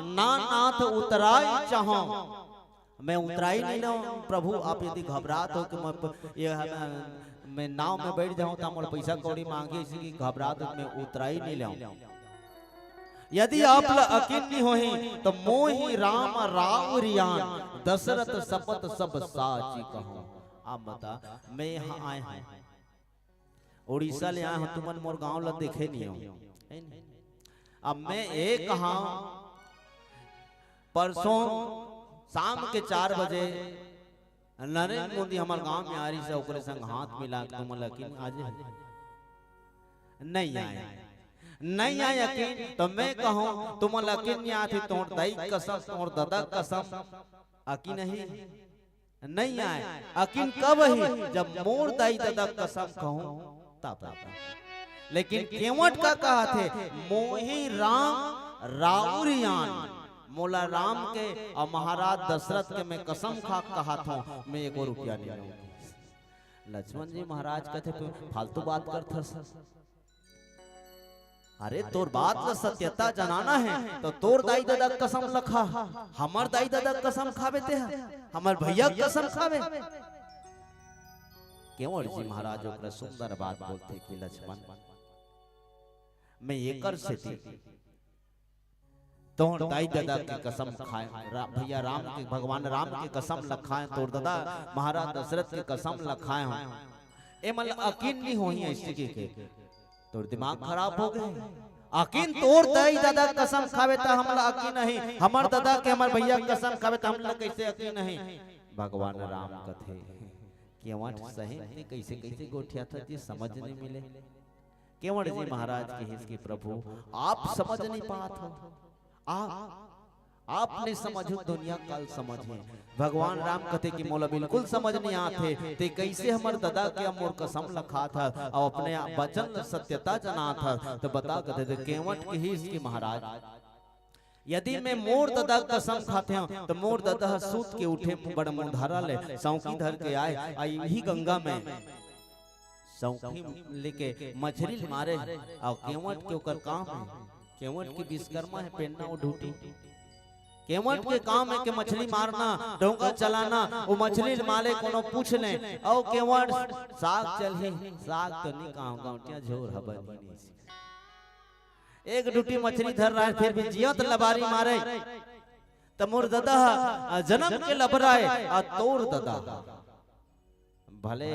ना नाथ उतराई चाहो।" मैं उतराई नहीं लेहूं प्रभु, आप यदि घबरात हो कि मैं प-, ये, मैं, मैं नाव में बैठ जाऊं त मोर पैसा कौड़ी मांगी, इसी की घबरात हो, मैं उतराई नहीं लेहूं। यदि आप ल अकिन नहीं होही, त मोहि राम राउर यान, दशरथ सपत सब साची कहूं। आप बता, मैं यहां आए हूं, उड़ीसा ले आए हूं, तुमन मोर गांव ल देखे नहीं हो, है नहीं? अब मैं एक कहा, परसों शाम के चार बजे नरेंद्र मोदी हमर गांव में आ रही से, ओकरे संग हाथ मिला के तुमन ल अकिन आ जाए। नहीं आए, नहीं आए अकिन, तो मैं कहूं, तुमन ल अकिन नहीं आती, तोर दाई कसम, तोर ददा कसम, अकिन नहीं, नहीं आए। अकिन कब ही? जब मोर दाई ददा कसम कहूं, तब। लेकिन केवट का कहा थे, "मोहि राम राउर यान।" मोला राम के और महाराज दशरथ के मैं कसम खा कहा था, मैं एको रुपया नहीं लूंगी। लक्ष्मण जी महाराज कहते, "तू फालतू बात करथस।" अरे, तोर बात ल सत्यता जनाना है, तो तोर दाई ददा कसम ल खा, हमर दाई ददा कसम खाबे ते ह, हमर भैया कसम खाबे। केवट जी महाराज ओकरा सुंदर बात बोलथे कि लक्ष्मण, मैं एकर सेती तोर दाई ददा के कसम खाए, रा-, भैया राम के, भगवान राम के कसम ल खाए, तोर ददा महाराज दशरथ के कसम ल खाए हूं। ए मन ल अकिन नहीं होही ऐसे के, के। तोर दिमाग खराब हो गए। अकिन तोर दाई ददा कसम खावे त हमला अकिन नहीं, हमर ददा के हमर भैया कसम खावे त हमला कैसे अकिन नहीं? भगवान राम कथे, "केवट सही में कैसे, कैसे गोठिया था जी, समझ नहीं मिले।" केवट जी महाराज कहिस कि, "प्रभु, आप समझ नहीं पात हो, आप, आप नहीं समझो, दुनिया काल समझे।" भगवान राम कथे कि मोला बिल्कुल समझ नहीं आत हे, ते कैसे हमर ददा के मोर कसम ल खात ह, अउ अपने आप वचन ल सत्यता जनात ह, त बता कथे, त केवट कहिस कि महाराज, यदि मैं मोर ददा कसम खाते हूं, त मोर ददा ह सूत के उठे बड़ मुंधारा ले सौंकी धर के आए, आ इही गंगा में सौंखी लेके मछली ल मारे, अउ केवट के ओकर काम है, केवट के विश्वकर्मा है, पेन्ना अउ ढूटी। केवट के काम है कि मछली मारना, डोंगा चलाना, वो मछली ल मारे कोनो पूछ ले, अउ केवट साग चलही, साग तो नहीं कहूं, गौंटिया झोर हबे नहीं। एक ढूटी मछली धर रहा है, फिर भी जियत लबारी मारे, त मोर ददा ह, आ, जन्म के लबरा है, आ तोर ददा भले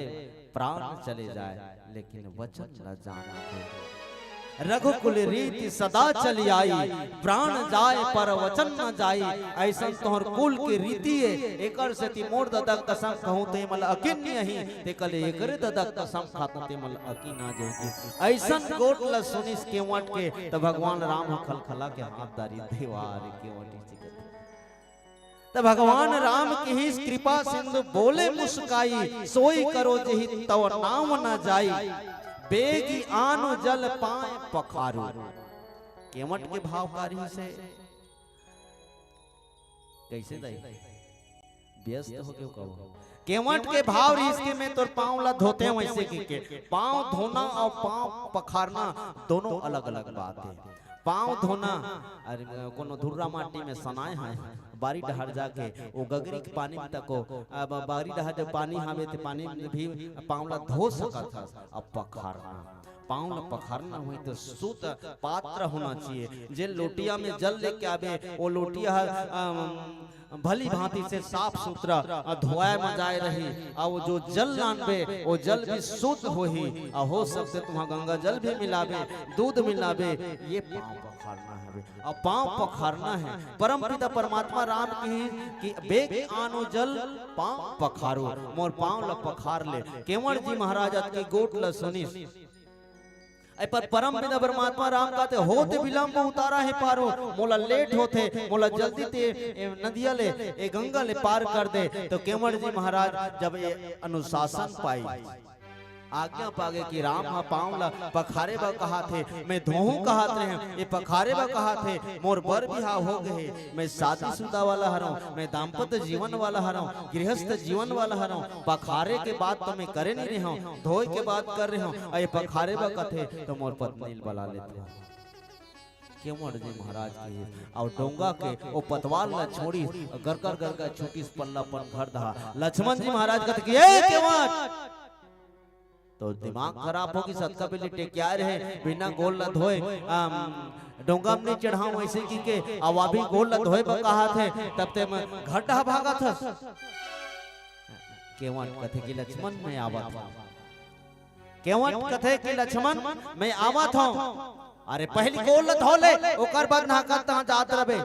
प्राण चले जाए, लेकिन वचन न जाना है। रघुकुल रीति सदा चली आई, प्राण जाए पर वचन न जाई। ऐसन तोहर कुल के रीति है, एकर सेती मोर ददा कसम कहूं ते मन ल अकिन नहीं, ते कल एकरे ददा कसम खात ते मन ल अकिन आ जाएगी। ऐसन गोठ ल सुनिस केवट के, त भगवान राम ह खलखला के हाथ डारिस, देवा रे केवट इसी कथे। त भगवान राम किहिस कृपा सिंधु बोले मुस्काई, सोई करो जेहि तव नाम न जाई, बेगी आन जल पाए पखारू। केवट के भाव का रिहिसे? कैसे दाई? व्यस्त हो गयो कहो। केवट के भाव रिहिस कि मैं तोर पांव ला धोते हूं, ऐसे कि के पांव धोना अउ पांव पखारना दोनों अलग-अलग बात है। पांव धोना, अरे, कोनो धुर्रा माटी में सनाए है, बारी डहर जाके, वो गगरी के पानी में तको, अब बारी डहर जब पानी हावे, ते पानी में भी पांव ला धो सकत हस, अब पखारना। पाँव ल पखारना होही त शुद्ध पात्र होना चाहिए। जे लोटिया में जल लेके आबे, वो लोटिया ह, अम, भली भांति से साफ सुथरा, अ, धोए म जाए रही। अउ वो जो जल लानबे, वो जल भी शुद्ध होही। अउ हो सकथे तुहा गंगा जल भी मिलाबे, दूध मिलाबे, ये पाँव पखारना हवे। अउ पाँव पखारना हे। परमपिता परमात्मा राम कहिस कि बेग आनो जल पाँव पखारो, मोर पाँव ल पखार ले। केवट जी महाराज अतकी गोठ ल सुनिस। ए पर परमपिता परमात्मा राम कहथे, "होत विलंब उतारा हे पारो, मोला लेट होथे, मोला जल्दी ते ए नदिया ले, ए गंगा ले पार कर दे।" तो केवट जी महाराज जब ये अनुशासन पाई, आज्ञा पागे कि राम ह पाँव ल पखारे बर कहाथे, मैं धोहूं कहात रहेंव, ये पखारे बर कहाथे, मोर बर बिहाव हो गए हे, मैं शादीशुदा वाला हरंव, मैं दाम्पत्य जीवन वाला हरंव, गृहस्थ जीवन वाला हरंव, पखारे के बात तो मैं करे नहीं रहेंव, धोए के बात कर रहेंव, अउ ये पखारे बर कथे तो मोर पत्नी ल बला लेथंव। केवट जी महाराज के अउ डोंगा के ओ पतवार ल छोड़िस, गरगर गरगर छूटिस पल्ला अपन घर डहा। लक्ष्मण जी महाराज कथे कि, "ए केवट, तो दिमाग खराब होगे, सतका बेली टेकिया रहे, बिना गोड़ ल धोए, अम, डोंगा म नहीं चढ़ाऊं," ऐसे की के, अब अभी गोड़ ल धोए बर कहाथे, तब ते मैं घर डहा भागत हस। केवट कथे कि, "लक्ष्मण, मैं आवत हंव।" केवट कथे कि, "लक्ष्मण, मैं आवत हंव।" "अरे, पहली गोड़ ल धो ले, ओकर बाद नहाकत तहां जात रबे।"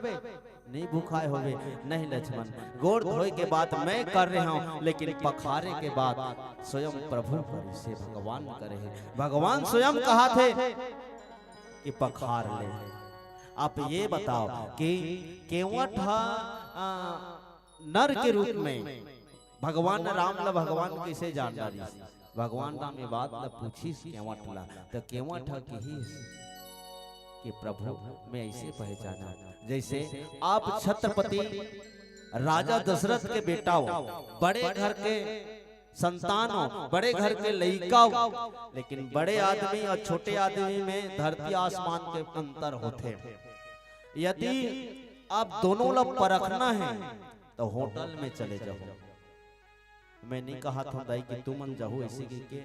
"नहीं भुखाए होबे।" "नहीं लक्ष्मण, गोड़ धोए के बात मैं कर रहेंव, लेकिन पखारे के बात स्वयं प्रभु करिस हे, भगवान करे हे।" भगवान स्वयं कहाथे कि पखार ले। आप ये बताओ कि केवट ह, आ, नर के रूप में भगवान राम ला भगवान कइसे जान डारिस? भगवान राम ये बात ला पूछिस केवट ला, त केवट ह किहिस कि प्रभु, मैं ऐसे पहचाना, जैसे आप छत्रपति राजा दशरथ के बेटा हो, बड़े घर के संतान हो, बड़े घर के लइका हो, लेकिन बड़े आदमी अउ छोटे आदमी में धरती आसमान के अंतर होथे। यदि आप दोनों ला परखना हे, त होटल में चले जाहू। मैं नहीं कहत हंव दाई कि तुमन जाहू ऐसे कहिके,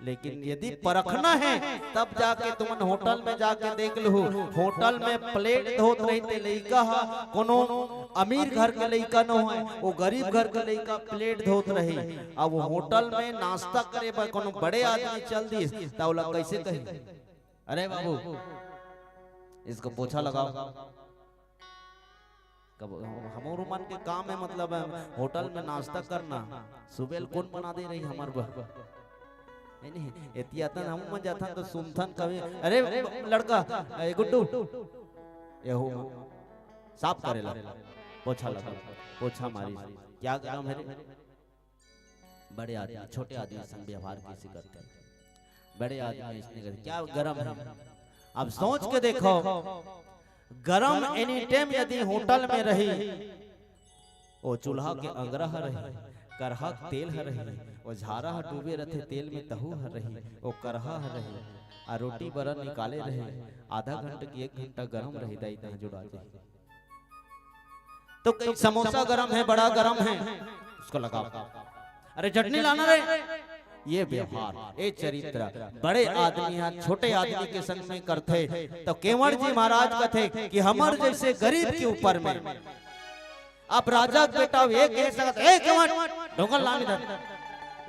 लेकिन यदि परखना हे, तब जाके तुमन होटल में जाके देख लहू। होटल में प्लेट धोत रहिथे लइका ह, कोनो अमीर घर के लइका नोहय, वो गरीब घर के लइका प्लेट धोत रही। अब वो होटल में नाश्ता करे बर कोनो बड़े आदमी चल दिस, त ओला कइसे कही, "अरे बाबू, इसको पोछा लगाओ।" कब हम, हमरो मन के काम हे, मतलब, होटल में नाश्ता करना, सुबह ल कोन बना दे रही हमर बर? नहीं, नहीं, एतिया तन हम मन जाथन तो सुनथन कभी, "अरे लड़का, ए गुड्डू, ये हो, साफ करे ला, पोछा लगा, पोछा मारी, क्या गरम हे रे?" बड़े आदमी छोटे आदमी संग व्यवहार कइसे करथे? बड़े आदमी अइसने करथे, "क्या गरम हे?" अब सोच के देखो, गरम एनी टाइम यदि होटल में रही, ओ चूल्हा के अंगरा ह रही, करहा के तेल ह रही, ओ झारा ह डूबे रथे तेल में, तहू ह रही, ओ करहा ह रही, आ रोटी बरा निकाले रही, आधा घंटा की एक घंटा गरम रही, दाई तहाँ जुड़ा जाही। तो कहीं समोसा गरम है, बड़ा गरम है, उसको लगाओ। अरे चटनी लाना रे। ये व्यवहार, ये चरित्र बड़े आदमी ह छोटे आदमी के संग में करथे, तो केवट जी महाराज कथे कि हमर जैसे गरीब के ऊपर में। अब राजा के बेटा ये कह सकत, "ए केवट, ढोंगा ल लान इधर।"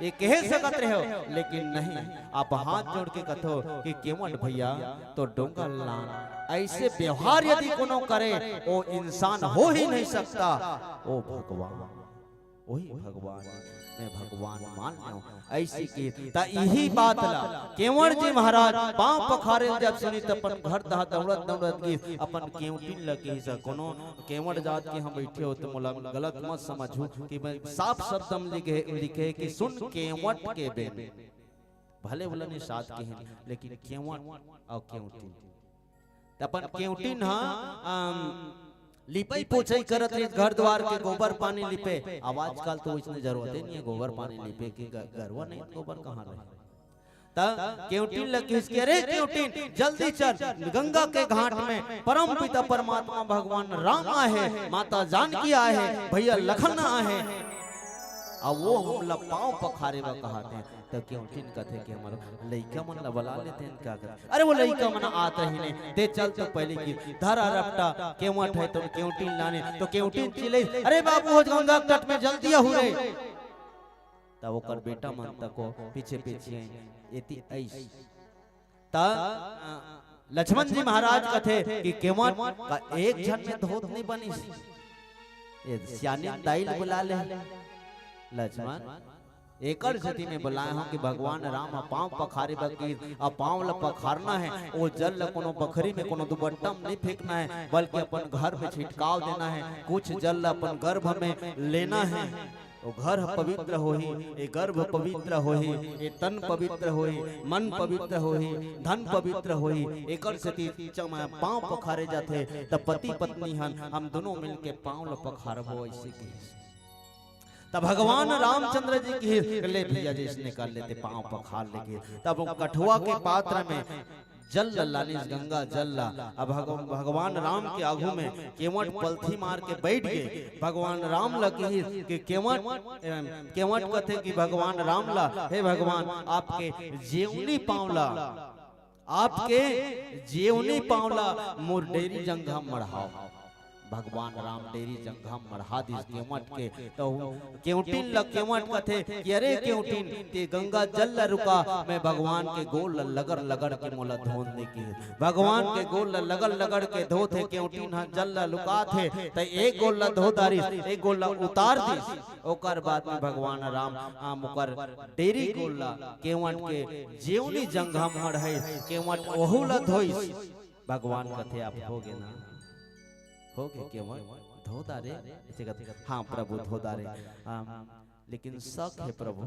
ये कह सकत रहे हो, लेकिन नहीं, आप हाथ जोड़ के कथो कि केवट भैया, तो ढोंगा ल लान। ऐसे व्यवहार यदि कोनो करे, वो इंसान हो ही नहीं सकता, वो भगवान, वही भगवान, मैं भगवान मान लेंव। ऐसी की, त इही बात ला केवट जी महाराज पांव पखारे ल जब सुनिस, त अपन घर डहा दौड़त दौड़त गिस, अपन केवटिन ल कहिस, कोनो केवट जात के हम बैठे हो, तो मोला गलत मत समझू कि मैं साफ शब्द में लिखे, लिखे कि सुन केवट के बेन। भले ओला निषाद कहिन, लेकिन केवट अउ केवटिन। त अपन केवटिन ह, अम, लिपई पोछई करत रहिस, घर द्वार के गोबर पानी लिपे। अब आजकल तो वइसने जरूरते नहीं है गोबर पानी लिपे के, ग-, गरवा नहीं, गोबर कहाँ रहे? त केवटिन ल कहिस कि, "अरे केवटिन, जल्दी चल, गंगा के घाट में परम पिता परमात्मा भगवान राम आए हे, माता जानकी आए हे, भैया लखन आए हे।" अब वो हमला पांव पखारे बर कहत हे, त केवटिन कथे कि हमर लइका मन ला बला लेते हैं, क्या करते? अरे वो लइका मन आत रहिन हे, ते चल तो पहली गिर धरा रपटा, केवट हे तो केवटिन लाने, तो केवटिन चिल्लाइस, "अरे बाबू हो गंगा तट में जल्दी आहू रे।" तब ओकर बेटा मन तको पीछे पीछे एती आइस। त, अ, लक्ष्मण जी महाराज कथे कि केवट का एक झन में धोत नहीं बनिस, ये सियानी दाई ल बुला ले। लक्ष्मण, एकर सेती में बुलाए हंव कि भगवान राम ह पांव पखारे बर कहिस, अउ पांव ल पखारना हे, ओ जल ल कोनो बखरी में, कोनो दुबट्टा में नहीं फेंकना हे, बल्कि अपन घर में छिटकाव देना हे। कुछ जल ल अपन गर्भ में लेना हे। ओ घर ह पवित्र होही, ए गर्भ पवित्र होही, ए तन पवित्र होही, मन पवित्र होही, धन पवित्र होही। एकर सेती चम-, पांव पखारे जाथे। त पति पत्नी हन, हम दुनों मिलके पांव ल पखारबो, अइसे कहिस। त भगवान रामचंद्र जी कहिस, "ले भैया, जइसने कर लेते, पांव पखार लेके।" तब कठुआ के पात्र में जल ल लानिस, गंगा जल ल। अब भग-, भगवान राम के आगू में केवट पलथी मार के बइठ गे। भगवान राम ल कहिस कि केवट, एम, केवट कथे कि भगवान राम ल, "हे भगवान, आपके जेवनी पांव ल, आपके जेवनी पांव ल मोर डेरी जंघा मढ़ाव।" भगवान राम डेरी जंघा मढ़ा दिस केवट के, त केवटिन ल केवट कथे कि, "अरे केवटिन, ते गंगा जल ल रुका, मैं भगवान के गोड़ ल लगड़ लगड़ के मोला धोन दे," कहिस। भगवान के गोड़ ल लगड़ लगड़ के धोथे केवटिन ह, जल ल लुकाथे, त एक गोड़ ल धो डारिस, एक गोड़ ल उतार दिस। ओकर बाद में भगवान राम, आम ओकर डेरी गोड़ ल केवट के जेवनी जंघा मढ़ाइस, केवट ओहू ल धोइस। भगवान कथे, "आप हो गे ना?" "हो गे केवट, धो डारे?" अइसे कथे, "हाँ प्रभु, धो डारे।" "आम, लेकिन शक हे प्रभु,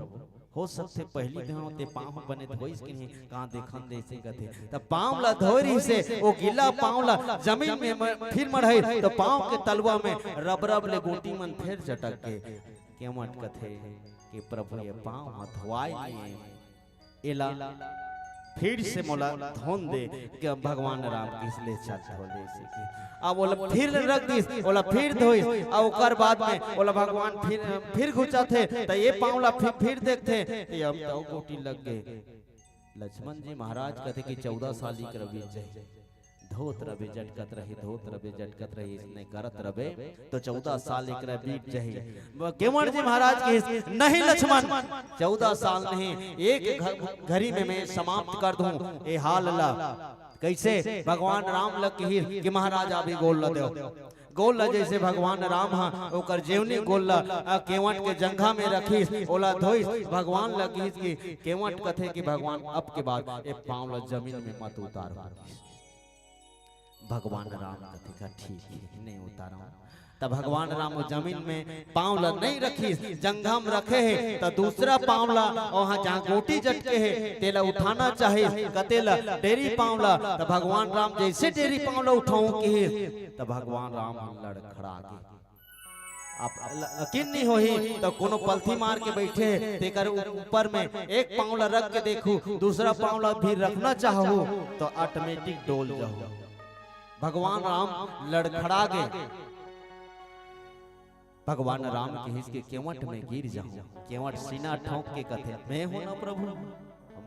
हो सकथे पहली घांव ते पांव बने धोइस कि नहीं, कहाँ देखन दे," अइसे कथे। त पांव ल धोए रहिस हे, ओ गीला पांव ल जमीन में म-, फिर मढ़ाइस, त पांव के तलवा में रब रब ले गोटी मन फेर चटक गे। केवट कथे कि, "प्रभु, ये पांव ह धोवाय नहीं हे, एला फिर से मोला धोन दे।" कि भगवान राम कहिस, "ले चल धो ले," अइसे कहिस। अब ओला फिर रख दिस, ओला फिर धोइस, अउ ओकर बाद में ओला भगवान फिर, फिर घुचाथे, त ये पांव ला फिर, फिर देखथे, त ये अब त अउ गोटी लग गे। लक्ष्मण जी महाराज कथे कि चौदह साल इकरा बीत जाही, धोत रबे जटकत रही, धोत रबे जटकत रही, अइसने करत रबे, त चौदह साल इकरा बीत जाही। केवट जी महाराज कहिस, "नहीं लक्ष्मण, चौदह साल नहीं, एक घ-, घरी में मैं समाप्त कर दूं ए हाल ला।" कइसे? भगवान राम ल कहिस कि, "महाराज, आप ही गोड़ ल देव।" गोड़ ल जइसे भगवान राम ह ओकर जेवनी गोड़ ल, अ, केवट के जंघा में रखिस, ओला धोइस, भगवान ल कहिस कि, केवट कथे कि, "भगवान, अब के बाद ए पांव ल जमीन में मत उतार।" भगवान राम कथे का, "ठीक हे, नहीं उतारंव।" त भगवान राम ओ जमीन में पांव ल नहीं रखिस, जंघा में रखे हे, त दूसरा पांव ल वहां जहां गोटी जटके हे, तेला उठाना चाहिस, कथे ल डेरी पांव ल। त भगवान राम जइसे डेरी पांव ल उठाहूं कहिस, त भगवान राम ह लड़खड़ा गे। आप ल-, यकीन नहीं होही, त कोनो पलथी मार के बइठे हे, तेकर उ-, ऊपर में एक पांव ल रख के देखहू, दूसरा पांव ल भी रखना चाहहू, त automatic डोल जाहू। भगवान राम लड़खड़ा गे। भगवान राम कहिस कि, "केवट, मैं गिर जाहूं।" केवट सीना ठोंक के कथे, "मैं हों ना प्रभु,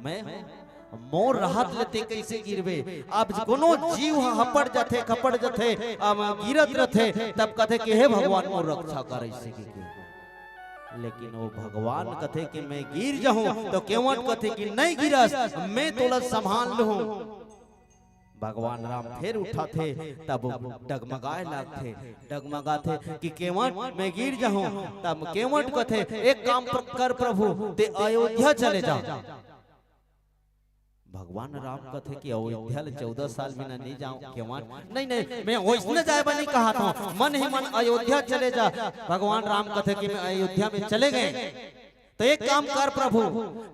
मैं हों। मोर रहत ले ते कइसे गिरबे?" अब कोनो जीव ह हपड़ जाथे, खपड़ जाथे, अब गिरत रथे, तब कथे कि, "हे भगवान, मोर रक्षा कर," अइसे कहिके। लेकिन ओ भगवान कथे कि, "मैं गिर जाहूं," त केवट कथे कि, "नहीं गिरस, मैं तोला संभाल लूहूं।" भगवान राम फेर उठाथे, तब डगमगाए लागथे, डगमगाथे कि, "केवट, मैं गिर जाहूं।" तब केवट कथे, "एक काम प्र-, कर प्रभु, ते अयोध्या चले जा।" भगवान राम कथे कि, "अयोध्या ले चौदह साल बिना नहीं जांव केवट।" "नहीं, नहीं, मैं वइसने जाए बर नहीं कहत हंव, मन ही मन अयोध्या चले जा।" भगवान राम कथे कि मैं अयोध्या में चले गेंव, त एक काम कर प्रभु,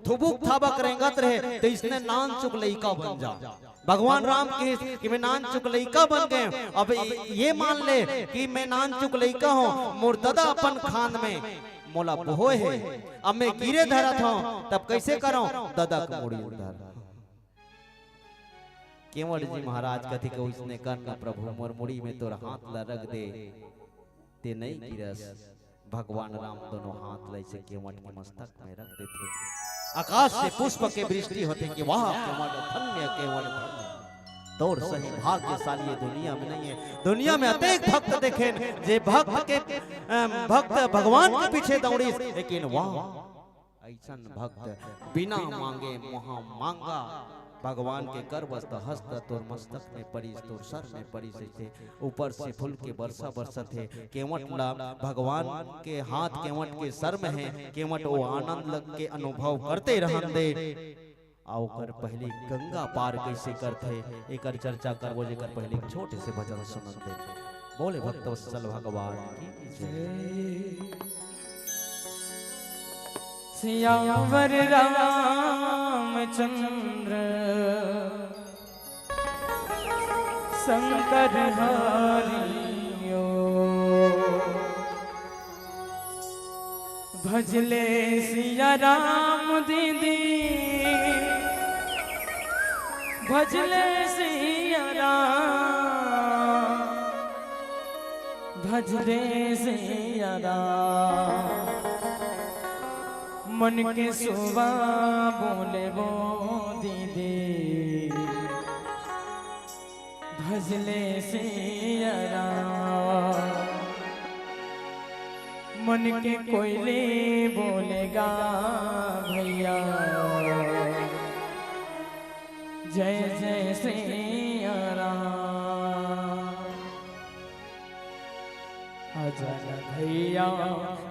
थुबुक थाबक रेंगत रहे, त इसने नान चुक लइका बन जा। भगवान राम कहिस कि मैं नान चुक लइका बन गेंव, अब ये मान ले कि मैं नान चुक लइका हों, मोर ददा अपन खांद में मोला बोहे हे, अब मैं गिरे धरत हों, तब कइसे करंव? ददा के मुड़ी धर। केवट जी महाराज कथे कि, "ओइसने कर न प्रभु, मोर मुड़ी में तोर हाथ ला रख दे, ते नहीं गिरस।" भगवान राम दोनों हाथ ल अइसे केवट के मस्तक में रख देथे। आकाश से पुष्प के वृष्टि होथे कि वाह केवट धन्य, केवट धन्य। तोर सही भाग्यशाली ये दुनिया में नहीं है। दुनिया में अतेक भक्त देखेन जे भक्त के, अम, भक्त भगवान के पीछे दौड़िस, लेकिन वाह अइसन भक्त बिना मांगे मुहा मांगा भगवान के कर वस्त हस्त तोर मस्तक में परिस, तोर सर में परिस, अइसे ऊपर से फूल के वर्षा बरसत हे। केवट ला भगवान के हाथ केवट के सर में हे, केवट वो आनंद लग के अनुभव करते रहन दे। आ ओकर पहली गंगा पार कइसे करथे, एकर चर्चा करबो, जेकर पहली एक छोटे से भजन सुनन दे। बोले भक्तवत्सल भगवान की जय। सियावर रामचंद्र शंकर हरियो। भजले सिया राम दीदी, भजले सिया राम, भजले सिया राम। मन के सुवा बोले वो दीदी, भजले सिया राम। मन के कोयली बोलेगा भैया, जय जय सिया राम। आजा ना भैया,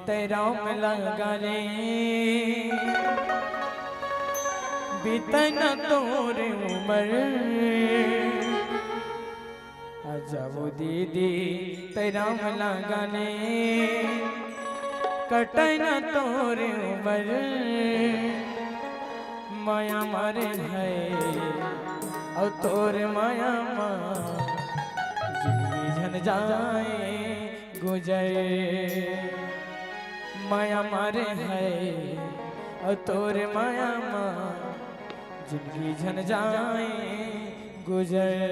तै राम लगा ले, बीते ना तोर उमर। आजा वो दीदी, तै राम लगा ले, कटे ना तोर उमर। माया मारे है अउ तोर माया मा जिंदगी झन जाए गुजर। माया मारे है अउ तोर माया मा जिंदगी झन जाए गुजर।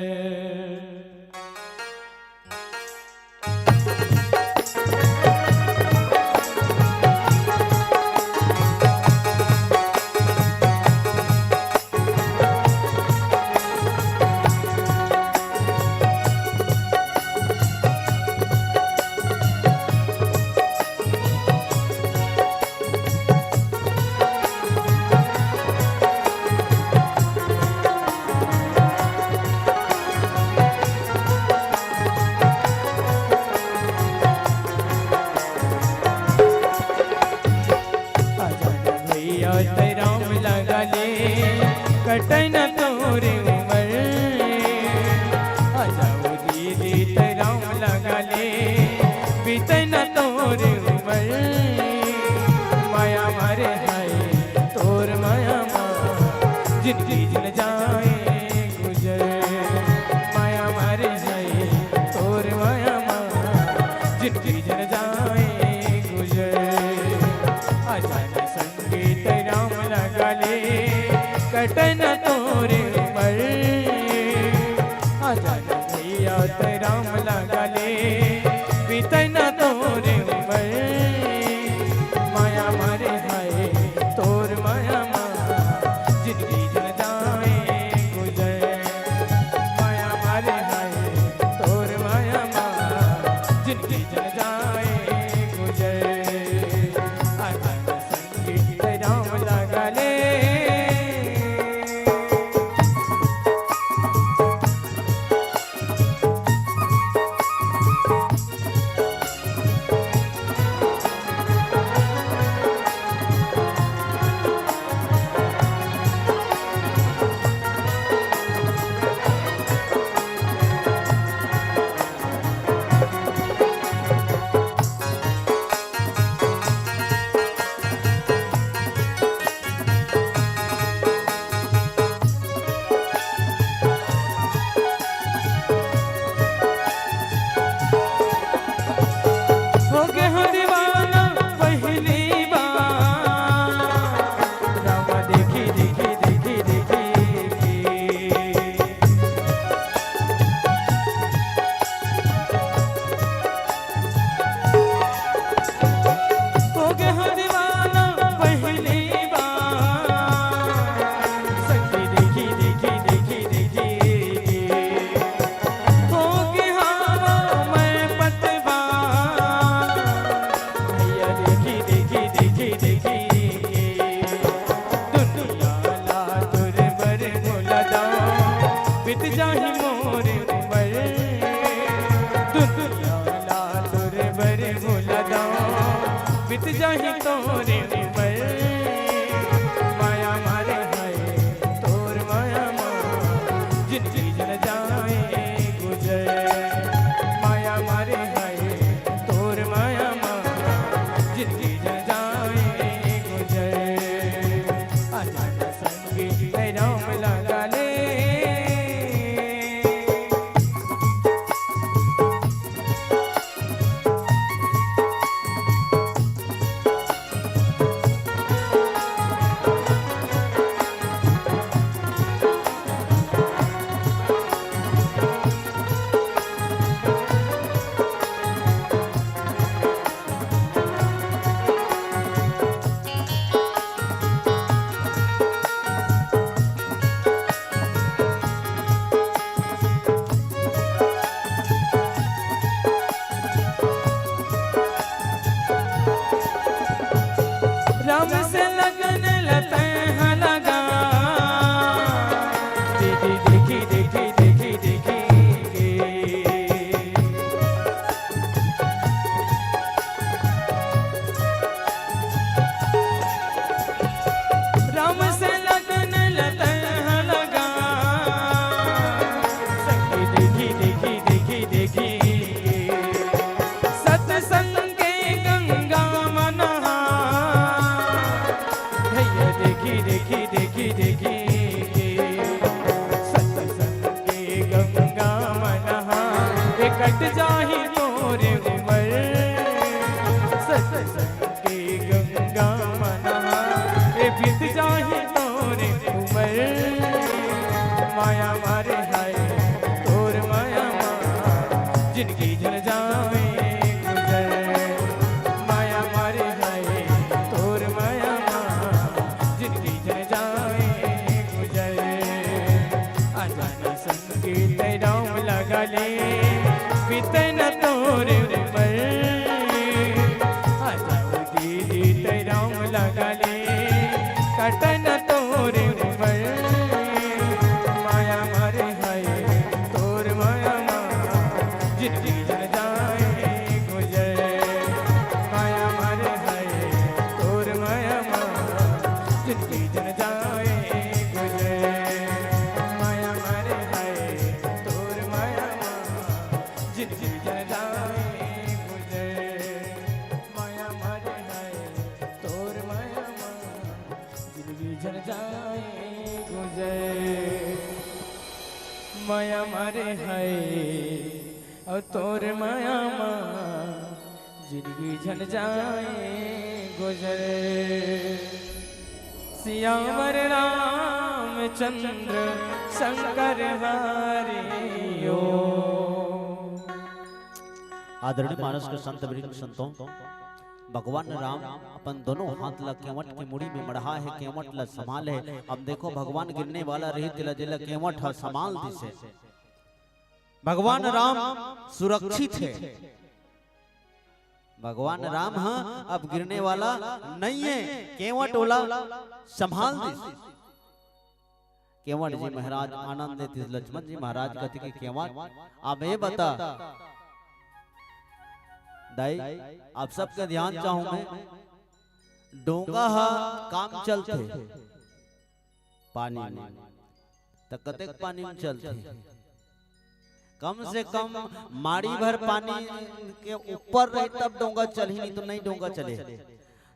आजा ना भैया, तै राम लगा ले, कटे ना तोर उमर। आजा वो दीदी, तै राम लगा ले, बीते ना तोर उमर। माया मारे है तोर माया मा, जिंदगी झन जाए गुजर। माया मारे है तोर माया मा, जिंदगी झन जाए गुजर। आजा ना संगी, तै राम लगा ले, कटे ना तोर उमर। आजा ना भैया, तै राम लगा ले, बीते ना तोर उमर। माया मारे है तोर माया मा, जिंदगी झन जाए गुजर। माया मारे है तोर माया मा, जिंदगी झन जाए गुजर। आजा ना संगी, तै राम लगा ले। बीत जाही मोर उमर, दुनिया ला तोर बर भुला दंव। बीत जाही तोर उमर, माया मारे हाय तोर माया मा, जिनगी झन जाए गुजर। माया मारे हाय तोर माया मा, जिनगी झन जाए गुजर। आजा ना संगी ए राम लगा ले। राम से लगन ल तैं ह लगा, देखी, देखी, देखी, देखी, देखी के। राम से लगन ल तैं ह लगा, सखी देखी, देखी, देखी, देखी के। सत्संग के गंगा म नहा, भैया देखी, देखी, देखी, देखी के। सत्संग के गंगा म नहा, ए कट जाही तोर उमर। सत्संग के गंगा म नहा, ए बीत जाही तोर उमर। माया मारे हाय तोर माया मा, जिनगी झन जावे गुजर। माया मारे हाय तोर माया मा, जिनगी झन जावे गुजर। आजा ना संगी तैं राम लगा ले, बीते न तोर उमर। आजा ओ दीदी तैं राम लगा ले, कटे न तोर उमर। माया मारे हाय तोर माया मा, जिनगी झन जाए गुजर। माया मारे हाय तोर माया मा, जिनगी झन जाए गुजर। माया मारे हाय तोर माया मा, जिनगी झन जाए गुजर। माया मारे हाय तोर माया मा, जिनगी झन जाए गुजर। माया मारे हाय अउ तोर माया मा, जिनगी झन जाए गुजर। सियावर रामचंद्र शंकर हरि ओ। आदरणीय मानस के संत वृंद संतों, भगवान राम अपन दोनों हाथ ला केवट के मुड़ी में मढ़ा हे, केवट ला संभाल हे। अब देखो, भगवान गिरने वाला रही, तेला जेला केवट ह संभाल दिस हे। भगवान राम सुरक्षित हे। भगवान राम ह अब गिरने वाला नइ हे, केवट ओला संभाल दिस। केवट जी महाराज आनंद देतिस, लक्ष्मण जी महाराज कथे कि केवट, अब ए बता दाई, आप सबके ध्यान चाहूं मैं, डोंगा ह काम चलथे पानी में, त कतेक पानी में चलथे? कम से कम माड़ी भर पानी के ऊपर रही तब डोंगा चलही, नहीं तो नहीं डोंगा चले।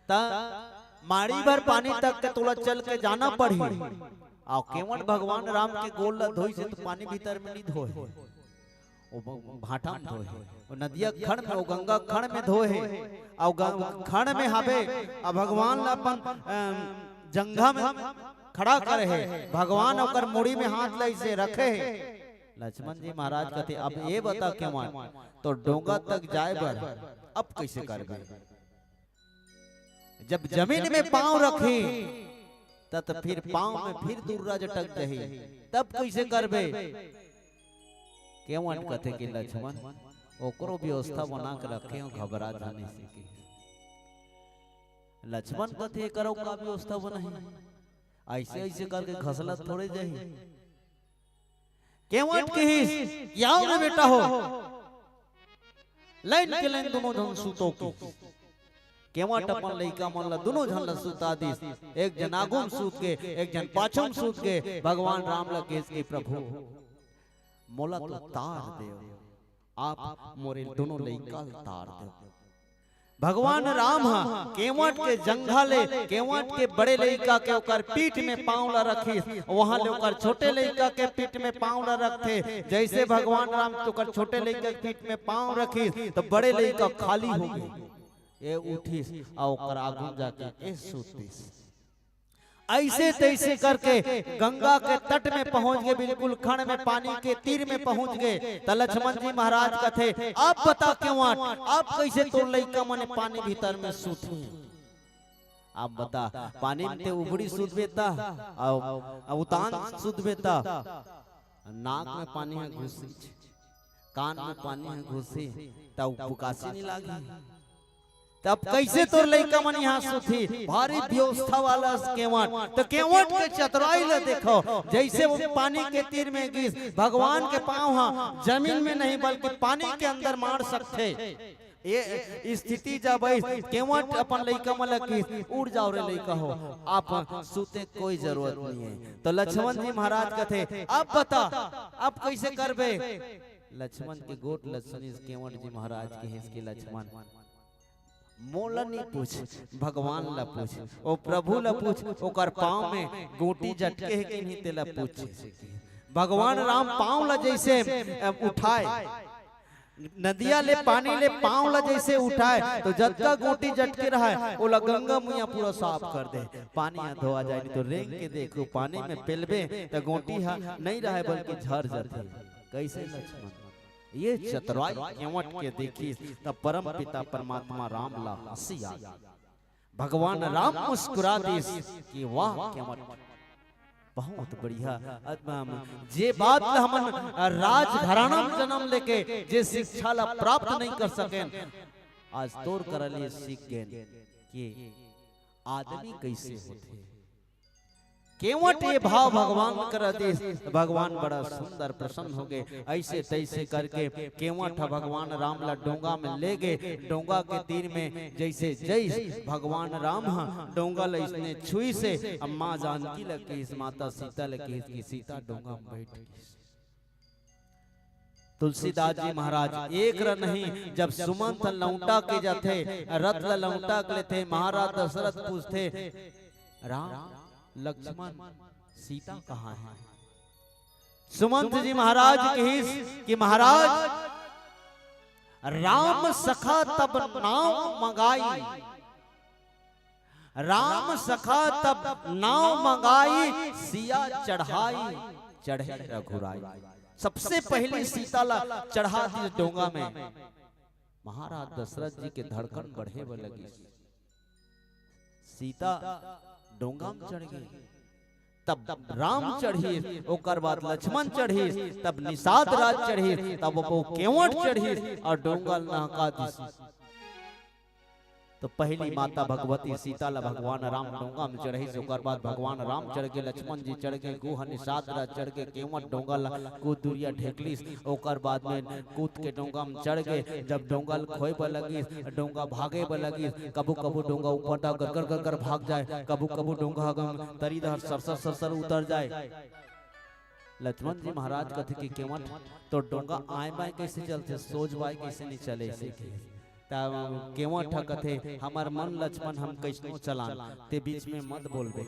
त माड़ी भर पानी तक के तोला चल के जाना पड़ही। अउ केवट भगवान राम के गोड़ ला धोइस हे त पानी भीतर में नहीं धोए, ओ ब-, भाटा में धोए हे, ओ नदिया खड़ में, ओ गंगा खड़ में धोए हे, अउ गं-, खड़ में हाबे, अउ भगवान ला अपन, अम, जंघा में खड़ा करे हे, भगवान ओकर मुड़ी में हाथ ला अइसे रखे हे। लक्ष्मण जी महाराज कथे, अब ए बता केवट, तोर डोंगा तक जाए बर अब कइसे करबे? जब जमीन में पांव रखही, त, त फिर पांव में फिर दुर्रा जटक जाही, तब कइसे करबे? केवट कथे कि लक्ष्मण, ओकरो व्यवस्था बना के रखे हंव, घबरा झन अइसे कहिस। लक्ष्मण कथे, एकरो का व्यवस्था बनाही? अइसे, अइसे करके घसलत थोड़े जाही। केवट किहिस, "आओ रे बेटा हो, लाइन के लाइन दुनों झन सुतो" किहिस। केवट अपन लइका मन ला, दुनों झन ला सुता दिस। एक झन आगू म सुत गे, एक झन पाछू म सुत गे। भगवान राम ला किहिस कि "प्रभु, मोला तो तार देव, आप मोरे दुनों लइका ला तार देव।" भगवान राम ह केवट के जंघा ले, केवट के बड़े लइका के ओकर पीठ में पांव ला रखिस, वहां ले ओकर छोटे लइका के पीठ में पांव ला रखथे। जइसे भगवान राम ओकर छोटे लइका के पीठ में पांव रखिस, त बड़े लइका खाली हो गे। ए उठिस अउ ओकर आगू जाके ए सुतिस। अइसे तइसे करके गंगा के तट में पहुंच गे, बिल्कुल खंड में, पानी के तीर में पहुंच गे। त लक्ष्मण जी महाराज कथे, "अब बता केवट, अब कइसे तोर लइका मन पानी भीतर में सुतही? अब बता, पानी में ते उबड़ी सुतबे त, अउ, अउ उतान सुतबे त, नाक में पानी ह घुसी, कान में पानी ह घुसी, त पुकासी नइ लागही? तब कइसे तोर लइका मन इहां सुतही?" भारी व्यवस्था वाला केवट। त केवट के चतुराई ला देखव, जइसे ओ पानी के तीर में गिस, भगवान के पांव ह जमीन में नहीं बल्कि पानी के अंदर माड़ सकथे। ए स्थिति जब आइस, केवट अपन लइका मन ला किहिस, "उठ जाव रे लइका हो, आप सुते कोई जरूरत नइ हे।" त लक्ष्मण जी महाराज कथे, "अब बता, अब कइसे करबे?" लक्ष्मण के गोठ ला सुनिस केवट जी महाराज किहिस कि, "लक्ष्मण, मोला नइ पूछ, भगवान ला पूछ, ओ प्रभु ला पूछ, ओकर पांव में गोटी जटके हे कि नहीं, तेला पूछ।" भगवान राम पांव ला जइसे, अ, उठाय, नदिया ले पानी ले पांव ला जइसे उठाय, त जतका गोटी जटके रहय, ओला गंगा मइया पूरा साफ कर दे, पानी ह धोआ जाय। नहीं त रेंग के देखव, पानी में पेलबे त गोटी ह नइ रहय, बल्कि झर जथे। कइसे लक्ष्मण? ए चतुराई केवट के देखिस, त परम पिता परमात्मा राम ला हंसी आ गे। भगवान राम मुस्कुरा दिस कि "वाह केवट, बहुत बढ़िया।" अ, अम, जे बात ला हमन, अ, राजघराना म जनम लेके जे शिक्षा ला प्राप्त नइ कर सकेन, आज तोर करा ले सीख गेन कि आदमी कइसे होथे। केवट ए भाव भगवान करा दिस, त भगवान बड़ा सुंदर प्रसन्न हो गे। अइसे तइसे करके केवट ह भगवान राम ला डोंगा में ले गे। डोंगा के तीर में जइसे जइस भगवान राम ह डोंगा ला अइसने छुइस, अम्मा जानकी ला किहिस, माता सीता ला किहिस कि "सीता, डोंगा में बइठ" किहिस। तुलसीदास जी महाराज एक र नहीं, जब सुमंत लौटा के जाथे, रथ ल लौटा के लेथे, महाराज दशरथ पूछथे, "राम, लक्ष्मण, सीता कहाँ हे?" सुमंत जी महाराज किहिस कि "महाराज, राम सखा तब नाव मंगाई, राम सखा तब नाव मंगाई, सिया चढ़ाई चढ़े रघुराई।" सबसे पहिली सीता ला चढ़ा दिस डोंगा में। महाराज दशरथ जी के धड़कन बढ़े बर लगिस। सीता डोंगा में चढ़ गे, तब राम चढ़िस, ओकर बाद लक्ष्मण चढ़िस, तब निषाद राज चढ़िस, तब वो केवट चढ़िस अउ डोंगा ल नहका दिस। त पहिली माता भगवती सीता ला भगवान राम डोंगा में चढ़िस, ओकर बाद भगवान राम चढ़ गे, लक्ष्मण जी चढ़ गे, गुह निषाद राज चढ़ गे, केवट डोंगा ला कुछ दूरिया ढेकलिस, ओकर बाद में कूद के डोंगा में चढ़ गे। जब डोंगा ल खोए बर लगिस, डोंगा भागे बर लगिस, कभू कभू डोंगा ऊपर डहार गरगर गरगर भाग जाय, कभू कभू डोंगा ह तरी डहार सरसर सरसर उतर जाय। लक्ष्मण जी महाराज कथे कि "केवट, तोर डोंगा आय बाय कइसे चलथे, सोज बाय कइसे नइ चले?" अइसे कहिस। त केवट ह कथे, "हमर मन लक्ष्मण, हम कइसनो चलान, तें बीच में मत बोलबे।"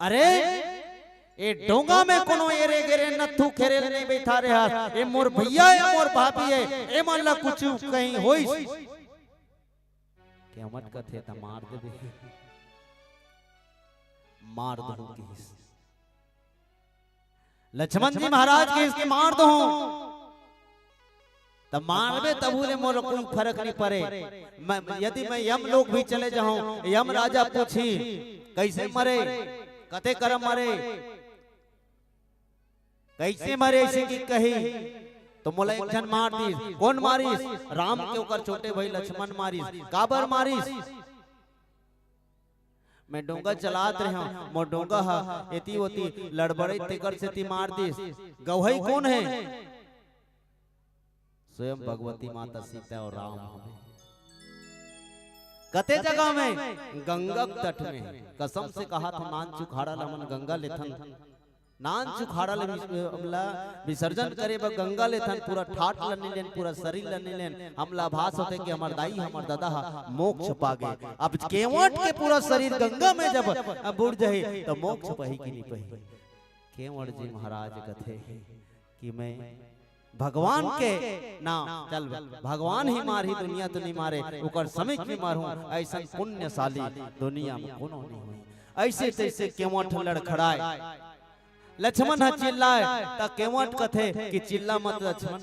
अरे, ए डोंगा में कोनो एरे गेरे नत्थू खेरे ल नइ बइठारे हस, ए मोर भइया ए, मोर भाभी ए, एमन ला कुछु कहीं होइस। केवट कथे, "त मार देबे।" "मार देहूं," किहिस। लक्ष्मण जी महाराज किहिस कि "मार देहूं।" "त मारबे तभू ले मोला कोई फरक नइ परे। मैं, यदि मैं यम लोक भी चले जाहूं, यम राजा पूछही, 'कइसे मरे? कते करम मरे? कइसे मरे?' अइसे कि कही, त मोला एक झन मार दिस।" "कोन मारिस?" "राम के ओकर छोटे भई लक्ष्मण मारिस।" "काबर मारिस?" मैं डोंगा चलात रहेंव, मोर डोंगा ह एती ओती लड़बड़े, तेकर सेती मार दिस। गवई कोन हे? स्वयं भगवती माता सीता अउ राम हवे। कते जगह में? गंगा के तट में। कसम से कहाथंव, नानचुक हाड़ा ल हमन गंगा लेथन, नानचुक हाड़ा ल विस-, ला विसर्जन करे बर गंगा लेथन, पूरा ठाठ ल नइ लेन, पूरा शरीर ल नइ लेन। हमला आभास होथे कि हमर दाई, हमर ददा ह मोक्ष पा गे। अब केवट के पूरा शरीर गंगा में जब बुड़ जाही, त मोक्ष पाही कि नइ पाही? केवट जी महाराज कथे कि मैं भगवान के नाम, चल, भगवान ही मारही, दुनिया तो नइ मारे, ओकर समीप भी मारहूं, अइसन पुण्यशाली दुनिया में कोनो नइ होही। अइसे तइसे केवट लड़खड़ाय, लक्ष्मण ह चिल्लाय, त केवट कथे कि चिल्ला मत लक्ष्मण,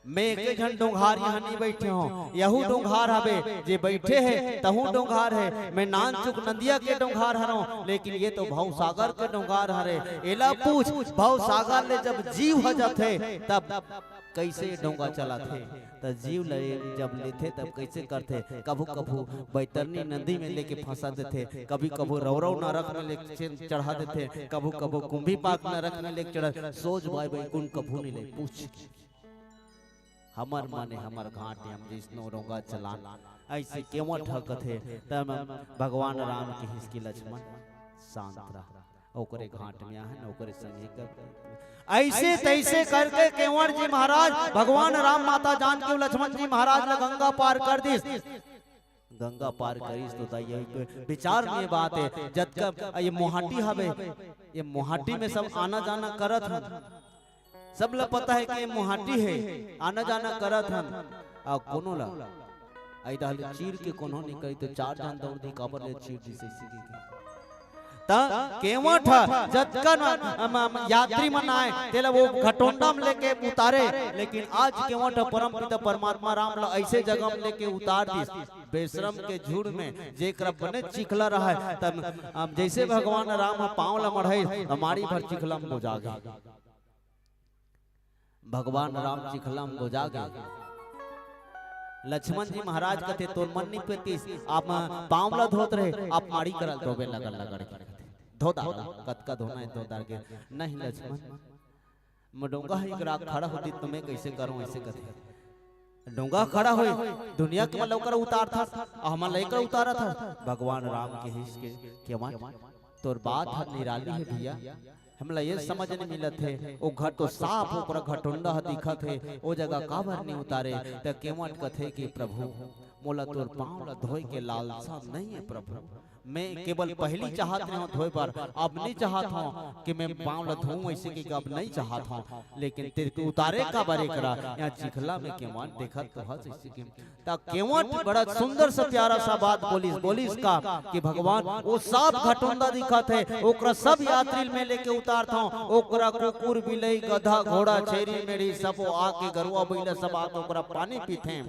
मैं एके झन डोंगहार इहां नइ बइठे हंव, यहू डोंगहार हवे, जे बइठे हे तहू डोंगहार हे। मैं नानचुक नंदिया के डोंगहार हरंव, लेकिन ये तो भवसागर के डोंगहार हरे। एला पूछ, भवसागर ले जब जीव ह जाथे, तब कइसे डोंगा चलाथे? त जीव ल जब लेथे, तब कइसे करथे? कभू कभू बैतरनी नदी में लेके फंसा देथे, कभी कभू रौरव नरक में लेके चढ़ा देथे, कभू कभू कुंभी पाक नरक में लेके चढ़ा, सोझ बाय बैकुंठ कभू नइ ले। पूछ, हमर मने हमर घाट, हम जइसनो डोंगा चलान, अइसे केवट ह कथे। त भगवान राम किहिस कि लक्ष्मण, शांत रह, ओकरे घाट में आहन, ओकरे संगे कर। अइसे तइसे करके केवट जी महाराज भगवान राम, माता जानकी अउ लक्ष्मण जी महाराज ल गंगा पार कर दिस। गंगा पार करिस तो दाई, ये कोई विचार नइ बात हे। जतका ये मोहाटी हवे, ये मोहाटी में सब आना जाना करत हन, सब ला पता हे कि ये मोहाटी हे, आना जाना करत हन। अउ कोनो ला अइ डहर ले चीर के कोनो नइ करी, त चार झन दउड़ दिही, काबर ले चीर दिस, अइसे कहिके। त केवट ह जतका न, अम, अम, यात्री मन आय, तेला वो घटोंडा में लेके उतारे, लेकिन आज केवट ह परमपिता परमात्मा राम ला अइसे जगह में लेके उतार दिस, बेशरम के झुंड में, जेकरा बने चिखला रहय, त, अम, जइसे भगवान राम ह पांव ला मढ़ाइस, त माड़ी भर चिखला में बोजा गे। भगवान राम चिखला में बोजा गे। लक्ष्मण जी महाराज कथे, तोर मन नइ पतिस, आप पांव ला धोत रहे, आप माड़ी करा ल धोबे लगल लगड़ के। धो डार, कतका धोना हे धो डार के। नहीं लक्ष्मण, मोर डोंगा ह एक राख खड़ा होतिस त मैं कइसे करंव, अइसे कथे। डोंगा खड़ा होय, दुनिया के मन ला ओकर उतारथस, अउ हमन ला एकर उतारत हस। भगवान राम किहिस कि केवट, तोर बात ह निराली हे भइया, हमला ये समझ नइ मिलत हे, ओ घर तो साफ ओकरा घटोंडा ह दिखत हे, ओ जगह काबर नइ उतारे? त केवट कथे कि प्रभु, मोला तोर पांव ला धोय के लालसा नइ हे प्रभु, मैं केवल पहिली चाहत रहेंव धोय बर, अब नइ चाहत हंव कि मैं पांव ला धोऊं, अइसे कहिके अब नइ चाहत हंव, लेकिन तेरे के उतारे काबर एकरा, इहां चिखला में केवट देखत तो हस, अइसे कहिके त केवट बड़ा सुंदर सा प्यारा सा बात बोलिस, बोलिस का कि भगवान, वो साफ घटोंडा दिखत हे, ओकरा सब यात्री में लेके उतारत हंव, ओकरा कुकुर, बिलई, गधा, घोड़ा, छेरी, मेढ़ी सब आके, गरुआ, बइला सब आके ओकरा पानी पीथे।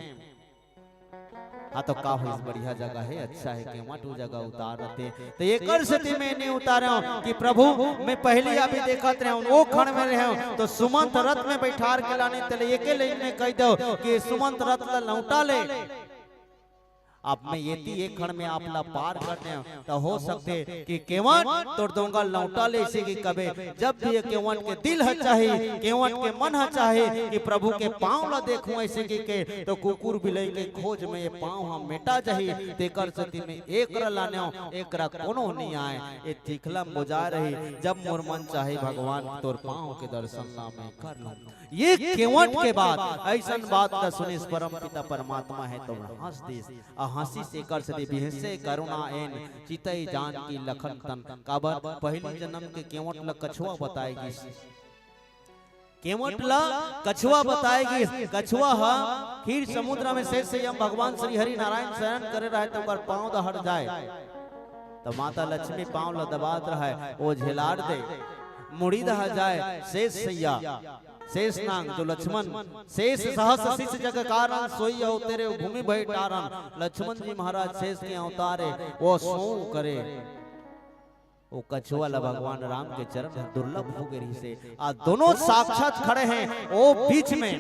हां, त का होइस, बढ़िया जगह हे, अच्छा हे, केवट वो जगह उतारथे। त एकर सेती मैं नइ उतारेंव कि प्रभु, मैं पहिली अभी देखत रहेंव, वो खंड में रहेंव, त सुमंत रथ में बइठार के लानेंव, तेला एके लाइन में कहि देंव कि सुमंत रथ ला लौटा ले। अब मैं एती एक खंड में आप ला पार कर देंव, त हो सकथे कि केवट तोर डोंगा लौटा ले, अइसे कहिके कबे। जब भी ये केवट के दिल ह चाही, केवट के मन ह चाही कि प्रभु के पांव ला देखूं, अइसे कहिके, त कुकुर बिलई के खोज में ये पांव ह मेटा जाही। तेकर सेती मैं एकरा लानेंव, एकरा कोनो नइ आय, ये चिखला में बोजा रही। जब मोर मन चाही भगवान, तोर पांव के दर्शन ला मैं कर लूं। ये केवट के बात, अइसन बात ला सुनिस परमपिता परमात्मा ह त हंस दिस। अउ हंसिस, एकर सेती बिहसे करुणा एन, चितई जानकी लखन तन। काबर? पहिली जनम के केवट ला कछुआ बताय गिस। केवट ला कछुआ बताय गिस। कछुआ ह खीर समुद्र में शेष सैया म भगवान श्री हरि नारायण शयन करे रहय, त ओकर पांव दहर जाय। त माता लक्ष्मी पांव ला दबात रहय, ओ झेलार दे। मुड़ी दहा जाय, शेष सैया, शेष नांग जो लक्ष्मण, शेष सहस शीश जग कारण, सोई अवतरे भूमि भय टारन। लक्ष्मण जी महाराज शेष के अवतार ए, ओ सोंव करे। ओ कछुआ ला भगवान राम के चरण ह दुर्लभ हो गे रिहिसे। आ दोनों साक्षात खड़े हैं, ओ बीच में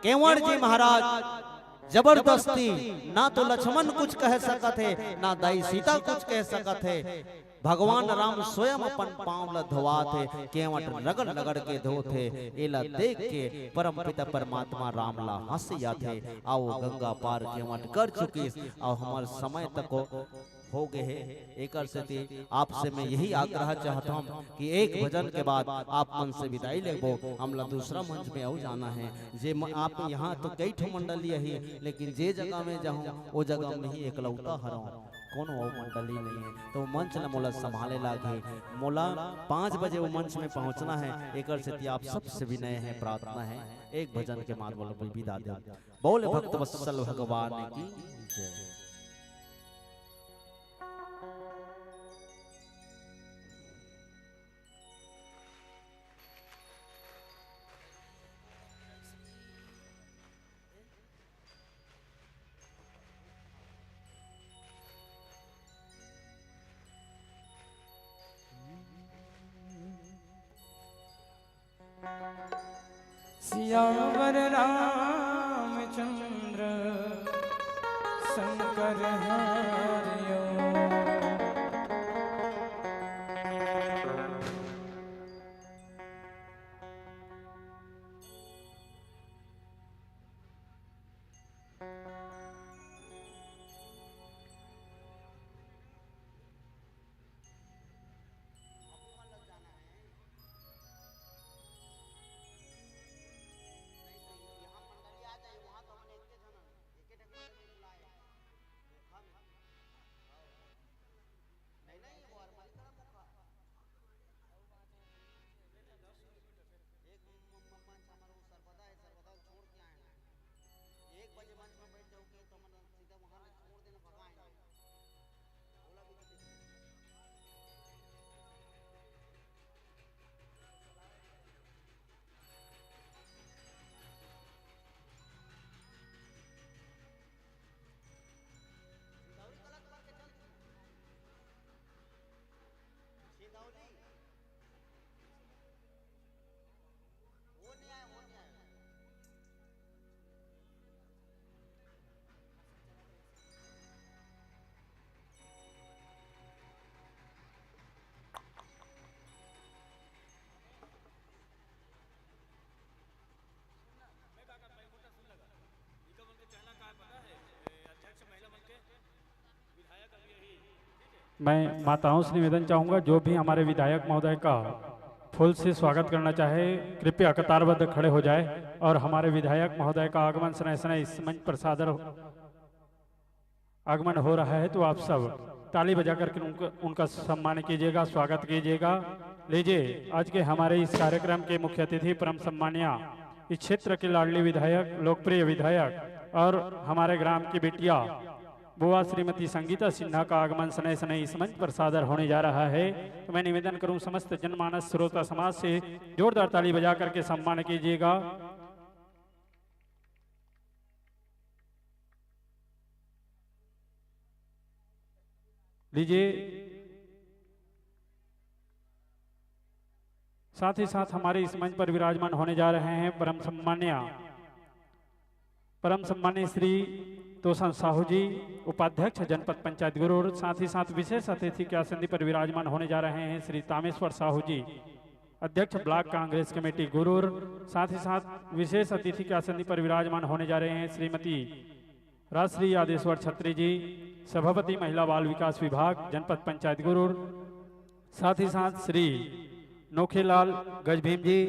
केवट जी महाराज जबरदस्ती ना तो लक्ष्मण कुछ कह सकत हे, ना दाई सीता कुछ कह सकत हे। भगवान राम स्वयं अपन पांव ल धोवात हे, केवट रगड़ रगड़ के धोत हे। एला देख के परमपिता परमात्मा राम ला हंसी आथे। अउ गंगा पार केवट कर चुकिस, अउ हमर समय तको हो गे हे। एकर सेती आपसे मैं यही आग्रह चाहत हूँ कि एक भजन के बाद आप मन से विदाई लेबो, हमला दूसरा मंच में अउ जाना हे। जे म-, आप यहाँ तो कई ठो मंडली अही, लेकिन जे जगह में जाहूँ, वो जगह में ही एकलौता हरौं, कोनो अउ मंडली नहीं है। तो मंच ल मोला संभाले लागही, मोला पाँच बजे वो मंच में पहुँचना है। एकर सेती आप सबसे विनय है, प्रार्थना है, एक भजन के बाद मोला विदा दे। बोले भक्त वत्सल भगवान की जय। सियावर रामचंद्र शंकर हरिओ। मैं माताओं से निवेदन चाहूंगा, जो भी हमारे विधायक महोदय का फूल से स्वागत करना चाहे, कृपया कतारबद्ध खड़े हो जाए और हमारे विधायक महोदय का आगमन स्नेह स्नेह इस मंच पर सादर आगमन हो रहा है, तो आप सब ताली बजा करके उनका, उनका सम्मान कीजिएगा, स्वागत कीजिएगा। लीजिए, आज के हमारे इस कार्यक्रम के मुख्य अतिथि परम सम्मानिया इस क्षेत्र के लाडली विधायक, लोकप्रिय विधायक और हमारे ग्राम की बिटिया बुआ श्रीमती संगीता सिन्हा का आगमन स्नेह स्नेह इस मंच पर सादर होने जा रहा है। तो मैं निवेदन करूं समस्त जनमानस श्रोता समाज से जोरदार ताली बजा करके सम्मान कीजिएगा। लीजिए, साथ ही साथ हमारे इस मंच पर विराजमान होने जा रहे हैं परम सम्मान्य, परम सम्मान्य श्री तोसन साहू जी, उपाध्यक्ष जनपद पंचायत गुरूर, साथ ही साथ विशेष अतिथि के आसन पर विराजमान होने जा रहे हैं श्री तामेश्वर साहू जी, अध्यक्ष ब्लॉक कांग्रेस कमेटी गुरूर, साथ ही साथ विशेष अतिथि के आसन पर विराजमान होने जा रहे हैं श्रीमती राजश्री यादेश्वर छत्री जी, सभापति महिला बाल विकास विभाग जनपद पंचायत गुरूर, साथ ही साथ श्री नोखेलाल गजभीम जी,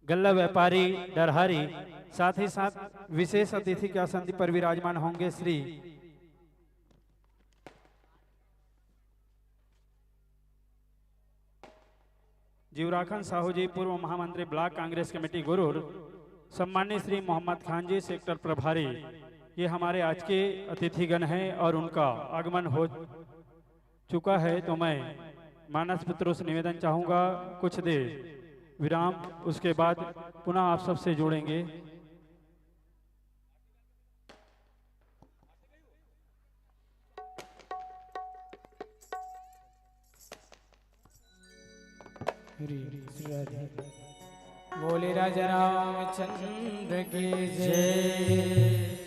गल्ला व्यापारी डरहारी, साथ ही साथ विशेष अतिथि के आसन पर विराजमान होंगे श्री जीवराखन साहू जी, पूर्व महामंत्री ब्लॉक कांग्रेस कमेटी गुरूर, सम्मानित श्री मोहम्मद खान जी, सेक्टर प्रभारी, ये हमारे आज के अतिथिगण हैं और उनका आगमन हो चुका है, तो मैं मानस पुत्रों से निवेदन चाहूँगा, कुछ देर विराम, उसके बाद पुनः आप सबसे जुड़ेंगे। हरे श्री राधे। बोले राजा रामचंद्र की जय।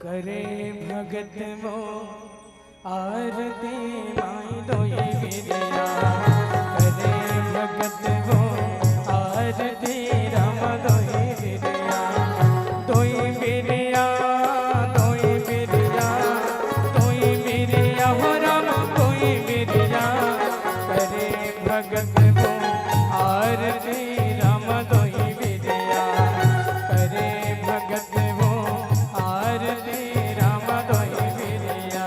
करे भगत वो आरती माई दोई बिरिया, करे भगत वो आरती राम दोई बिरिया, दोई बिरिया, दोई बिरिया, दोई बिरिया हो राम दोई बिरिया, करे भगत वो आरती राम दोई बिरिया, करे भगत वो आरती राम दोई बिरिया।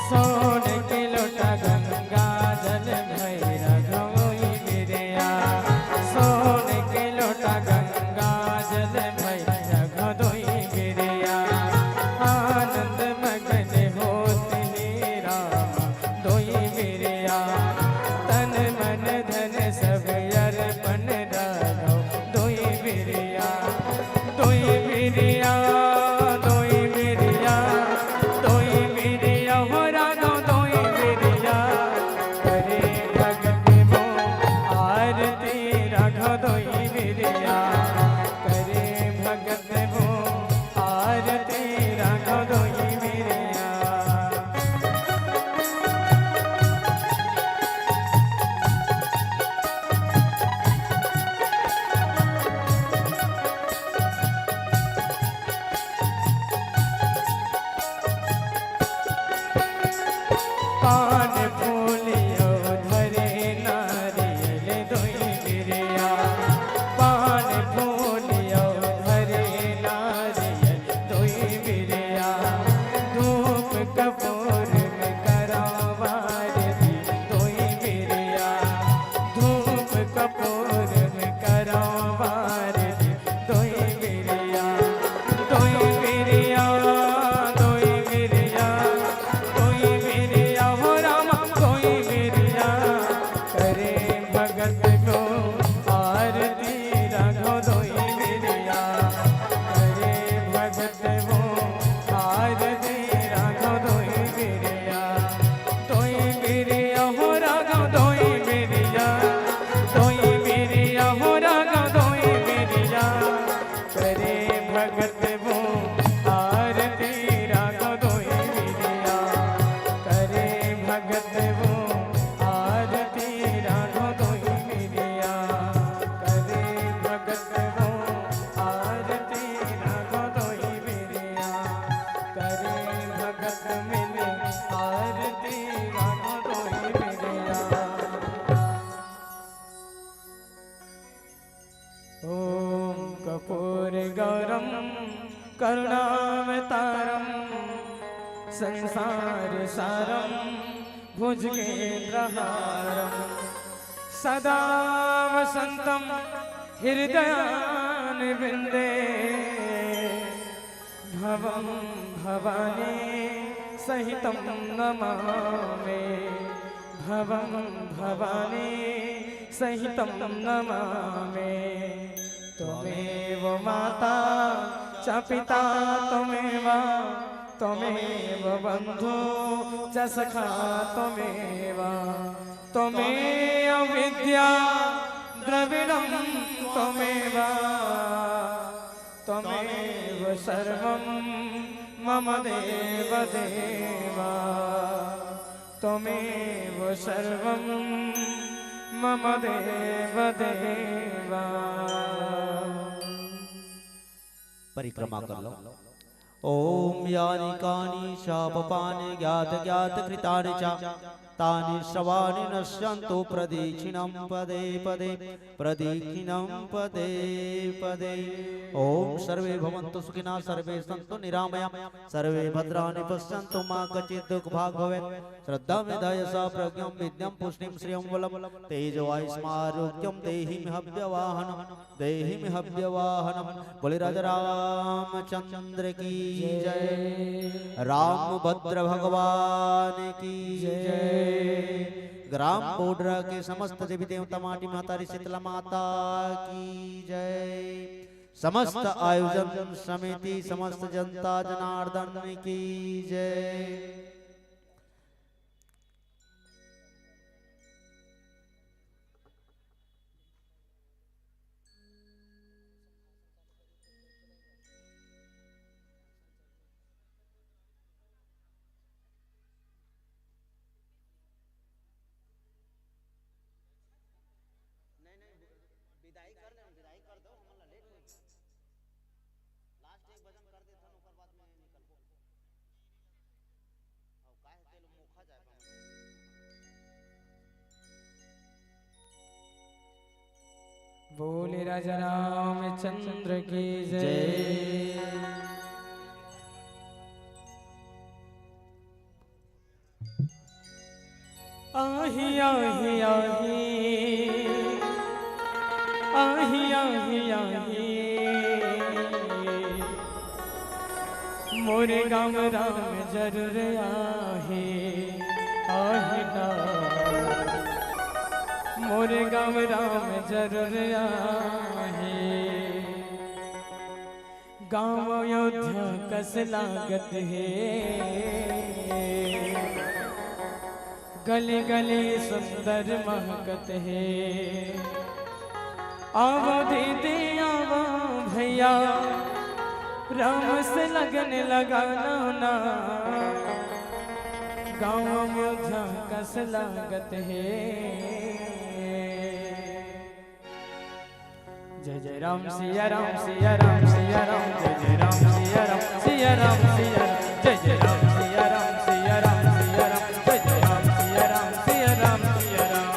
सोन के लोटा गंगा जल भैरा घोई बिरिया, सोन के लोटा गंगा जल भैरा घोई बिरिया, आनंद मगन होत हे राम दोई बिरिया, तन मन धन सब अर्पण राघव दोई बिरिया, दोई बिरिया, दोई बिरिया, दोई बिरिया हो राघव दोई बिरिया, करे भगत वो आरती राघव दोई बिरिया, करे भगत वो आरती राघव दोई बिरिया। पान फूलियो धरे नारियल दोई बिरिया, पान फूलियो धरे नारियल दोई बिरिया, धूप कपूर में करवार दी दोई बिरिया, धूप कपूर में करवार दी दोई बिरिया, दोई बिरिया, दोई बिरिया, दोई बिरिया हो रामा दोई बिरिया, करे भगत वो आरती राघव दोई बिरिया, करे भगत वो आरती राघव दोई बिरिया, दोई बिरिया हो राघव दोई बिरिया, दोई बिरिया हो राघव दोई बिरिया, करे भगत वो आरती राघव दोई बिरिया, करे भगत वो आरती राघव दोई बिरिया, करे भगत वो आरती राघव दोई बिरिया, करे भगत मिले आरती राघव दोई बिरिया। ॐ कर्पूरगौरं करुणावतारं संसारसारं भुजगेन्द्रहारं सदा वसन्तं हृदयारविन्दे भवं भवानी सहितं नमामि, भवं भवानी सहितं नमामि। त्वमेव माता च पिता त्वमेव, त्वमेव बन्धु च सखा त्वमेव, त्वमेव विद्या द्रविणं त्वमेव। त्वमेव सर्वं मम देव देवा, त्वमेव सर्वं मम देव देवा। परिक्रमा कर लो। ॐ यानि कानि च पापानि ज्ञात ज्ञात कृतानि च तानि सर्वाणि नश्यन्तु प्रदक्षिणं पदे पदे, प्रदक्षिणं पदे पदे। ॐ सर्वे भवन्तु सुखिनः, सर्वे सन्तु निरामया, सर्वे भद्राणि पश्यन्तु, मा कश्चित् दुःख भाग् भवेत्। श्रद्धां विधाय सा प्रज्ञां विद्यां पुष्टिं श्रियं बलं तेजो आयुष्मारोग्यं देहि मे हव्यवाहनं। देहि मे हव्यवाहनम्। बोले राजा रामचंद्र की जय, रामभद्र भगवान की जय। ग्राम बोडरा के समस्त देवी देवता, माटी महतारी शीतला माता की जय। समस्त आयोजन समिति, समस्त जनता जनार्दन की जय। नहीं, नहीं, विदाई कर ले, विदाई कर दो, हमन ला लेट होई। लास्ट एक भजन कर देथन, ओकर बाद में निकलबो। अउ काहे तेल मोखा जाए पावन। बोले राजा रामचंद्र की जय। जय। आही, आही, आही, आही, आही, आही। मोरे गाँव राम जरूर आही, आही ना। मोरे गाँव राम जरूर आही। गाँव अयोध्या कस लागत हे, गली गली सुंदर महकत हे। आवो दीदी आवो भैया, राम से लगन लगा लो ना। गाँव अयोध्या कस लागत हे। जय जय राम सिया राम सिया राम सिया राम, जय जय राम सिया राम सिया राम सिया राम, जय जय राम सिया राम सिया राम सिया राम, जय जय राम सिया राम सिया राम सिया राम।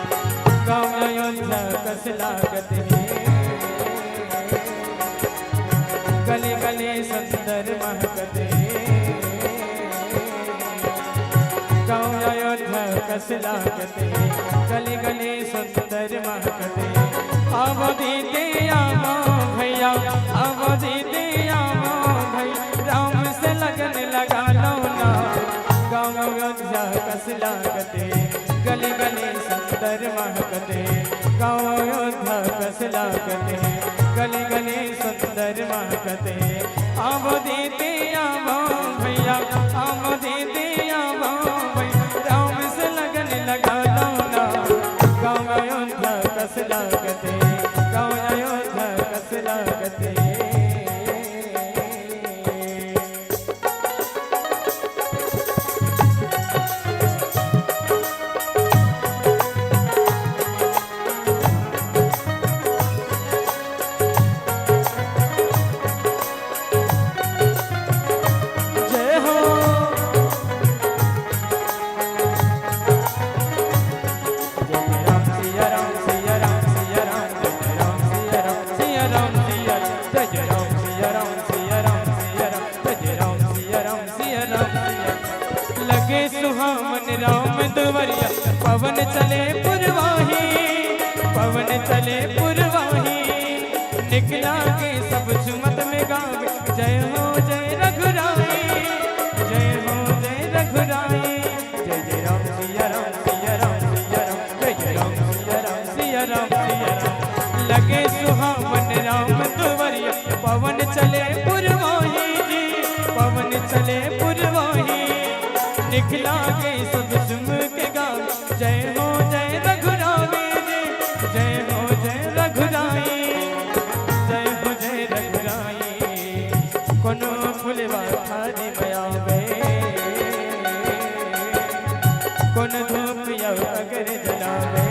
गाँव अयोध्या कस लागत हे, गली गली सुंदर महकत हे। गाँव अयोध्या कस लागत हे, गली गली सुंदर महकत हे। आवो दीदी आवो भैया, आवो दीदी आवो भैया, राम से लगन लगा लो ना। गाँव अयोध्या कस लागत हे, गली गली सुंदर महकत हे। गाँव अयोध्या कस लागत हे, गली गली सुंदर महकत हे। आवो दीदी आवो भैया, आवो दीदी आवो भैया, राम से लगन लगा लो ना। गाँव अयोध्या कस लागत हे, गाँव अयोध्या कस लागत हे। जय हो। जय जय राम सिया राम सिया राम सिया राम, जय जय राम सिया राम सिया राम सिया राम, जय जय राम सिया राम सिया राम सिया राम, जय जय राम सिया राम सिया राम सिया राम। लगे सुहावन राम दुवरिया, पवन चले पुरवाही, पवन चले पुरवाही। निकला के सब झूमत में गावे, जय हो जय रघुराई, जय हो जय रघुराई। जय जय राम सिया राम सिया राम सिया राम, जय जय राम सिया राम सिया राम सिया राम। लगे सुहावन राम दुवरिया, पवन चले पुरवाही जी, पवन चले पुरवाही। निकला के सब झूम के गावे, जय हो जय रघुराई जी, जय हो जय रघुराई, जय हो जय रघुराई। कोनो फुलवा थारी में आवे, कोन धूप या अगर जलावे,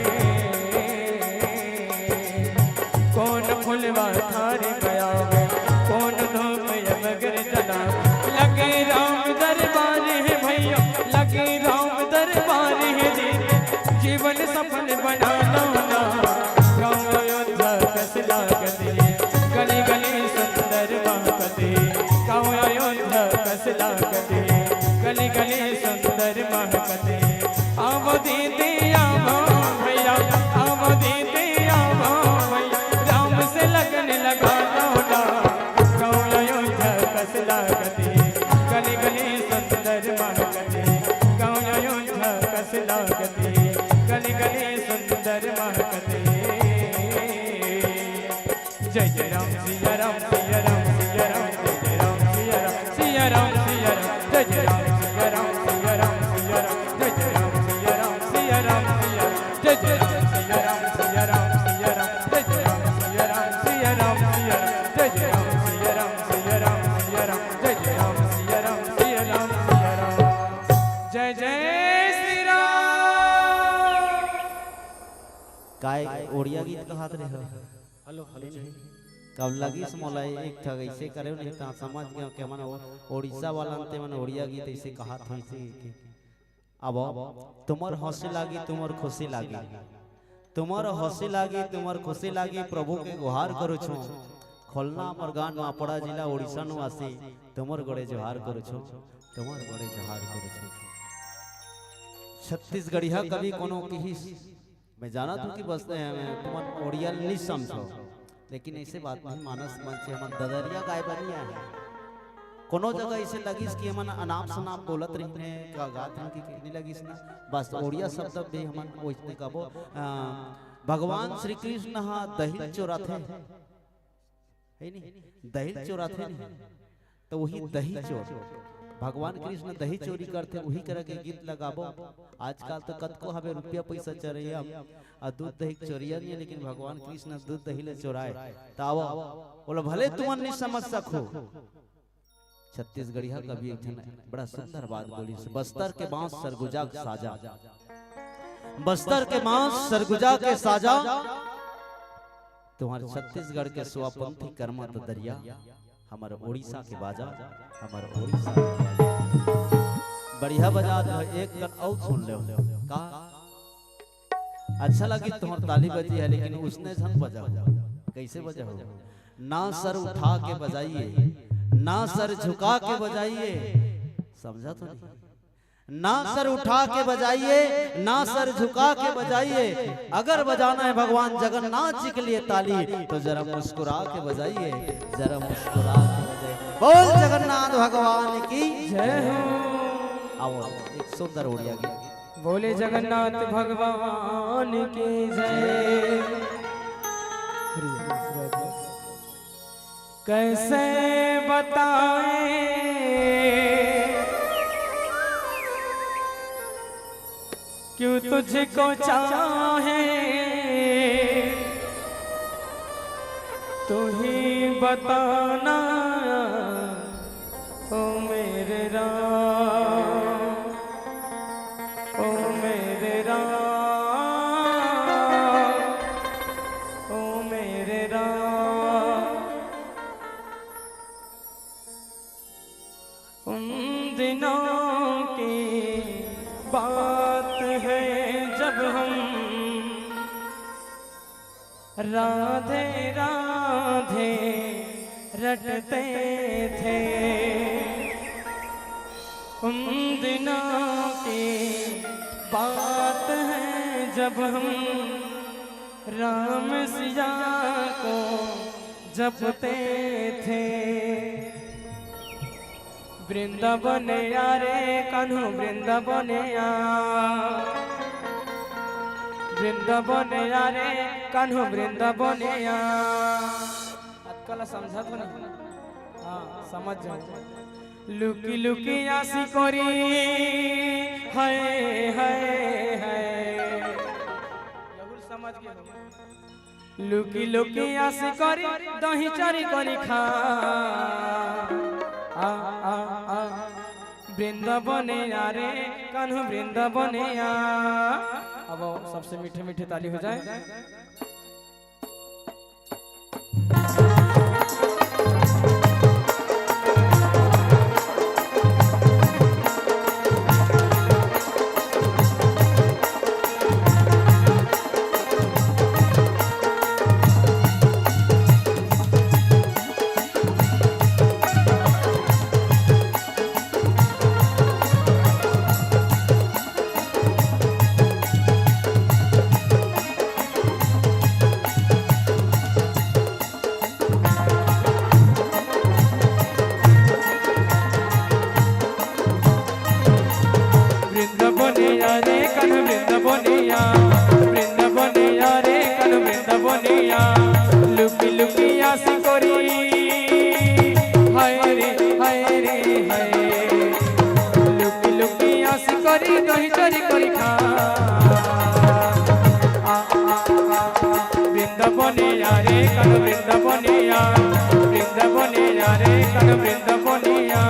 कोन फुलवा थारी में आवे, कोन धूप या अगर जलावे। लगे राम दरबार हे भैया, लगे राम दरबार हे जी, जीवन सफल बना लो ना। गाँव अयोध्या कस लागत हे, गली गली सुंदर महकत हे। गाँव अयोध्या कस लागत हे, गली गली सुंदर महकत हे। आवो दीदी आवो भैया, आवो दीदी आवो भैया, राम से लगन लगा लो ना। गाँव अयोध्या कस लागत हे, गली गली सुंदर महकत हे। गाँव अयोध्या कस लागत हे, गली जय जय श्री राम। काय ओड़िया गीत कहात रहे हो? हेलो, हेलो जी। कब लगिस मोला एक ठग ऐसे करे नहीं ता समझ गयो कि हमन ओ-, ओडिशा वाला अंते मन ओड़िया गीत ऐसे कहात हो ऐसे के। अब तुम्हर हंसी लागी, तुम्हर खुशी लागी, तुम्हर हंसी लागी, तुम्हर खुशी लागी, प्रभु के गुहार करू छो। खोलना मोर गान मापड़ा जिला ओडिशा नु आसी, तुम्हर गोड़े जोहार करू छो, तुम्हर गोड़े जोहार करू छो। छत्तीसगढ़िया कवि कोनो किहिस, मैं जानत हूँ कि बस, ए, तुमन ओड़िया नहीं समझो, लेकिन ऐसे बात नहीं, मानस मंच से हमन ददरिया गाय बनिया है। कोनो जगह ऐसे लगिस कि हमन अनाप शनाप बोलत रहिने, का गात रहिने कि नहीं लगिस ना, बस ओड़िया शब्द भी हमन ओइसने कबो। अ, भगवान श्री कृष्ण हा दही चोराथे, है नहीं? दही चोराथे नहीं, तो वही दही चोर, भगवान कृष्ण दही चोरी करथे, वही करा के गीत लगाबो। आजकल तो कतको हवे रुपया पैसा चोरैया, आ दूध दही के चोरिया नहीं है, लेकिन भगवान कृष्ण दूध दही ले चोराए। तो आवो, बोला भले तुमन नहीं समझ सको। छत्तीसगढ़िया कवि एक ठन बड़ा सुंदर बात बोलिस, बस्तर के बांस सरगुजा के साजा, बस्तर के बांस सरगुजा के साजा, तुम्हर छत्तीसगढ़ के सुवापंथी कर्मा ददरिया, हमर ओडिशा के बाजा, हमर ओडिशा के बाजा। बढ़िया बजात हो, एक कन अउ सुन लेव। का? अच्छा लगी तुम्हर ताली बजी है, लेकिन उसने झन बजाओ। कैसे बजाओ? ना सर उठा के बजाइए, ना सर झुका के बजाइए। समझा तो नहीं? ना सर उठा के बजाइए, ना सर झुका के बजाइए। अगर बजाना है भगवान जगन्नाथ जी के लिए ताली, तो जरा मुस्कुरा के बजाइए, जरा मुस्कुरा के बजाइए। बोल जगन्नाथ भगवान की जय हो। आओ, एक सुंदर ओड़िया गीत। बोले जगन्नाथ भगवान की जय। कैसे बताएं क्यों तुझको चाहे, तू ही बताना, ओ मेरे राम, ओ मेरे राम, ओ मेरे राम। उन दिनों की बात है जब हम राधे राधे रटते थे। उन दिनों की बात है जब हम राम सिया को जपते थे। वृंदावन या रे कान्हू वृंदावन या, वृंदावन या रे कान्हू वृंदावन या। अतका ला समझत हो ना? हाँ, समझ जाओ। लुकी लुकी आसी करी, हाय, हाय, हाय। यहुर समझ गए हो? लुकी लुकी आसी करी, दही चोरी करी खा। आ, आ, आ। वृंदावन या रे, कान्हू वृंदावन या। अब सबसे मीठे मीठे ताली हो जाए। वृंदावनिया रे कान्हू वृंदावनिया, वृंदावनिया रे कान्हू वृंदावनिया, लुकी लुकी आसी करी, हाय रे, हाय रे, हाय। लुकी लुकी आसी करी, दही चोरी करी खा। आ, आ, आ, आ, वृंदावनिया रे कान्हू वृंदावनिया, वृंदावनिया रे कान्हू वृंदावनिया।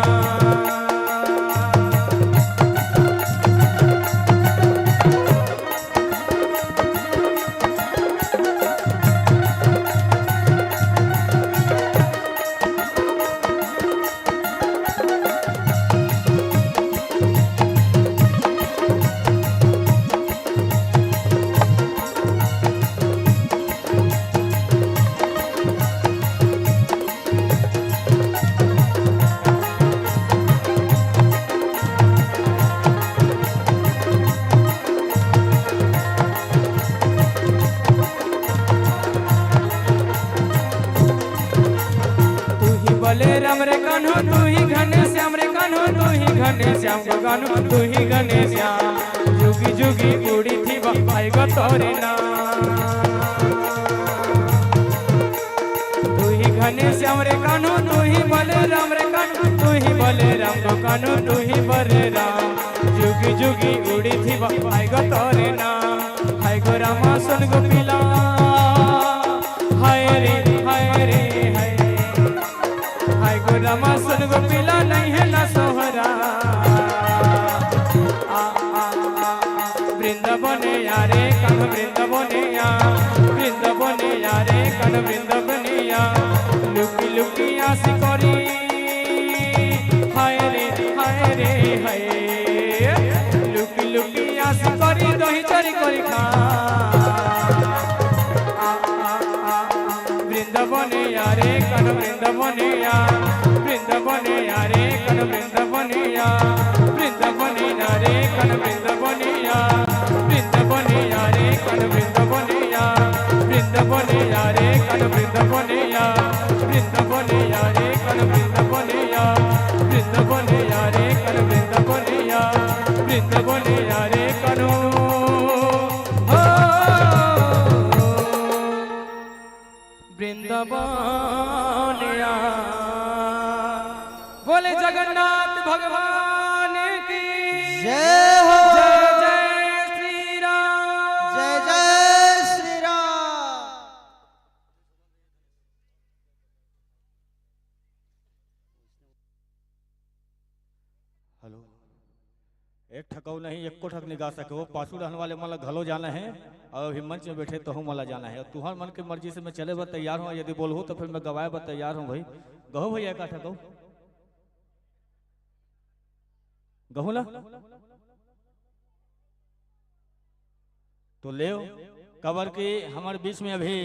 श्याम रे कान्हू तू ही घनश्याम रे कान्हू तू ही घनश्याम गो कान्हू तू ही घनश्याम। जुगी जुगी उड़ी थी भाई गो तोरे नाम। तू ही घनश्याम रे कान्हू तू ही बलराम रे कान्हू तू ही बलराम गो कान्हू तू ही बलराम। जुगी जुगी उड़ी थी भाई गो तोरे नाम। हाय गो रामा सुन गो पीला। हाय रे हाय रे हाय। हाय गो रामा सुन गो पीला नहीं है ना सोहरा। आ, आ, आ, आ, वृंदावन या रे कान्हू वृंदावन या। वृंदावन या रे कान्हू वृंदावन या। लुकी लुकी आस करी। हाय रे हाय रे हाय। लुकी लुकी आस करी दही चरी करी खा। आ, आ, आ, आ, वृंदावन या रे कान्हू वृंदावन या। वृंदावन या रे कान्हू वृंदावन या। वृंदावन या रे कान्हू वृंदावन या। वृंदावन या रे कान्हू वृंदावन या। वृंदावन या रे कान्हू वृंदावन या। वृंदावन या रे कान्हू वृंदावन या। वृंदावन या रे कान्हू वृंदावन या। वृंदावन या रे कान्हू। हो। वृंदावन या। बोले जगन्नाथ भगवान की जय हो। जय जय श्री राम। जय जय श्री राम। हेलो। एक ठकऊ नहीं, एको ठक नहीं गा सके। वो पाछू रहने वाले मन ला घलो जाना है, और अभी मंच में बैठे तहू मन ला जाना है। और तुहर मन के मर्जी से मैं चले बर तैयार हूँ, यदि बोलहू तो फिर मैं गवाए बर तैयार हूँ भाई। गहू भैया का ठकऊ? गहू ना? तो ले, काबर के हमारे बीच में अभी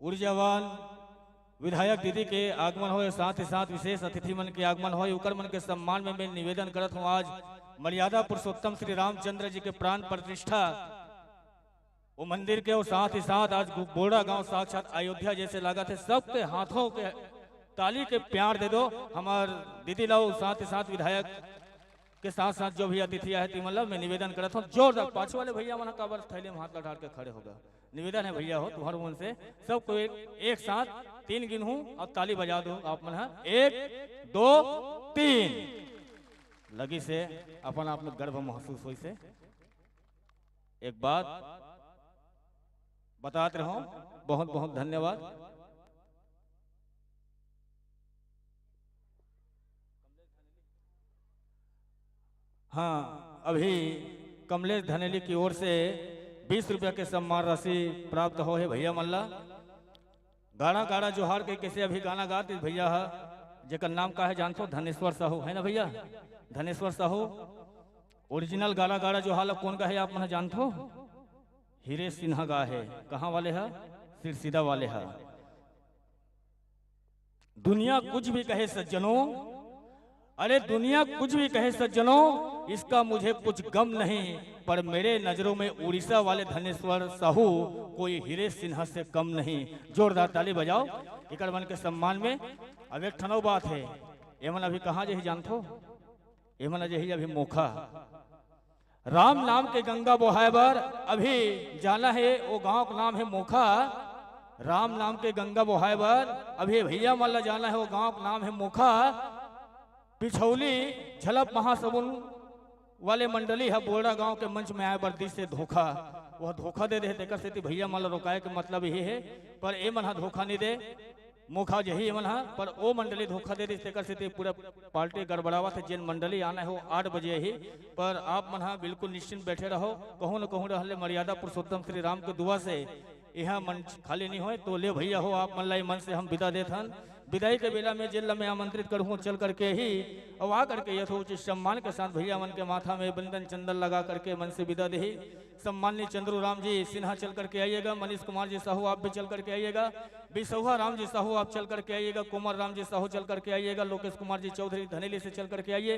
ऊर्जावान विधायक दीदी के आगमन होय, साथ ही साथ विशेष अतिथि मन के आगमन होय, उकर मन के सम्मान में मैं निवेदन करत हूँ, आज मर्यादा पुरुषोत्तम श्री रामचंद्र जी के प्राण प्रतिष्ठा, वो मंदिर के, और साथ ही साथ आज गु-, बोड़ा गांव साक्षात अयोध्या जैसे लागत है। सबके हाथों के ताली के प्यार दे दो हमार दीदी ला, साथ ही साथ विधायक के साथ साथ जो भी अतिथि आए, तिमन ला मैं निवेदन करत हूँ, जोरदार। पाछू वाले भैया मन काबर थैले में हाथ लठार के खड़े होगा। निवेदन है भैया हो तुम्हारे मन से, सबको एक, एक साथ तीन गिनहूँ और ताली बजा दो आप मन ह। एक, दो, तीन। लगी से अपन आप में गर्व महसूस होई से एक बात बतात रहो। बहुत बहुत धन्यवाद। हाँ, अभी कमलेश धनेली की ओर से बीस रुपया के सम्मान राशि प्राप्त हो है भैया मन ला। गाड़ा गाड़ा जोहार के कैसे अभी गाना गात भैया है, जेकर नाम का है जानथो? धनेश्वर साहू, है ना भैया? धनेश्वर साहू। ओरिजिनल गाड़ा गाड़ा जोहार ला कौन गा है आप मन जानथो? हीरे सिन्हा गा है। कहाँ वाले है? सिरसिदा वाले है। दुनिया कुछ भी कहे सज्जनों, अरे दुनिया कुछ भी कहे सज्जनों, इसका मुझे कुछ गम नहीं, पर मेरे नजरों में उड़ीसा वाले धनेश्वर साहू कोई हीरे सिन्हा से कम नहीं। जोरदार ताली बजाओ एकर मन के सम्मान में। अब एक ठनौ बात है, एमन अभी कहाँ जही जानथो? एमन जही अभी मोखा। राम नाम के गंगा बोहाय बर अभी जाना है, वो गांव का नाम है मोखा। राम नाम के गंगा बोहाय बर अभी भैया मन ला जाना है, वो गांव का नाम है मोखा। पिछौली झलप महासमुंद वाले मंडली ह बोड़ा गांव के मंच में आए बर दिस से धोखा, वह धोखा दे दे, तेकर सेती भैया मन ला रोकाए के मतलब यही है, पर ए मन ह धोखा नहीं दे। मोखा जही एमन ह, पर ओ मंडली धोखा दे दिस, तेकर सेती पूरा पार्टी गड़बड़ावत हे। जेन मंडली आना हे, वो आठ बजे आही, पर आप मन ह बिल्कुल निश्चिंत बैठे रहो। कहूँ न कहूँ रहले मर्यादा पुरुषोत्तम श्री राम के दुआ से यहाँ मंच खाली नहीं होए। तो ले भैया हो, आप मन ला मन से हम विदा देत हन। विदाई के बेला में जेन ला मैं आमंत्रित करहूँ, चल करके ही, और आ करके यथोचित सम्मान के साथ भैया मन के माथा में बंदन चंदन लगा करके मन से विदा देही। सम्माननीय चंद्रू राम जी सिन्हा चल करके आइएगा, मनीष कुमार जी साहू आप भी चल करके आइएगा। बिसौहा राम जी साहू आप चल करके आइएगा, कुमार राम जी साहू चल करके आइएगा, लोकेश कुमार जी चौधरी धनेली से चल करके आइए,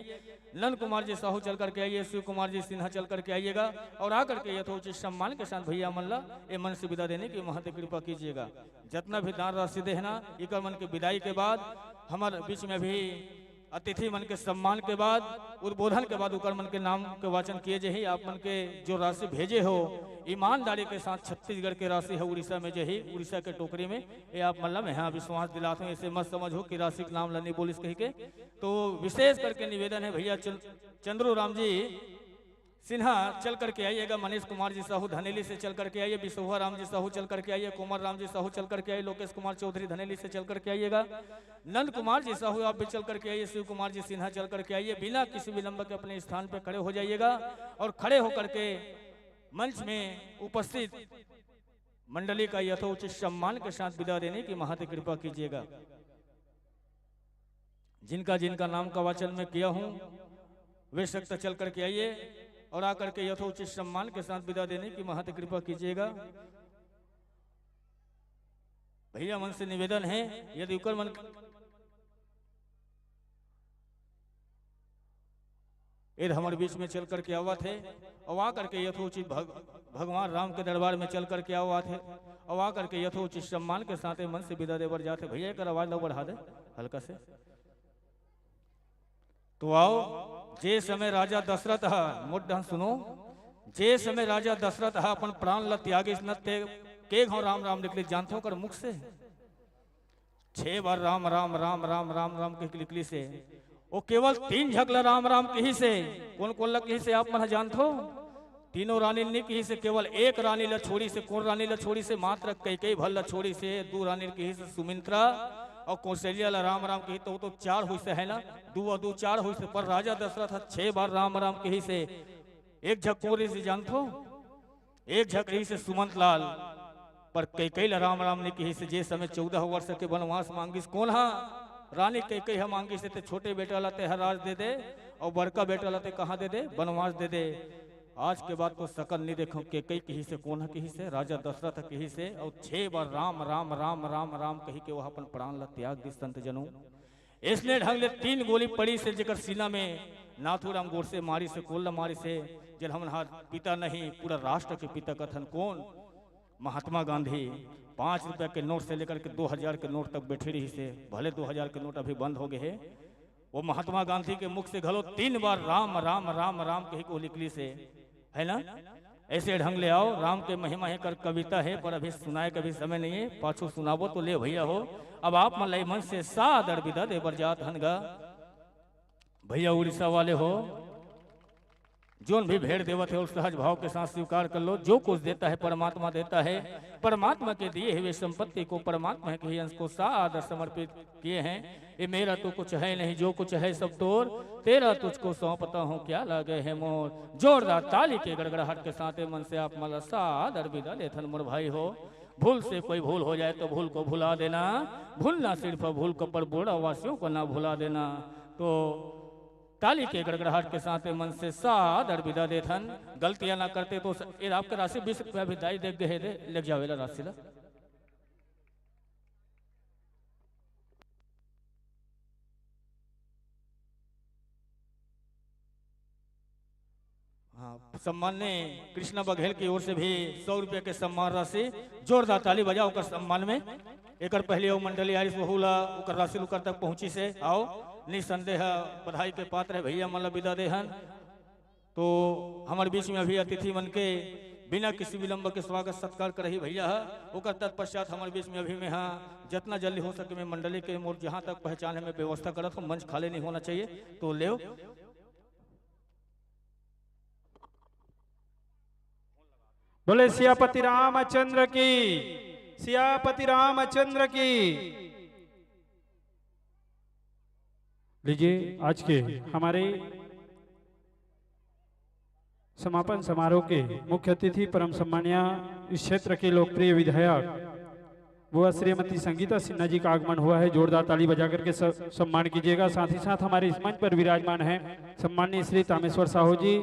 नंद कुमार जी साहू चल करके आइए, शिव कुमार जी सिन्हा चल करके आइएगा और आकर के यथोचित सम्मान के साथ भैया मन ला ए मंच से विदा देने की महंत कृपा कीजिएगा। जितना भी दान राशि देहना, इकर मन के विदाई के बाद हमर बीच में भी अतिथि मन के सम्मान के बाद, उद्बोधन के बाद उकर मन के नाम के वाचन किए जही। आप मन के जो राशि भेजे हो, ईमानदारी के साथ छत्तीसगढ़ के राशि है, उड़ीसा में जही, उड़ीसा के टोकरी में। ये आप मन ला मैं हाँ विश्वास दिलात हूँ, ऐसे मत समझो कि राशि के नाम ला नहीं बोलिस कही के। तो विशेष करके निवेदन है भैया चल-, चंद्रू राम जी सिन्हा चल करके आइएगा, मनीष कुमार जी साहू धनेली से चल करके आइए, बिसौहा राम जी साहू चल करके आइए, कुमार राम जी साहू चल करके आइए, लोकेश कुमार चौधरी धनेली से चल करके आइएगा, नंद कुमार जी साहू आप भी चल करके आइए, शिव कुमार जी सिन्हा चल करके आइए। बिना किसी विलंब के अपने स्थान पर खड़े हो जाइएगा और खड़े होकर के मंच में उपस्थित मंडली का यथोचित सम्मान के साथ विदा देने की महंत कृपा कीजिएगा। जिनका जिनका नाम का वाचन मैं किया हूं, वे सक्त चल करके आइए और आकर के यथोचित सम्मान के साथ विदा देने की महंत कृपा कीजिएगा। भैया मन से निवेदन है, यदि उकर मन इध हमर बीच में चल करके आवत है और आ करके यथोचित भग-, भगवान राम के दरबार में चल करके आवत है और आ करके यथोचित सम्मान के साथ मन से विदा देबर जात है। भैया एक आवाज लो बढ़ा दे हल्का से। तो आओ, जे समय राजा दशरथ ह, मोट ढंग सुनो, जे समय राजा दशरथ ह अपन प्राण ल त्यागिस न ते के घाव राम राम निकले जानथो कर मुख से। छह बार राम राम राम राम राम राम कह के निकली से। वो केवल तीन झक ल राम राम कही से। कोन कोन ल कही से आप मन ह जानथो? तीनों रानी ल नहीं कही से, केवल एक रानी ल छोड़ी से। कोन रानी ल छोड़ी से? मात्र कैकई भर ल छोड़ी से। दू रानी ल कही से सुमित्रा और कौशल्या ल राम राम कही, तो वो तो चार हुई से है ना, दू और दू चार हुई से। पर राजा दशरथ ह छह बार राम राम कही से। एक झक कोन रही से जानथो? एक झक रही से सुमंत लाल, पर कैकई ल राम राम नहीं कही से। जे समय चौदह वर्ष के वनवास मांगिस, कोन हा? रानी कैकई ह मांगिस हे, ते छोटे बेटा ला ते ह राज दे दे, और बड़का बेटा ला ते कहाँ दे दे? वनवास दे दे। आज के बाद तो सकल नहीं देखो, कैकई कही से, कोन ह कही से? राजा दशरथ कही से। और छह बार राम राम राम राम राम कही के वह अपन प्राण ला त्याग दिस संत जनों। इसने ढंग ले तीन गोली पड़ी से जेकर सीना में नाथूराम गोडसे मारी से, कोन ल मारी से, जेल हमन हाथ पिता नहीं, पूरा राष्ट्र के पिता कथन। कोन? महात्मा गांधी। पाँच रुपया के नोट से लेकर के दो हजार के नोट तक बैठे रही से, भले दो हजार के नोट अभी बंद हो गए है। वो महात्मा गांधी के मुख से घलो तीन बार राम राम राम राम कही को निकली से, है ना? ऐसे ढंग ले आओ, राम के महिमा हे कर कविता है, पर अभी सुनाए के भी समय नहीं है, पाछू सुनाबो तो ले भैया हो। अब आप मन ला ए मंच से सादर विदा दे बर जात हन गा। भैया उड़ीसा वाले हो, जोन भी भेंट देवत है, वो सहज भाव के साथ स्वीकार कर लो। जो कुछ देता है, परमात्मा देता है। परमात्मा के दिए हुए संपत्ति को, परमात्मा के ही अंश को सादर समर्पित किए हैं। ये मेरा तो कुछ है नहीं, जो कुछ है सब तोर, तेरा तुझको सौंपता हूँ, क्या लागे है मोर। जोरदार ताली के गड़गड़ाहट के साथ ए मन से आप मन ला सादर विदा लेथन मोर भाई हो। भूल से कोई भूल हो जाए तो भूल को भुला देना, भूलना सिर्फ भूल को, पर बोड़ा वासियों को ना भुला देना। तो ताली के गड़गड़ाहट के साथ ए मन से सादर विदा देथन। गलतियां ना करते तो स-, ये आपके राशि बीस रुपया भी दाई दे गए दे, ले जावेला राशि ला। हाँ, सम्माननीय कृष्णा बघेल की ओर से भी सौ रुपया के सम्मान राशि, जोरदार ताली बजाओ ओकर सम्मान में। एकर पहले वो मंडली आइस, वहू ला ओकर राशि ओकर तक पहुंची से। आओ, निसंदेह बधाई के पात्र है भैया मन ला विदा देहन। तो हमर बीच में अभी अतिथि मन के बिना किसी विलंब के स्वागत सत्कार करही भैया ह। ओकर तत्पश्चात हमर बीच में अभी में हाँ, जितना जल्दी हो सके मैं मंडली के मोर जहाँ तक पहचान है मैं व्यवस्था करत हूँ, मंच खाली नहीं होना चाहिए। तो लेव। बोले सियापति रामचंद्र की, सियापति रामचंद्र की। लीजिए, आज के हमारे समापन समारोह के मुख्य अतिथि, परम सम्मानिया इस क्षेत्र के लोकप्रिय विधायक व श्रीमती संगीता सिन्हा जी का आगमन हुआ है। जोरदार ताली बजा करके स-, सम्मान कीजिएगा। साथ ही साथ हमारे इस मंच पर विराजमान है सम्माननीय श्री तामेश्वर साहू जी,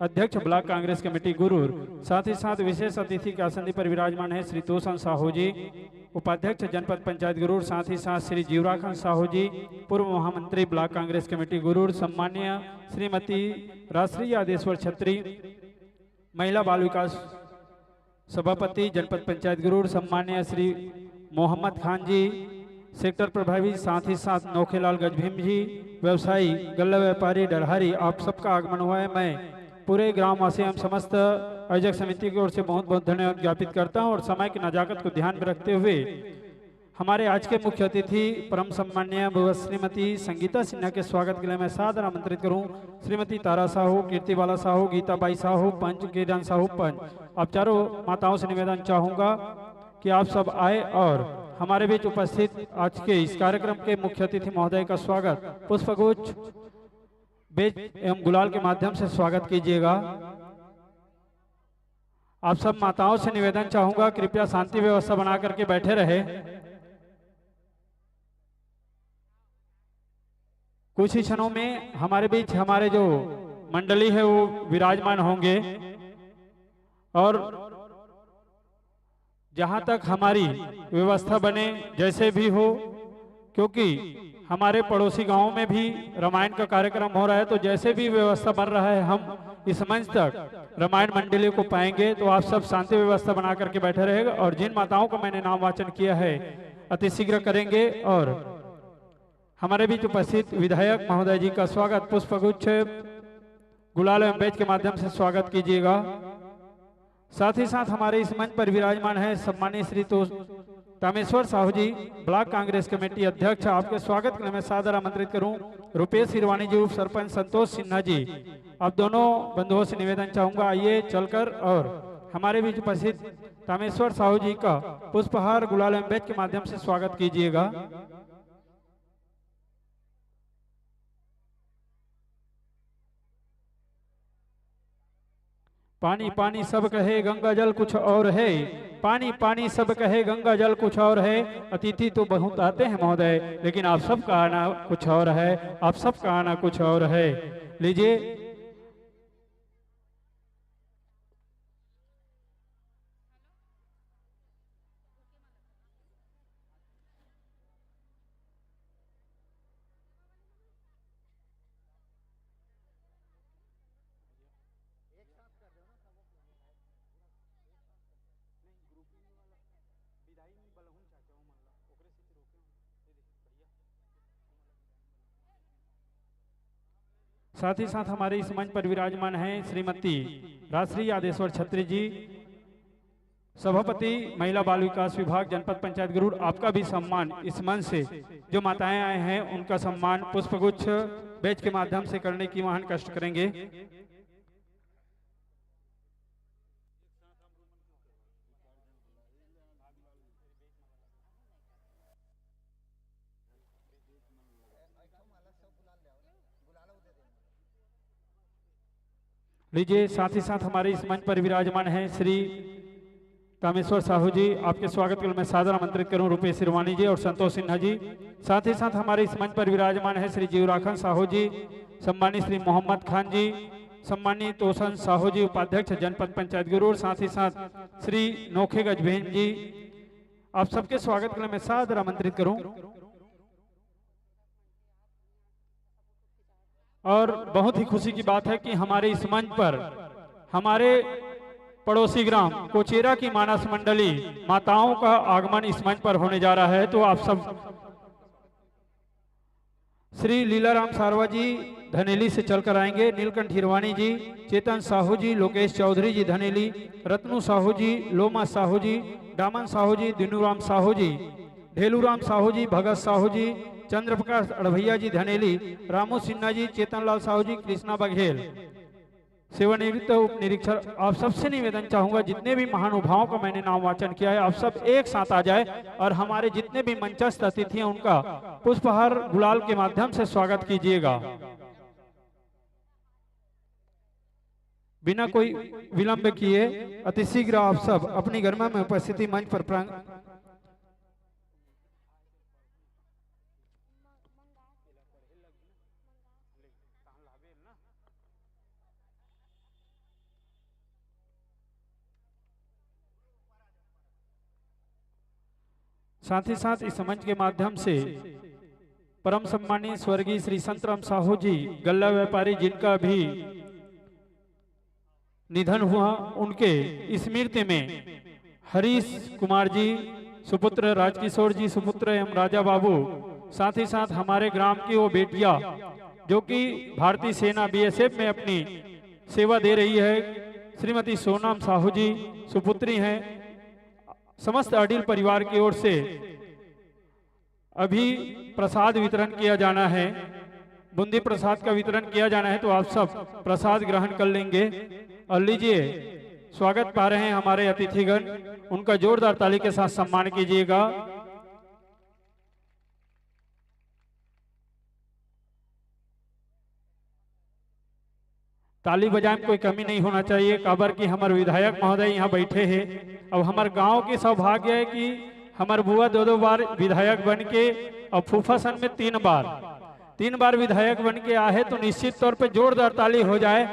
अध्यक्ष ब्लॉक कांग्रेस कमेटी गुरूर। साथ ही साथ विशेष अतिथि के आसन पर विराजमान है श्री तोसन साहू जी। उपाध्यक्ष जनपद पंचायत गुरूर, साथ ही साथ श्री जीवराखन साहू जी, पूर्व महामंत्री ब्लॉक कांग्रेस कमेटी गुरूर, सम्मान्य श्रीमती राष्ट्रीय आदेश्वर छत्री, महिला बाल विकास सभापति जनपद पंचायत गुरूर, सम्मान्य श्री मोहम्मद खान जी, सेक्टर प्रभारी, साथ ही साथ नोखेलाल गजभीम जी, व्यवसायी, गल्ला व्यापारी, डरहारी, आप सबका आगमन हुआ है। मैं पूरे ग्रामवासी एवं समस्त आयोजक समिति की ओर से बहुत बहुत धन्यवाद ज्ञापित करता हूं और समय की नजाकत को ध्यान में रखते हुए हमारे आज के मुख्य अतिथि परम सम्मान्य श्रीमती संगीता सिन्हा के स्वागत के लिए मैं सादर आमंत्रित करूं। श्रीमती तारा साहू, कीर्तिबाला साहू, गीताबाई साहू पंच, किरण साहू पंच, आप चारों माताओं से निवेदन चाहूंगा कि आप सब आए और हमारे बीच उपस्थित आज के इस कार्यक्रम के मुख्य अतिथि महोदय का स्वागत पुष्पगुच्छ, बेच एवं गुलाल के माध्यम से स्वागत कीजिएगा। आप सब माताओं से निवेदन चाहूंगा, कृपया शांति व्यवस्था बना करके बैठे रहे। कुछ ही क्षणों में हमारे बीच हमारे जो मंडली है वो विराजमान होंगे और जहां तक हमारी व्यवस्था बने, जैसे भी हो, क्योंकि हमारे पड़ोसी गांवों में भी रामायण का कार्यक्रम हो रहा है, तो जैसे भी व्यवस्था बन रहा है हम इस मंच तक रामायण मंडली को पाएंगे। तो आप सब शांति व्यवस्था बना करके बैठे रहेगा और जिन माताओं को मैंने नाम वाचन किया है अति शीघ्र करेंगे और हमारे बीच उपस्थित विधायक महोदय जी का स्वागत पुष्पगुच्छ, गुलाल एवं बेच के माध्यम से स्वागत कीजिएगा। साथ ही साथ हमारे इस मंच पर विराजमान है सम्मानित श्री तो तामेश्वर साहू जी, ब्लॉक कांग्रेस कमेटी अध्यक्ष, आपके स्वागत के लिए मैं सादर आमंत्रित करूं रुपेश हिरवानी जी, उप सरपंच संतोष सिन्हा जी। आप दोनों बंधुओं से निवेदन चाहूंगा, आइए चलकर और हमारे बीच उपस्थित तामेश्वर साहू जी का पुष्पहार गुलाल एवं बेच के माध्यम से स्वागत कीजिएगा। पानी पानी सब कहे गंगा जल कुछ और है, पानी पानी सब कहे गंगा जल कुछ और है। अतिथि तो बहुत आते हैं महोदय, लेकिन आप सबका आना कुछ और है, आप सबका आना कुछ और है। लीजिए। साथ ही साथ हमारे इस मंच पर विराजमान हैं श्रीमती राष्ट्रीय यादेश्वर छत्री जी, सभापति महिला बाल विकास विभाग जनपद पंचायत गुरूर। आपका भी सम्मान इस मंच से, जो माताएं आए हैं उनका सम्मान पुष्पगुच्छ बेच के माध्यम से करने की महान कष्ट करेंगे। लीजिए, साथ ही साथ हमारे इस मंच पर विराजमान हैं श्री कामेश्वर साहू जी, आपके स्वागत के लिए मैं सादर आमंत्रित करूं रुपेश सिरवानी जी और संतोष सिन्हा जी। साथ ही साथ हमारे इस मंच पर विराजमान है श्री जीवराखन साहू जी, सम्मानित श्री मोहम्मद खान जी, सम्मानित तोसन साहू जी, उपाध्यक्ष जनपद पंचायत गुरूर, साथ ही साथ श्री नोखे गजभीम जी। आप सबके स्वागत के लिए मैं सादर आमंत्रित करूं। और बहुत ही खुशी की बात है कि हमारे इस मंच पर हमारे पड़ोसी ग्राम कोचेरा की मानस मंडली माताओं का आगमन इस मंच पर होने जा रहा है। तो आप सब श्री लीलाराम सारवा जी धनेली से चलकर आएंगे, नीलकंठ हिरवानी जी, चेतन साहू जी, लोकेश चौधरी जी धनेली, रत्नू साहू जी, लोमा साहू जी, डामन साहू जी, दीनूराम साहू जी, ढेलूराम साहू जी, भगत साहू जी, चंद्र प्रकाश अड़भैया जी धनेली, रामू सिन्हा जी, चेतनलाल साहू जी, कृष्णा बघेल, सेवानिवृत्त उप निरीक्षक, आप सबसे निवेदन चाहूंगा, जितने भी महानुभावों का मैंने नाम वाचन किया है, आप सब एक साथ आ जाए और हमारे जितने भी मंचस्थ अतिथि हैं उनका पुष्पहार गुलाल के माध्यम से स्वागत कीजिएगा। बिना कोई विलंब किए अतिशीघ्र आप सब अपनी गरिमा में उपस्थिति मंच पर प्रांग-, साथ ही साथ इस मंच के माध्यम से परम सम्मानित स्वर्गीय श्री संतराम साहू जी, गल्ला व्यापारी, जिनका भी निधन हुआ, उनके स्मृति में हरीश कुमार जी सुपुत्र, राजकिशोर जी सुपुत्र एवं राजा बाबू, साथ ही साथ हमारे ग्राम की वो बेटिया जो कि भारतीय सेना बीएसएफ में अपनी सेवा दे रही है, श्रीमती सोनम साहू जी सुपुत्री हैं। समस्त अडिल परिवार की ओर से अभी प्रसाद वितरण किया जाना है, बूंदी प्रसाद का वितरण किया जाना है, तो आप सब प्रसाद ग्रहण कर लेंगे। और लीजिए, स्वागत पा रहे हैं हमारे अतिथिगण, उनका जोरदार ताली के साथ सम्मान कीजिएगा। ताली बजाए में कोई कमी नहीं होना चाहिए, काबर कि हमर विधायक महोदय यहाँ बैठे हैं। अब हमर गांव के सौभाग्य है कि हमर बुआ दो दो बार विधायक बन के और फूफा सन में तीन बार, तीन बार विधायक बन के आहे, तो निश्चित तौर पे जोरदार ताली हो जाए।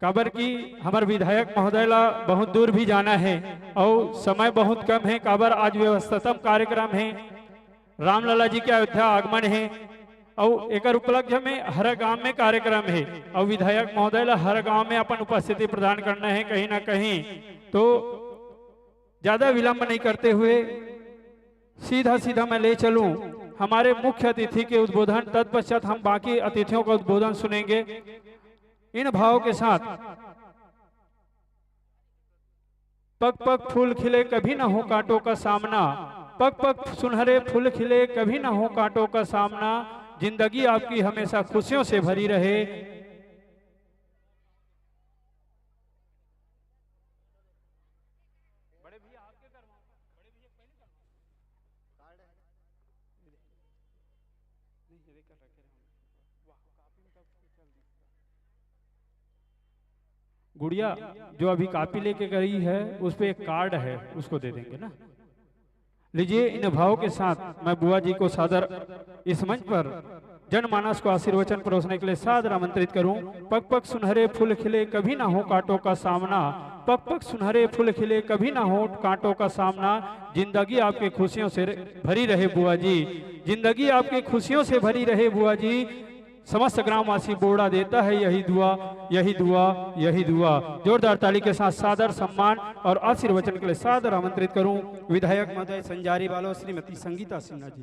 काबर कि हमर विधायक महोदय ला बहुत दूर भी जाना है और समय बहुत कम है, काबर आज व्यस्ततम कार्यक्रम है, रामलला जी के अयोध्या आगमन है और एकर उपलक्ष्य में हर गांव में कार्यक्रम है और विधायक महोदय ला हर गांव में अपन उपस्थिति प्रदान करना है कहीं ना कहीं। तो ज्यादा विलंब नहीं करते हुए सीधा सीधा मैं ले चलूं हमारे मुख्य अतिथि के उद्बोधन, तत्पश्चात हम बाकी अतिथियों का उद्बोधन सुनेंगे। इन भावों के साथ, पग पग फूल खिले कभी ना हो कांटों का सामना, पग पग सुनहरे फूल खिले कभी ना हो कांटों का सामना, जिंदगी आपकी हमेशा खुशियों से भरी रहे। बड़े भैया आपके करवाऊं, बड़े भैया पहले करवाऊं। कार्ड है। नहीं, ये देख कर रखे हैं। वाह, काफी में तब चल दी। गुड़िया जो अभी कॉपी लेके गई है, उस पे एक कार्ड है, उसको दे देंगे ना। लीजिए, इन भावों के साथ मैं बुआ जी को सादर इस मंच पर जनमानस को आशीर्वचन परोसने के लिए सादर आमंत्रित करूं। पग पग सुनहरे फूल खिले, कभी ना हो कांटों का सामना। पग पग सुनहरे फूल खिले, कभी ना हो कांटों का सामना। जिंदगी आपकी खुशियों से भरी रहे बुआ जी, जिंदगी आपकी खुशियों से भरी रहे बुआ जी। समस्त ग्रामवासी बोड़ा देता है यही दुआ, यही दुआ, यही दुआ। जोरदार ताली के साथ सादर सम्मान और आशीर्वचन के लिए सादर आमंत्रित करूं विधायक महोदय संजारी बालो, श्रीमती संगीता सिन्हा जी।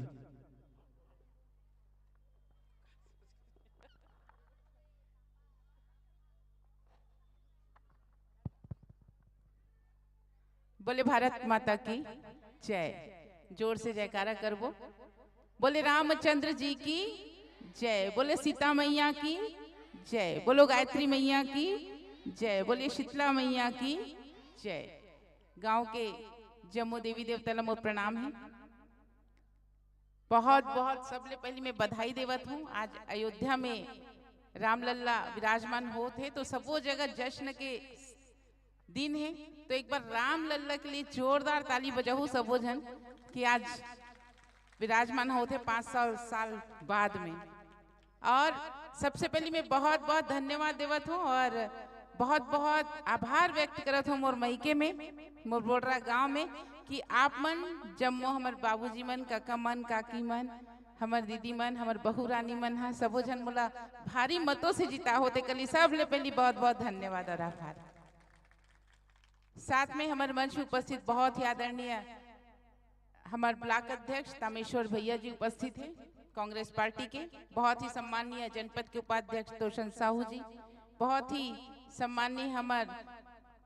बोले भारत माता की जय। जोर से जयकारा करबो। बोले रामचंद्र जी की जय। बोले सीता मैया की जय। बोलो गायत्री मैया की जय। बोले शीतला मैया की जय। गांव के जम्मो देवी देवता ला मोर प्रणाम है। बहुत बहुत सबले पहले मैं बधाई देवत हूँ। आज अयोध्या में रामलला विराजमान होत हे, तो सबो जगह जश्न के दिन हे। तो एक बार रामलला के लिए जोरदार ताली बजाहू सबो झन कि आज विराजमान होत हे पाँच सौ साल बाद में। और सबसे पहले मैं बहुत बहुत धन्यवाद देवत हूँ और बहुत बहुत आभार व्यक्त करत हूँ मोर मइके में, मोर बोड़रा गांव में, कि आप मन जम्मो हमर बाबूजी मन, काका मन, काकी मन, हमर दीदी मन, हमर बहू रानी मन ह सबो झन मोला भारी मतों से जीता होते कली। सबले पहली बहुत बहुत धन्यवाद और आभार। साथ में हमर मंच में उपस्थित बहुत ही आदरणीय हमर ब्लॉक अध्यक्ष तामेश्वर भैया जी उपस्थित हे, कांग्रेस पार्टी के, बहुत ही सम्माननीय जनपद के उपाध्यक्ष तोषण साहू जी, बहुत ही सम्माननीय हमर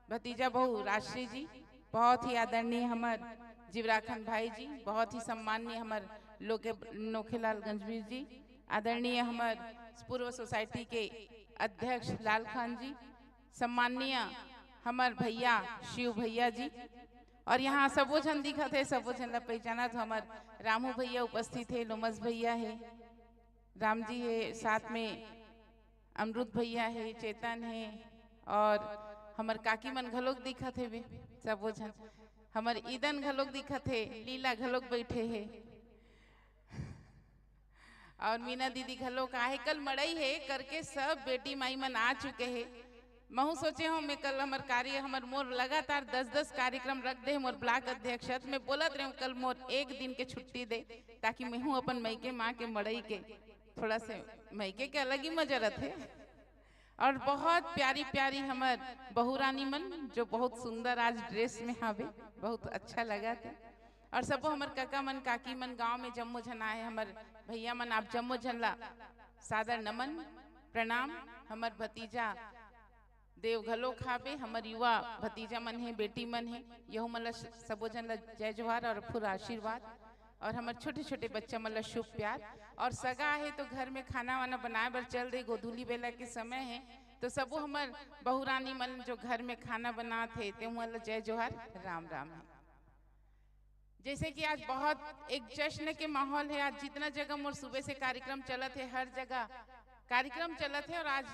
भतीजा बहू राजश्री जी, बहुत ही आदरणीय हमर जीवराखन भाई जी, बहुत ही सम्माननीय हमर लोके नोखेलाल गंजवीर जी, आदरणीय हमर पूर्व सोसाइटी के अध्यक्ष लाल खान जी, सम्माननीय हमर भैया शिव भैया जी, और यहाँ सबो झन दिखत हे, सबो झन ला पहचानत हो। हमर रामू भैया उपस्थित हे, लोमस भैया हे, राम जी हे, साथ में अमरुद भैया हे, चेतन हे, और हमर काकी मन घलोक दिखत हे बे, सबो झन। हमर ईदन घलोक दिखत हे, लीला घलोक बैठे हे। और मीना दीदी घलो का हे, कल मड़ई हे करके सब बेटी माई मन आ चुके हे। महू सोचे हूँ, मैं कल हमर कार्य, हमर मोर लगातार दस दस कार्यक्रम रख दे, मोर ब्लॉक अध्यक्ष, मैं बोलत रहे हूँ, कल मोर एक दिन के छुट्टी दे, ताकि मैं हूँ अपन मइके माँ के मड़ई के, थोड़ा से मइके के अलग ही मजा रहते। और बहुत प्यारी प्यारी हमर बहुरानी मन, जो बहुत सुंदर आज ड्रेस में हावे, बहुत अच्छा लगा थे। और सबो हमर कका मन, काकी मन, गांव में जम्मो झन आए, हमर भैया मन, आप जम्मो झन ला सादर नमन, प्रणाम। हमर भतीजा देव घलो खाबे, हमर युवा भतीजा मन हे, बेटी मन हे, यहू मन ला स-, सबो झन ला जय जोहार और फुल आशीर्वाद। और हमर छोटे-छोटे बच्चा मन ला शुभ प्यार। और सगा हे तो घर में खाना वाना बनाए बर चल दे, गोधूली बेला के समय हे, तो सबो हमर बहुरानी मन जो घर में खाना बनात हे, ते मन ला जय जोहार, राम राम हे। जैसे कि आज बहुत एक जश्न के माहौल है, आज जितना जगह मोर सुबह से कार्यक्रम चलत है, हर जगह कार्यक्रम चलत है, और आज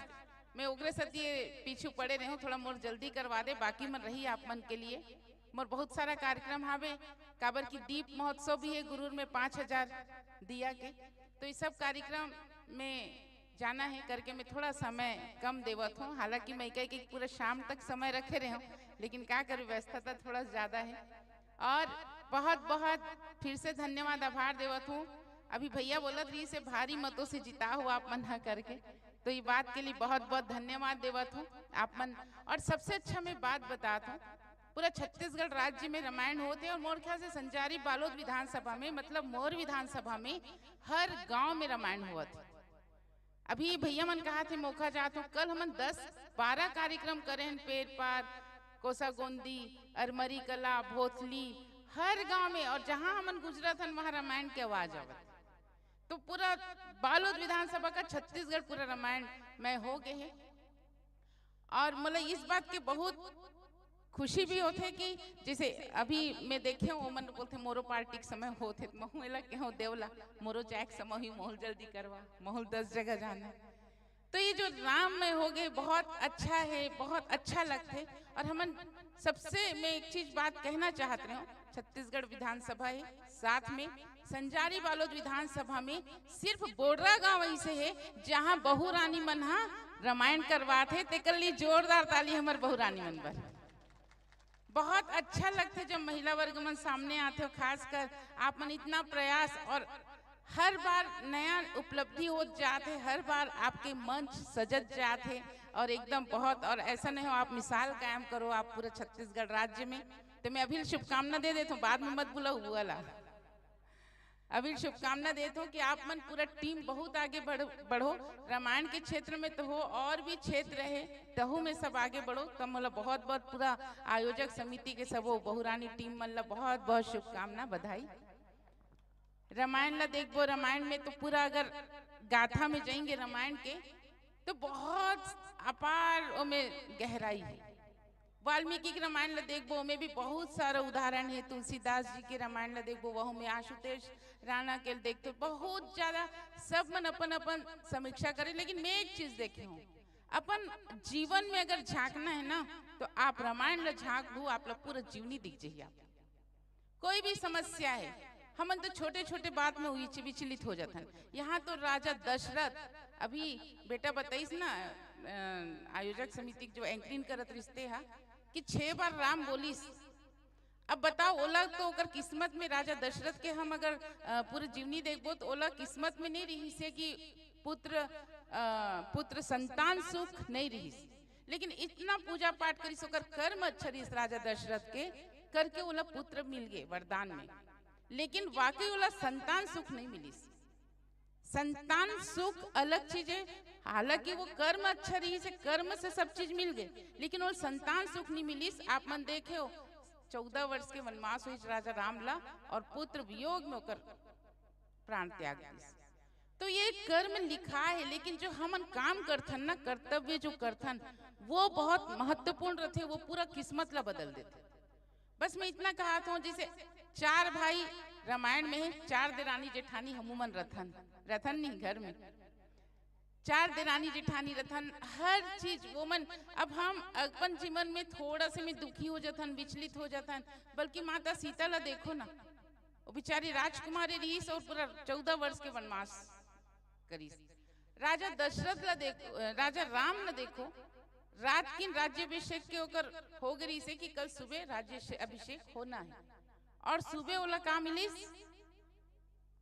मैं ओकरे सेती पीछू पड़े रहे हूँ, थोड़ा मोर जल्दी करवा दे, बाकी मन रही आप मन के लिए। मोर बहुत सारा कार्यक्रम हावे, काबर की दीप महोत्सव भी है गुरूर में पाँच हजार दिया के, तो ये सब कार्यक्रम में जाना है करके मैं थोड़ा समय कम देवत हूँ। हालांकि मैं कह के पूरा शाम तक समय रखे रहे हूँ, लेकिन का करूँ, व्यस्तता थोड़ा ज्यादा है। और बहुत बहुत फिर से धन्यवाद, आभार देवत हूँ। अभी भैया बोलत रही से भारी मतों से जीता हो आप मन ह करके, तो ये बात के लिए बहुत बहुत धन्यवाद देवत हूँ आप मन। और सबसे अच्छा मैं बात बतात हूँ, पूरा छत्तीसगढ़ राज्य में रामायण होत हे, और मोर ख्याल से संजारी बालोद विधानसभा में, मतलब मोर विधानसभा में हर गांव में रामायण होवत हे। अभी भैया मन कहा थे मोखा जात हो, कल हमन दस बारह कार्यक्रम करे हन, पेरपार, कोसागोंदी, अरमरी कला, भोथली, हर गांव में, और जहां हमन गुजरत हन वहां रामायण के आवाज आवत। तो पूरा बालोद विधानसभा का छत्तीसगढ़ पूरा रामायण में हो गए है। और मतलब इस बात के बहुत खुशी भी होथे कि जैसे अभी मैं देखे हूँ, ओमन बोलथे मोरो पार्टी के समय होथे, त महू एला केहूँ देवला, मोरो जाए के समय ही, महू ल जल्दी करवा, महू ल दस जगह जाना। तो ये जो राम में हो गए, बहुत अच्छा है, बहुत अच्छा लगथे। और हमन सबसे मैं एक चीज बात कहना चाहत रहे हूँ, छत्तीसगढ़ विधानसभा है, साथ में संजारी बालोद विधानसभा में सिर्फ बोडरा गांव ऐसे है जहां बहुरानी मन हा रामायण करवात हे, तेकर लिए जोरदार ताली हमर बहुरानी मन बर। बहुत अच्छा लगथे जब महिला वर्ग मन सामने आथे, और खासकर आप मन इतना प्रयास और हर बार नया उपलब्धि होत जात हे, हर बार आपके मंच सजत जात हे, और एकदम बहुत, और ऐसा नहीं हो आप मिसाल कायम करो आप पूरे छत्तीसगढ़ राज्य में। तो मैं अभी शुभकामना दे देत हूँ, बाद में मत बुलाओ बुआ ला। अभी शुभकामना देत हूँ कि आप मन पूरा टीम बहुत आगे बढ़-, बढ़ो, रामायण के क्षेत्र में तो हो, और भी क्षेत्र है तहू में सब आगे बढ़ो। तो मोला बहुत बहुत पूरा आयोजक समिति के सबो बहुरानी टीम मन ला बहुत बहुत शुभकामना, बधाई। रामायण ला देखबो, रामायण में तो पूरा अगर गाथा में जाएंगे रामायण के, तो बहुत अपार ओमे गहराई है। वाल्मीकि के रामायण ला देखबो, ओमे भी बहुत सारा उदाहरण है। तुलसीदास जी के रामायण ला देखबो, वहू में आशुतोष राणा के देखते बहुत ज्यादा सब मन अपन अपन समीक्षा करे। लेकिन मैं एक चीज देखे हूँ, अपन जीवन में अगर झांकना है ना, तो आप रामायण ला झांक दू, आप ला पूरा जीवनी दिख जाही आप। कोई भी समस्या है, हमन तो छोटे छोटे बात में विच-, विचलित हो जाथन। यहाँ तो राजा दशरथ, अभी बेटा बताइस ना, अ, आयोजक समिति के जो एंकरिंग करत रिश्ते हा, कि छह बार राम बोलिस। अब बताओ, ओला तो ओकर किस्मत में, राजा दशरथ के हम अगर, अ, पूरे जीवनी देखबो, तो ओला किस्मत में नहीं रहिस हे कि पुत्र, अ, पुत्र संतान सुख नहीं रहिस। लेकिन इतना पूजा पाठ करिस, ओकर कर्म अच्छा रहिस राजा दशरथ के, करके ओला पुत्र मिल गए वरदान में, लेकिन वाकई ओला संतान सुख नहीं मिलिस। संतान सुख अलग चीज है, हालांकि वो कर्म अच्छा रहिस हे, कर्म से सब चीज मिल गए, लेकिन वो संतान सुख नहीं मिलिस। आप मन देखे हो, चौदह वर्ष के वनवास हुई राजा राम ला, और पुत्र वियोग में ओकर प्राण त्याग दिस। तो ये कर्म लिखा है, लेकिन जो हमन काम करथन ना, कर्तव्य जो करथन, वो बहुत महत्वपूर्ण रथे, वो पूरा किस्मत ला बदल देथे। बस मैं इतना कहत हूँ, जैसे चार भाई रामायण में है, चार देरानी जेठानी हमू मन रथन, रथन नहीं घर में, चार देरानी जेठानी रथन, हर चीज वो मन। अब हम अपन जीवन में थोड़ा से में दुखी हो जाथन, विचलित हो जाथन, बल्कि माता सीता ला देखो ना, वो बेचारी राजकुमारी रहिस और पूरा चौदह वर्ष के वनवास करिस। राजा दशरथ ला देखो, राजा राम ला देखो, रात किन राज्याभिषेक के ओकर हो गे रहिसे कि कल सुबह राज्य से अभिषेक होना है। और सुबह ओला का मिलिस?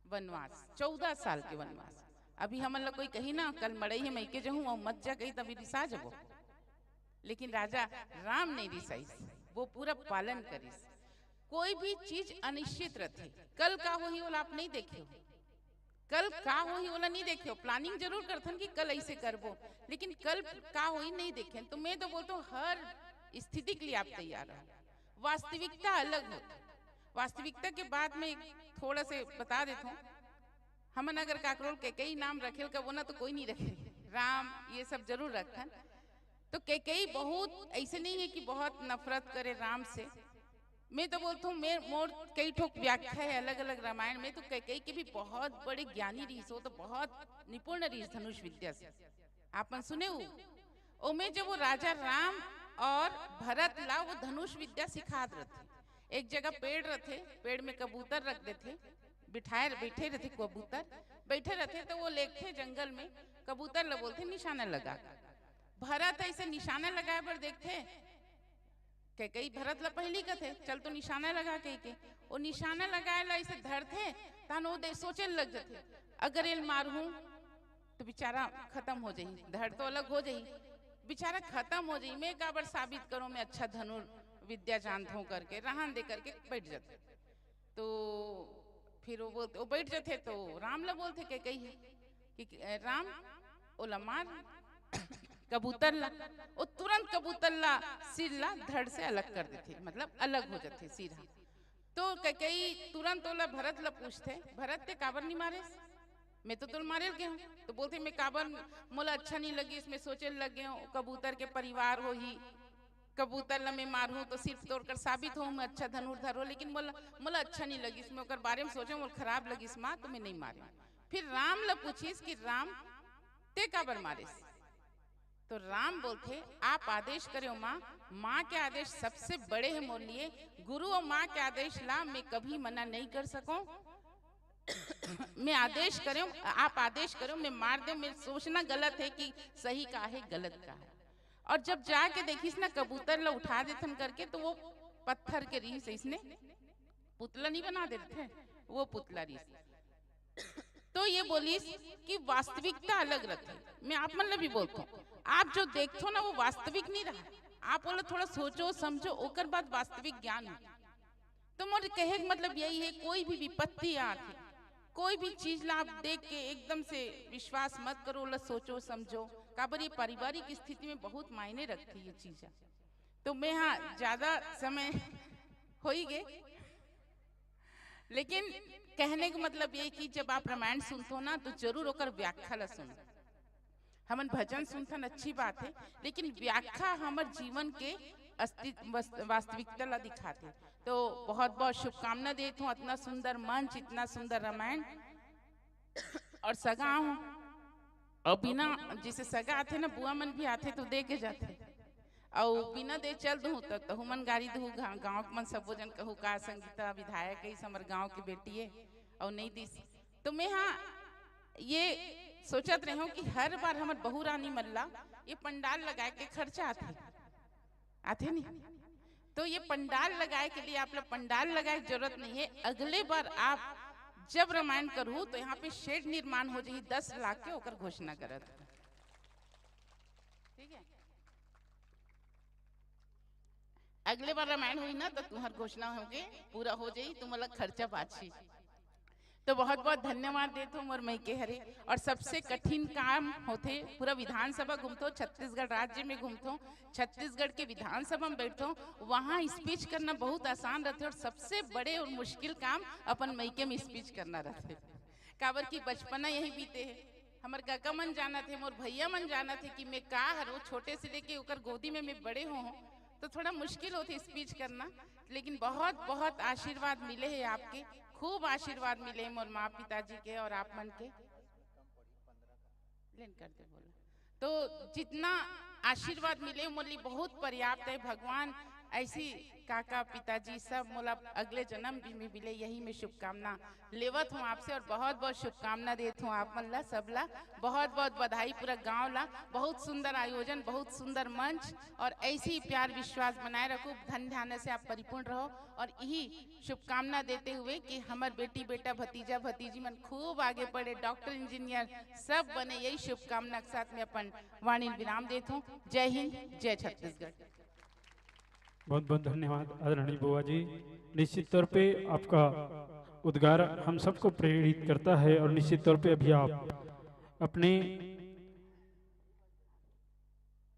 वनवास, चौदह साल के वनवास। अभी हमन ला कोई कही ना, "कल मड़ई हे, मइके जहूं," अउ मत जा कही, तभी रिसा जबो। लेकिन राजा राम नहीं रिसाइस, वो पूरा पालन करिस। कोई भी चीज अनिश्चित रथे, कल का होही ओला आप नहीं देखे हो, कल का होही ओला नहीं देखे हो। प्लानिंग जरूर करथन कि कल ऐसे करबो, लेकिन कल का होही नहीं देखे। तो मैं तो बोलता हूँ हर स्थिति के लिए आप तैयार रहो। वास्तविकता अलग होती। वास्तविकता के बाद में थोड़ा से बता देता हूँ। हमन अगर काकरोल कैकेयी नाम रखेल कबो ना तो कोई नहीं रखे, राम ये सब जरूर रखन। तो कैकेयी बहुत ऐसे नहीं है कि बहुत नफरत करे राम से। मैं तो बोलता हूँ, मैं मोर कई ठोक व्याख्या है अलग अलग रामायण में, तो कैकेयी के भी बहुत बड़े ज्ञानी रहिस, वो तो बहुत निपुण रहिस धनुष विद्या से। आप मन सुने हो, ओमे जब वो राजा राम और भरत ला वो धनुष विद्या सिखात रथे, एक जगह पेड़ रथे, पेड़ में कबूतर रख देथे, बिठाए बैठे रथे कबूतर, बैठे रथे तो वो लेगथे जंगल में, कबूतर ला बोलथे निशाना लगा। भरत ऐसे निशाना लगाए बर देखथे, कैकेयी भरत ला पहली कथे, "चल तो निशाना लगा," कहिके। वो निशाना लगाए ला ऐसे धरथे, तहन वो दे सोचे लग जथे, "अगर एल मारहूं तो बेचारा खत्म हो जाही, धड़ तो अलग हो जाही, बेचारा खत्म हो जाही, मैं काबर साबित करूं मैं अच्छा धनुर विद्या जानता हूं," करके रहन दे करके बैठ जाथे। तो फिर वो बोलते, वो बैठ जाथे तो राम ला बोलथे कैकेयी कि, कि, "ए, राम, ओला मार, कबूतर ला।" वो तुरंत कबूतर ला, सिर ला धड़ से अलग कर देथे, मतलब अलग हो जाथे सिर ह। तो कैकेयी तुरंत ओला भरत ला पूछथे, "भरत, ते काबर नहीं मारेस? मैं तो तोला मारे ल गे हूं।" तो बोलथे, "मैं काबर, मोला अच्छा नहीं लगिस, मैं सोचे लग गे हूं, कबूतर के परिवार होही, कबूतर ला मैं मारहूं तो सिर्फ तोर कर साबित हों मैं अच्छा धनुर्धर हों, लेकिन मोला, मोला अच्छा नहीं लगिस, मैं ओकर बारे में सोचे, मोला खराब लगिस मां, तो मैं नहीं मारे।" फिर राम ला पूछिस कि "राम, ते काबर मारेस?" तो राम बोलथे, "आप आदेश करे हो मां, मां के आदेश सबसे बड़े है मोर लिए, गुरु और मां के आदेश ला मैं कभी मना नहीं कर सकूं।" मैं आदेश करे हूं, आप आदेश करे हो, मैं मार दे, मैं सोचना गलत है कि सही का है, गलत का है। और जब जाके देखिस ना, कबूतर ला उठा देथन करके, तो वो पत्थर के रहिस, इसने पुतला नहीं बना देथे, वो पुतला रहिस। तो ये बोलिस कि वास्तविकता अलग रथे। मैं आप मन ला भी बोलता हूँ, आप जो देखथो ना, वो वास्तविक नहीं रहा। आप बोलो, थोड़ा सोचो, समझो, ओकर बाद वास्तविक ज्ञान हो। तो मोर कहे के मतलब यही है, कोई भी विपत्ति आथे, कोई भी चीज ला आप देख के एकदम से विश्वास मत करो, ओला सोचो समझो, काबर ये पारिवारिक स्थिति में बहुत मायने रखथे ये चीज। तो मैं हाँ ज्यादा समय हो ही गए, लेकिन कहने का मतलब ये कि जब आप रामायण सुनते हो ना, तो जरूर ओकर व्याख्या ला सुनो। हमन भजन सुनथन, अच्छी बात है, लेकिन व्याख्या हमर जीवन के अस्तित्व, वस्त-, वास्तविकता ला दिखाथे। तो बहुत बहुत शुभकामना देत हूँ, इतना सुंदर मंच, इतना सुंदर रामायण। और सगा हूँ, और बिना, जैसे सगा आथे ना, बुआ मन भी आथे तो दे के जाथे, और बिना दे चल दूँ तो तहू मन गारी दूँ, गा-, गाँव के मन सबो जन कहू का संगीता विधायक है, हमर गाँव के बेटी है, और नहीं दिस। तो मैं हाँ ये सोचत रहे हूँ कि हर बार हमर बहू रानी मन ला ये पंडाल लगाए के खर्चा आथे, आथे नहीं? तो ये पंडाल लगाए के लिए आप लोग पंडाल लगाए के जरूरत नहीं है। अगले बार आप जब रामायण करू तो यहाँ पे शेड निर्माण हो जाही दस लाख के, ओकर घोषणा करत हूँ। ठीक है, अगले बार रामायण हुई ना तो तुम्हार घोषणा होके पूरा हो जाही, तुम्हारा खर्चा बाची। तो बहुत बहुत धन्यवाद देत हूँ मोर मइके हरे। और सबसे कठिन काम होथे, पूरा विधानसभा घूमथो, छत्तीसगढ़ राज्य में घूमथो, छत्तीसगढ़ के विधानसभा में बैठथो, वहाँ स्पीच करना बहुत आसान रहथे और सबसे बड़े और मुश्किल काम अपन मइके में स्पीच करना रहथे। काबर कि बचपना यही बीते है, हमर काका मन जानत हे, मोर भैया मन जानत हे कि मैं का हरो, छोटे से लेके ओकर गोदी में मैं बड़े हो हूँ, तो थोड़ा मुश्किल होथे स्पीच करना, लेकिन बहुत बहुत आशीर्वाद मिले है आपके, खूब आशीर्वाद मिले है मोर माँ पिताजी के और आप मन के। लेन कर दे बोला। तो जितना आशीर्वाद मिले मोर लिए बहुत पर्याप्त है। भगवान ऐसी काका पिताजी सब मोला अगले जन्म भी में मिले, यही में शुभकामना लेवत हूँ आपसे और बहुत बहुत शुभकामना देत हूँ आप मन ला, सब ला बहुत बहुत बधाई, पूरा गांव ला। बहुत सुंदर आयोजन, बहुत सुंदर मंच और ऐसे ही प्यार विश्वास बनाए रखो। धन धान्य से आप परिपूर्ण रहो और यही शुभकामना देते हुए कि हमर बेटी बेटा भतीजा भतीजी मन खूब आगे बढ़े, डॉक्टर इंजीनियर सब बने, यही शुभकामना के साथ में अपन वाणी विराम देत हूँ। जय हिंद, जय छत्तीसगढ़। बहुत बहुत धन्यवाद आदरणीय बुआ जी। निश्चित तौर पे आपका उद्गार हम सबको प्रेरित करता है और निश्चित तौर पे अभी आप अपने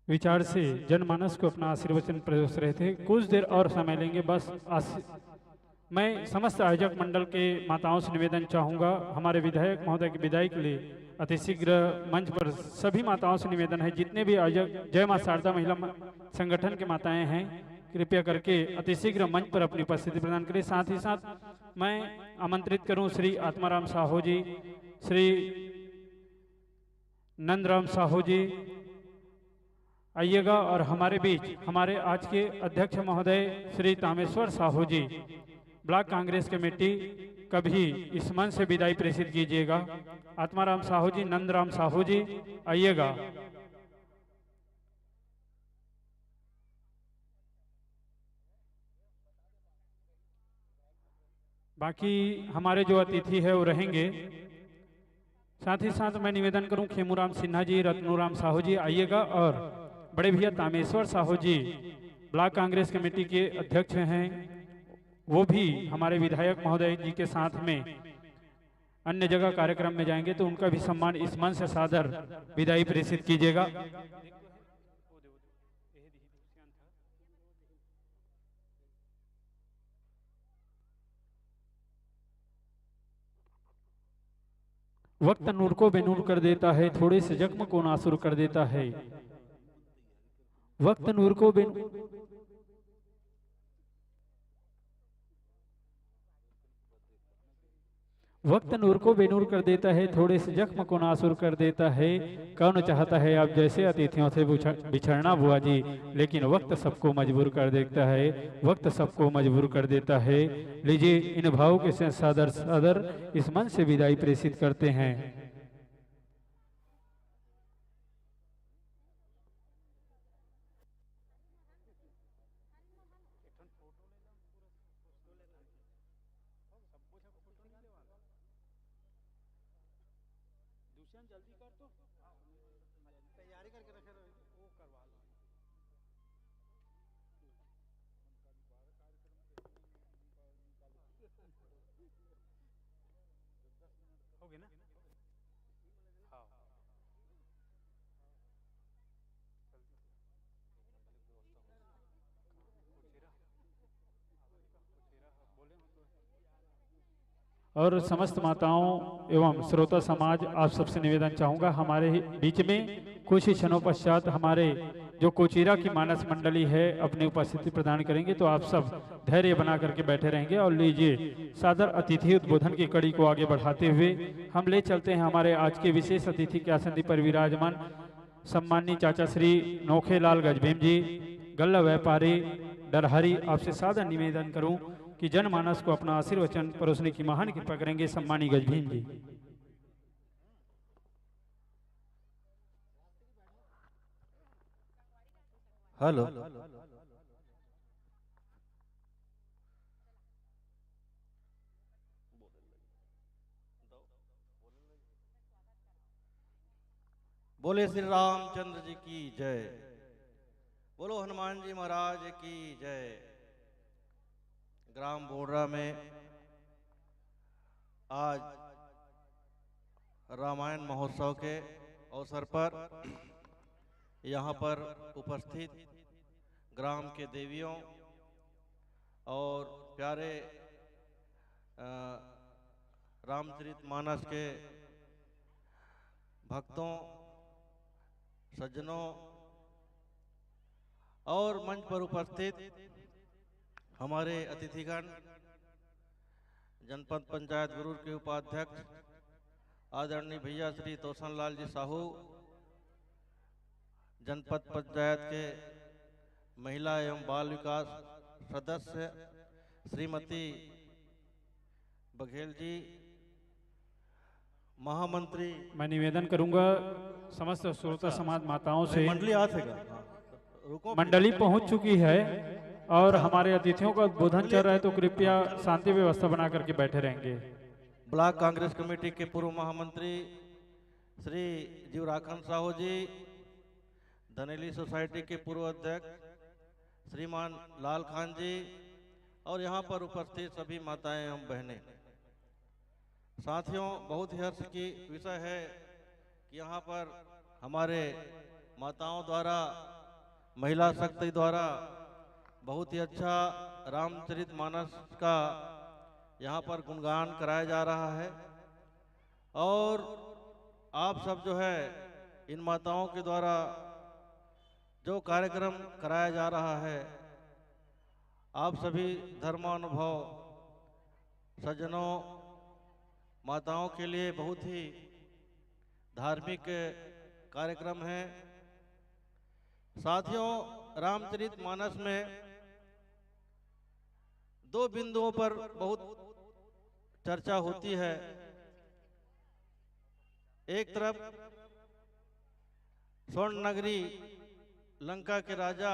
विचार से जनमानस को अपना आशीर्वचन प्रस्तुत रहे थे। कुछ देर और समय लेंगे, बस आशी-, मैं समस्त आयोजक मंडल के माताओं से निवेदन चाहूँगा, हमारे विधायक महोदय की विदाई के लिए अतिशीघ्र मंच पर सभी माताओं से निवेदन है, जितने भी आयोजक जय माँ शारदा महिला म-, संगठन के माताएं हैं, कृपया करके अतिशीघ्र मंच पर अपनी उपस्थिति प्रदान करें। साथ ही साथ मैं आमंत्रित करूं श्री आत्माराम साहू जी, श्री नंदराम साहू जी आइएगा और हमारे बीच हमारे आज के अध्यक्ष महोदय श्री तामेश्वर साहू जी, ब्लॉक कांग्रेस कमेटी कभी इस मंच से विदाई प्रेषित कीजिएगा। आत्माराम साहू जी, नंदराम साहू जी आइएगा। बाकी हमारे जो अतिथि है वो रहेंगे। साथ ही साथ मैं निवेदन करूं खेमूराम सिन्हा जी, रत्नूराम साहू जी आइएगा और बड़े भैया तामेश्वर साहू जी ब्लॉक कांग्रेस कमेटी के अध्यक्ष हैं, वो भी हमारे विधायक महोदय जी के साथ में अन्य जगह कार्यक्रम में जाएंगे, तो उनका भी सम्मान इस मंच से सादर विदाई प्रेषित कीजिएगा। वक्त नूर को बेनूर कर देता है, थोड़े से जख्म को नासुर कर देता है। वक्त नूर को बेनूर वक्त नूर को बेनूर कर देता है, थोड़े से जख्म को नासुर कर देता है। कौन चाहता है आप जैसे अतिथियों से बिछड़ना बुआ जी, लेकिन वक्त सबको मजबूर कर देता है, वक्त सबको मजबूर कर देता है। लीजिए इन भावों के साथ सादर सादर इस मंच से विदाई प्रेषित करते हैं। और समस्त माताओं एवं श्रोता समाज, आप सबसे निवेदन चाहूँगा, हमारे बीच में कुछ ही क्षणों पश्चात हमारे जो कोचीरा की मानस मंडली है अपनी उपस्थिति प्रदान करेंगे, तो आप सब धैर्य बना करके बैठे रहेंगे। और लीजिए सादर अतिथि उद्बोधन की कड़ी को आगे बढ़ाते हुए हम ले चलते हैं हमारे आज के विशेष अतिथि के आसन पर विराजमान सम्माननीय चाचा श्री नोखेलाल गजभीम जी, गल्ला व्यापारी डरहरी, आपसे सादर निवेदन करूं कि जनमानस को अपना आशीर्वचन परोसने की महान कृपा करेंगे सम्मानी गजभीम जी। हेलो। बोले श्री रामचंद्र जी की जय। बोलो हनुमान जी महाराज की जय। ग्राम बोर्रा में आज रामायण महोत्सव के अवसर पर यहाँ पर उपस्थित ग्राम के देवियों और प्यारे रामचरित मानस के भक्तों, सज्जनों और मंच पर उपस्थित हमारे अतिथिगण, जनपद पंचायत गुरूर के उपाध्यक्ष आदरणीय भैया श्री तोसन लाल जी साहू, जनपद पंचायत के महिला एवं बाल विकास सदस्य श्रीमती बघेल जी, महामंत्री। मैं निवेदन करूंगा समस्त श्रोता समाज माताओं से, मंडली आ थे का? हाँ। रुको। मंडली पहुंच चुकी है और हमारे अतिथियों का उद्बोधन चल रहा है, तो कृपया शांति व्यवस्था बना करके बैठे रहेंगे। ब्लॉक कांग्रेस कमेटी के पूर्व महामंत्री श्री जीवराखन साहू जी, धनेली सोसाइटी के पूर्व अध्यक्ष श्रीमान लाल खान जी और यहाँ पर उपस्थित सभी माताएं एवं बहनें। साथियों, बहुत ही हर्ष की विषय है कि यहाँ पर हमारे माताओं द्वारा, महिला शक्ति द्वारा बहुत ही अच्छा रामचरित मानस का यहाँ पर गुणगान कराया जा रहा है। और आप सब जो है, इन माताओं के द्वारा जो कार्यक्रम कराया जा रहा है, आप सभी धर्मानुभव सज्जनों, माताओं के लिए बहुत ही धार्मिक कार्यक्रम है। साथियों, रामचरित मानस में दो बिंदुओं पर बहुत चर्चा होती है। एक तरफ स्वर्ण नगरी लंका के राजा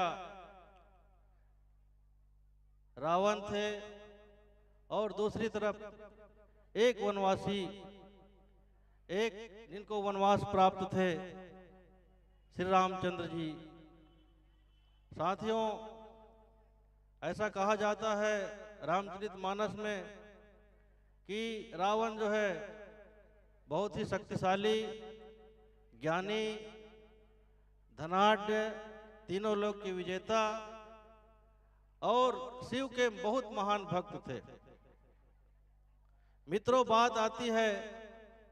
रावण थे और दूसरी तरफ एक वनवासी, एक जिनको वनवास प्राप्त थे, श्री रामचंद्र जी। साथियों, ऐसा कहा जाता है रामचरित मानस में कि रावण जो है बहुत ही शक्तिशाली, ज्ञानी, धनाढ्य, तीनों लोक के विजेता और शिव के बहुत महान भक्त थे। मित्रों, बात आती है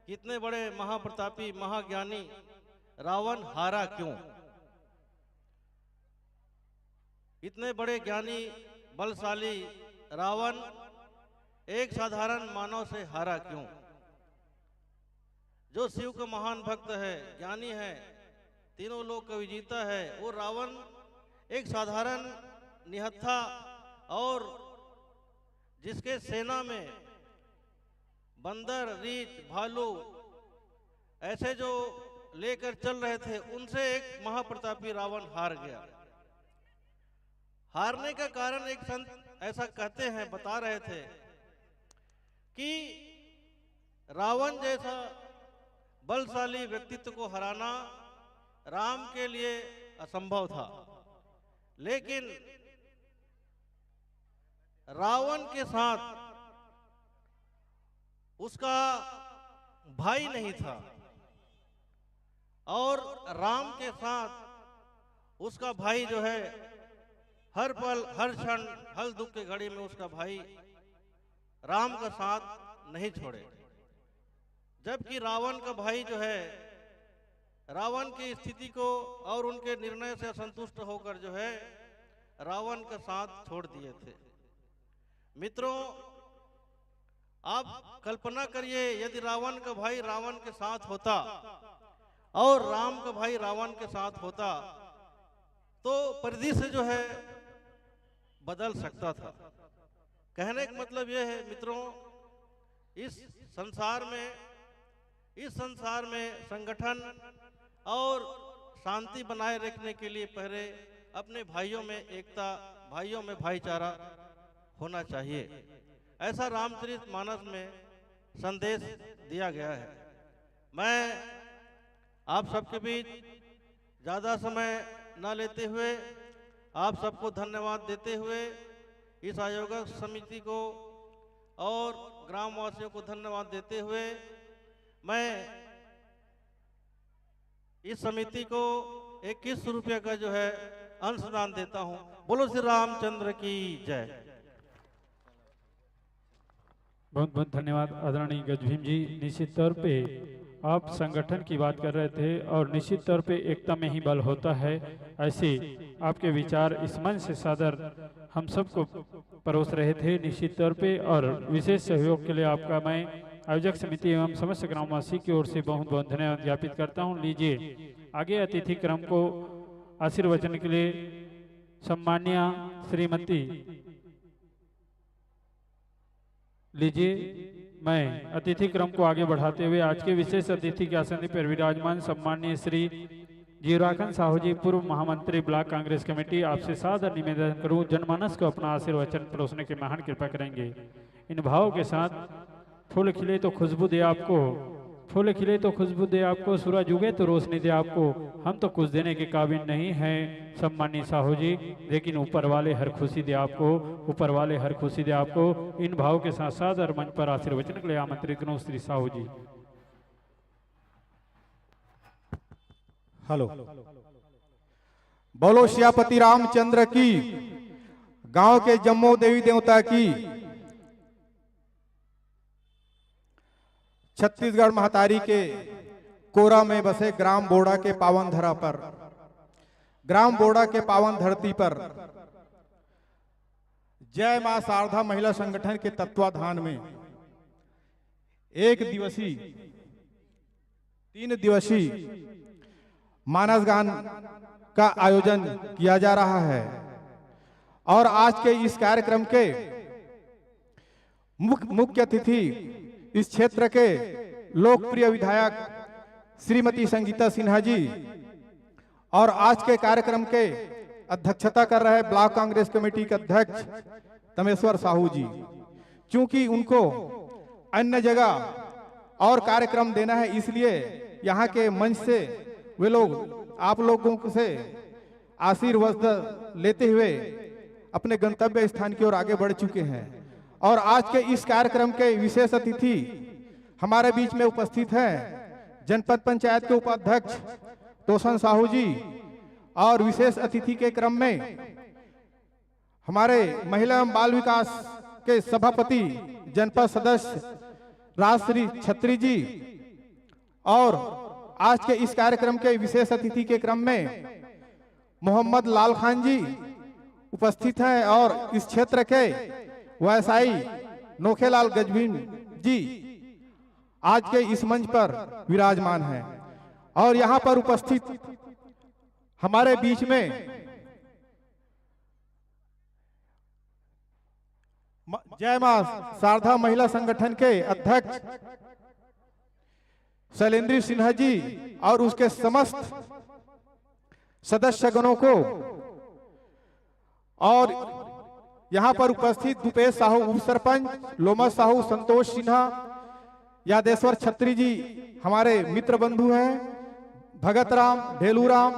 कि इतने बड़े महाप्रतापी, महाज्ञानी रावण हारा क्यों? इतने बड़े ज्ञानी, बलशाली रावण एक साधारण मानव से हारा क्यों? जो शिव का महान भक्त है, ज्ञानी है, तीनों लोक का विजेता है, वो रावण एक साधारण निहत्था और जिसके सेना में बंदर, रीछ, भालू ऐसे जो लेकर चल रहे थे, उनसे एक महाप्रतापी रावण हार गया। हारने का कारण एक संत ऐसा कहते हैं, बता रहे थे कि रावण जैसा बलशाली व्यक्तित्व को हराना राम के लिए असंभव था, लेकिन रावण के साथ उसका भाई नहीं था और राम के साथ उसका भाई जो है, हर पल, हर क्षण, हर दुख के घड़ी में उसका भाई राम का साथ नहीं छोड़े। जबकि रावण का भाई जो है, रावण की स्थिति को और उनके निर्णय से असंतुष्ट होकर जो है, रावण का साथ छोड़ दिए थे। मित्रों, आप कल्पना करिए, यदि रावण का भाई रावण के साथ होता और राम का भाई रावण के साथ होता, तो परिदृश्य जो है, बदल सकता था। कहने का मतलब यह है मित्रों, इस संसार में, इस संसार में संगठन और शांति बनाए रखने के लिए पहले अपने भाइयों में एकता, भाइयों में भाईचारा होना चाहिए, ऐसा रामचरित मानस में संदेश दिया गया है। मैं आप सबके बीच ज़्यादा समय न लेते हुए आप सबको धन्यवाद देते हुए, इस आयोजक समिति को और ग्रामवासियों को धन्यवाद देते हुए, मैं इस समिति को इक्कीस सौ रुपये का जो है अंशदान देता हूं। बोलो श्री रामचंद्र की जय। बहुत बहुत धन्यवाद आदरणीय गजभीम जी। निश्चित तौर पे आप संगठन की बात कर रहे थे और निश्चित तौर पे एकता में ही बल होता है। ऐसे आपके विचार इस मंच से सादर हम सबको परोस रहे थे निश्चित तौर पे, और विशेष सहयोग के लिए आपका मैं आयोजक समिति एवं समस्त ग्रामवासी की ओर से बहुत बहुत धन्यवाद ज्ञापित करता हूँ। लीजिए, आगे अतिथि क्रम को आशीर्वचन के लिए सम्मानिया श्रीमती, लीजिए, मैं अतिथि क्रम को आगे बढ़ाते हुए आज के विशेष अतिथि के आसन पर विराजमान सम्माननीय श्री जीवराखन साहू जी, पूर्व महामंत्री ब्लॉक कांग्रेस कमेटी, आपसे सादर निवेदन करूं, जनमानस को अपना आशीर्वचन परोसने की महान कृपा करेंगे। इन भावों के साथ फूल खिले तो खुशबू दे आपको, फूल खिले तो खुशबू दे आपको, सूरज उगे तो रोशनी दे आपको। हम तो कुछ देने के काबिल नहीं हैं सम्मानित साहू जी, लेकिन ऊपर वाले हर खुशी दे आपको, ऊपर वाले हर खुशी दे आपको। इन भावों के साथ सादर मंच पर आशीर्वचन के लिए आमंत्रित करूं श्री साहू जी। हेलो, बोलो सियापति रामचंद्र की, गांव के जम्मो देवी देवता की, छत्तीसगढ़ महतारी के कोरा में बसे ग्राम बोड़ा के पावन धरा पर, ग्राम बोड़ा के पावन धरती पर जय मां शारदा महिला संगठन के तत्वाधान में एक दिवसीय, तीन दिवसीय मानस गान का आयोजन किया जा रहा है। और आज के इस कार्यक्रम के मुख-, मुख्य अतिथि इस क्षेत्र के लोकप्रिय विधायक श्रीमती संगीता सिन्हा जी और आज के कार्यक्रम के अध्यक्षता कर रहे ब्लॉक कांग्रेस कमेटी के अध्यक्ष तमेश्वर साहू जी। चूंकि उनको अन्य जगह और कार्यक्रम देना है, इसलिए यहाँ के मंच से वे लोग आप लोगों से आशीर्वाद लेते हुए अपने गंतव्य स्थान की ओर आगे बढ़ चुके हैं। और आज के इस कार्यक्रम के विशेष अतिथि हमारे बीच में उपस्थित हैं जनपद पंचायत के उपाध्यक्ष तोसन साहू जी, और विशेष अतिथि के क्रम में हमारे महिला एवं बाल विकास के सभापति जनपद सदस्य राजश्री छत्री जी, और आज के इस कार्यक्रम के विशेष अतिथि के क्रम में मोहम्मद लाल खान जी उपस्थित हैं और इस क्षेत्र के व्यवसायी नोखेलाल गजभिन जी आज के इस मंच पर विराजमान हैं। और यहाँ पर उपस्थित हमारे बीच में म-, जय मां शारदा महिला संगठन के अध्यक्ष शैलेंद्री सिन्हा जी और उसके समस्त सदस्यगणों को, और यहाँ पर उपस्थित भूपेश साहू उप सरपंच, लोमस साहू, संतोष सिन्हा, यादेश्वर छत्री जी हमारे मित्र बंधु हैं, भगत राम, ढेलू राम,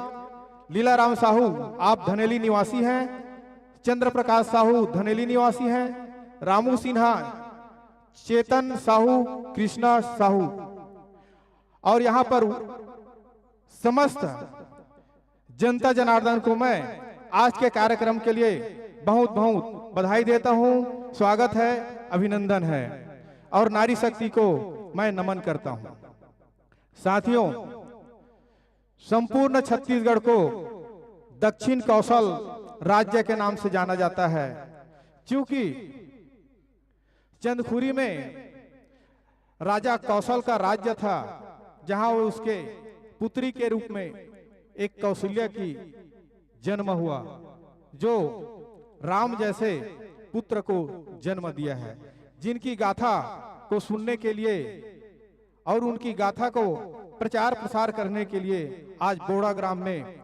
लीला राम साहू, आप धनेली निवासी हैं, चंद्र प्रकाश साहू धनेली निवासी हैं, रामू सिन्हा, चेतन साहू, कृष्णा साहू, और यहाँ पर समस्त जनता जनार्दन को मैं आज के कार्यक्रम के लिए बहुत बहुत बधाई देता हूँ। स्वागत है, अभिनंदन है और नारी शक्ति को मैं नमन करता हूँ। साथियों, संपूर्ण छत्तीसगढ़ को दक्षिण कौशल राज्य के नाम से जाना जाता है, क्योंकि चंदखुरी में राजा कौशल का राज्य था, जहां वो उसके पुत्री के रूप में एक कौशल्या की जन्म हुआ, जो राम जैसे पुत्र को जन्म दिया है, जिनकी गाथा को सुनने के लिए और उनकी गाथा को प्रचार प्रसार करने के लिए आज बोड़ा ग्राम में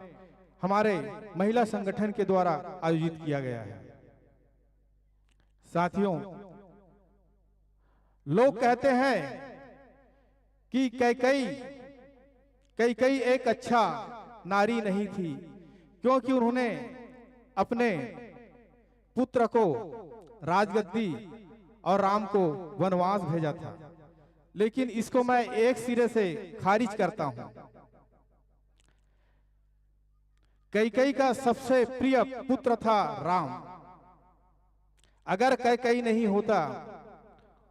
हमारे महिला संगठन के द्वारा आयोजित किया गया है। साथियों, लोग कहते हैं कि कैकई, कैकई एक अच्छा नारी नहीं थी, क्योंकि उन्होंने अपने पुत्र को राजगद्दी और राम को वनवास भेजा था। लेकिन इसको मैं एक सिरे से खारिज करता हूं। कैकई का सबसे प्रिय पुत्र था राम। अगर कैकई नहीं होता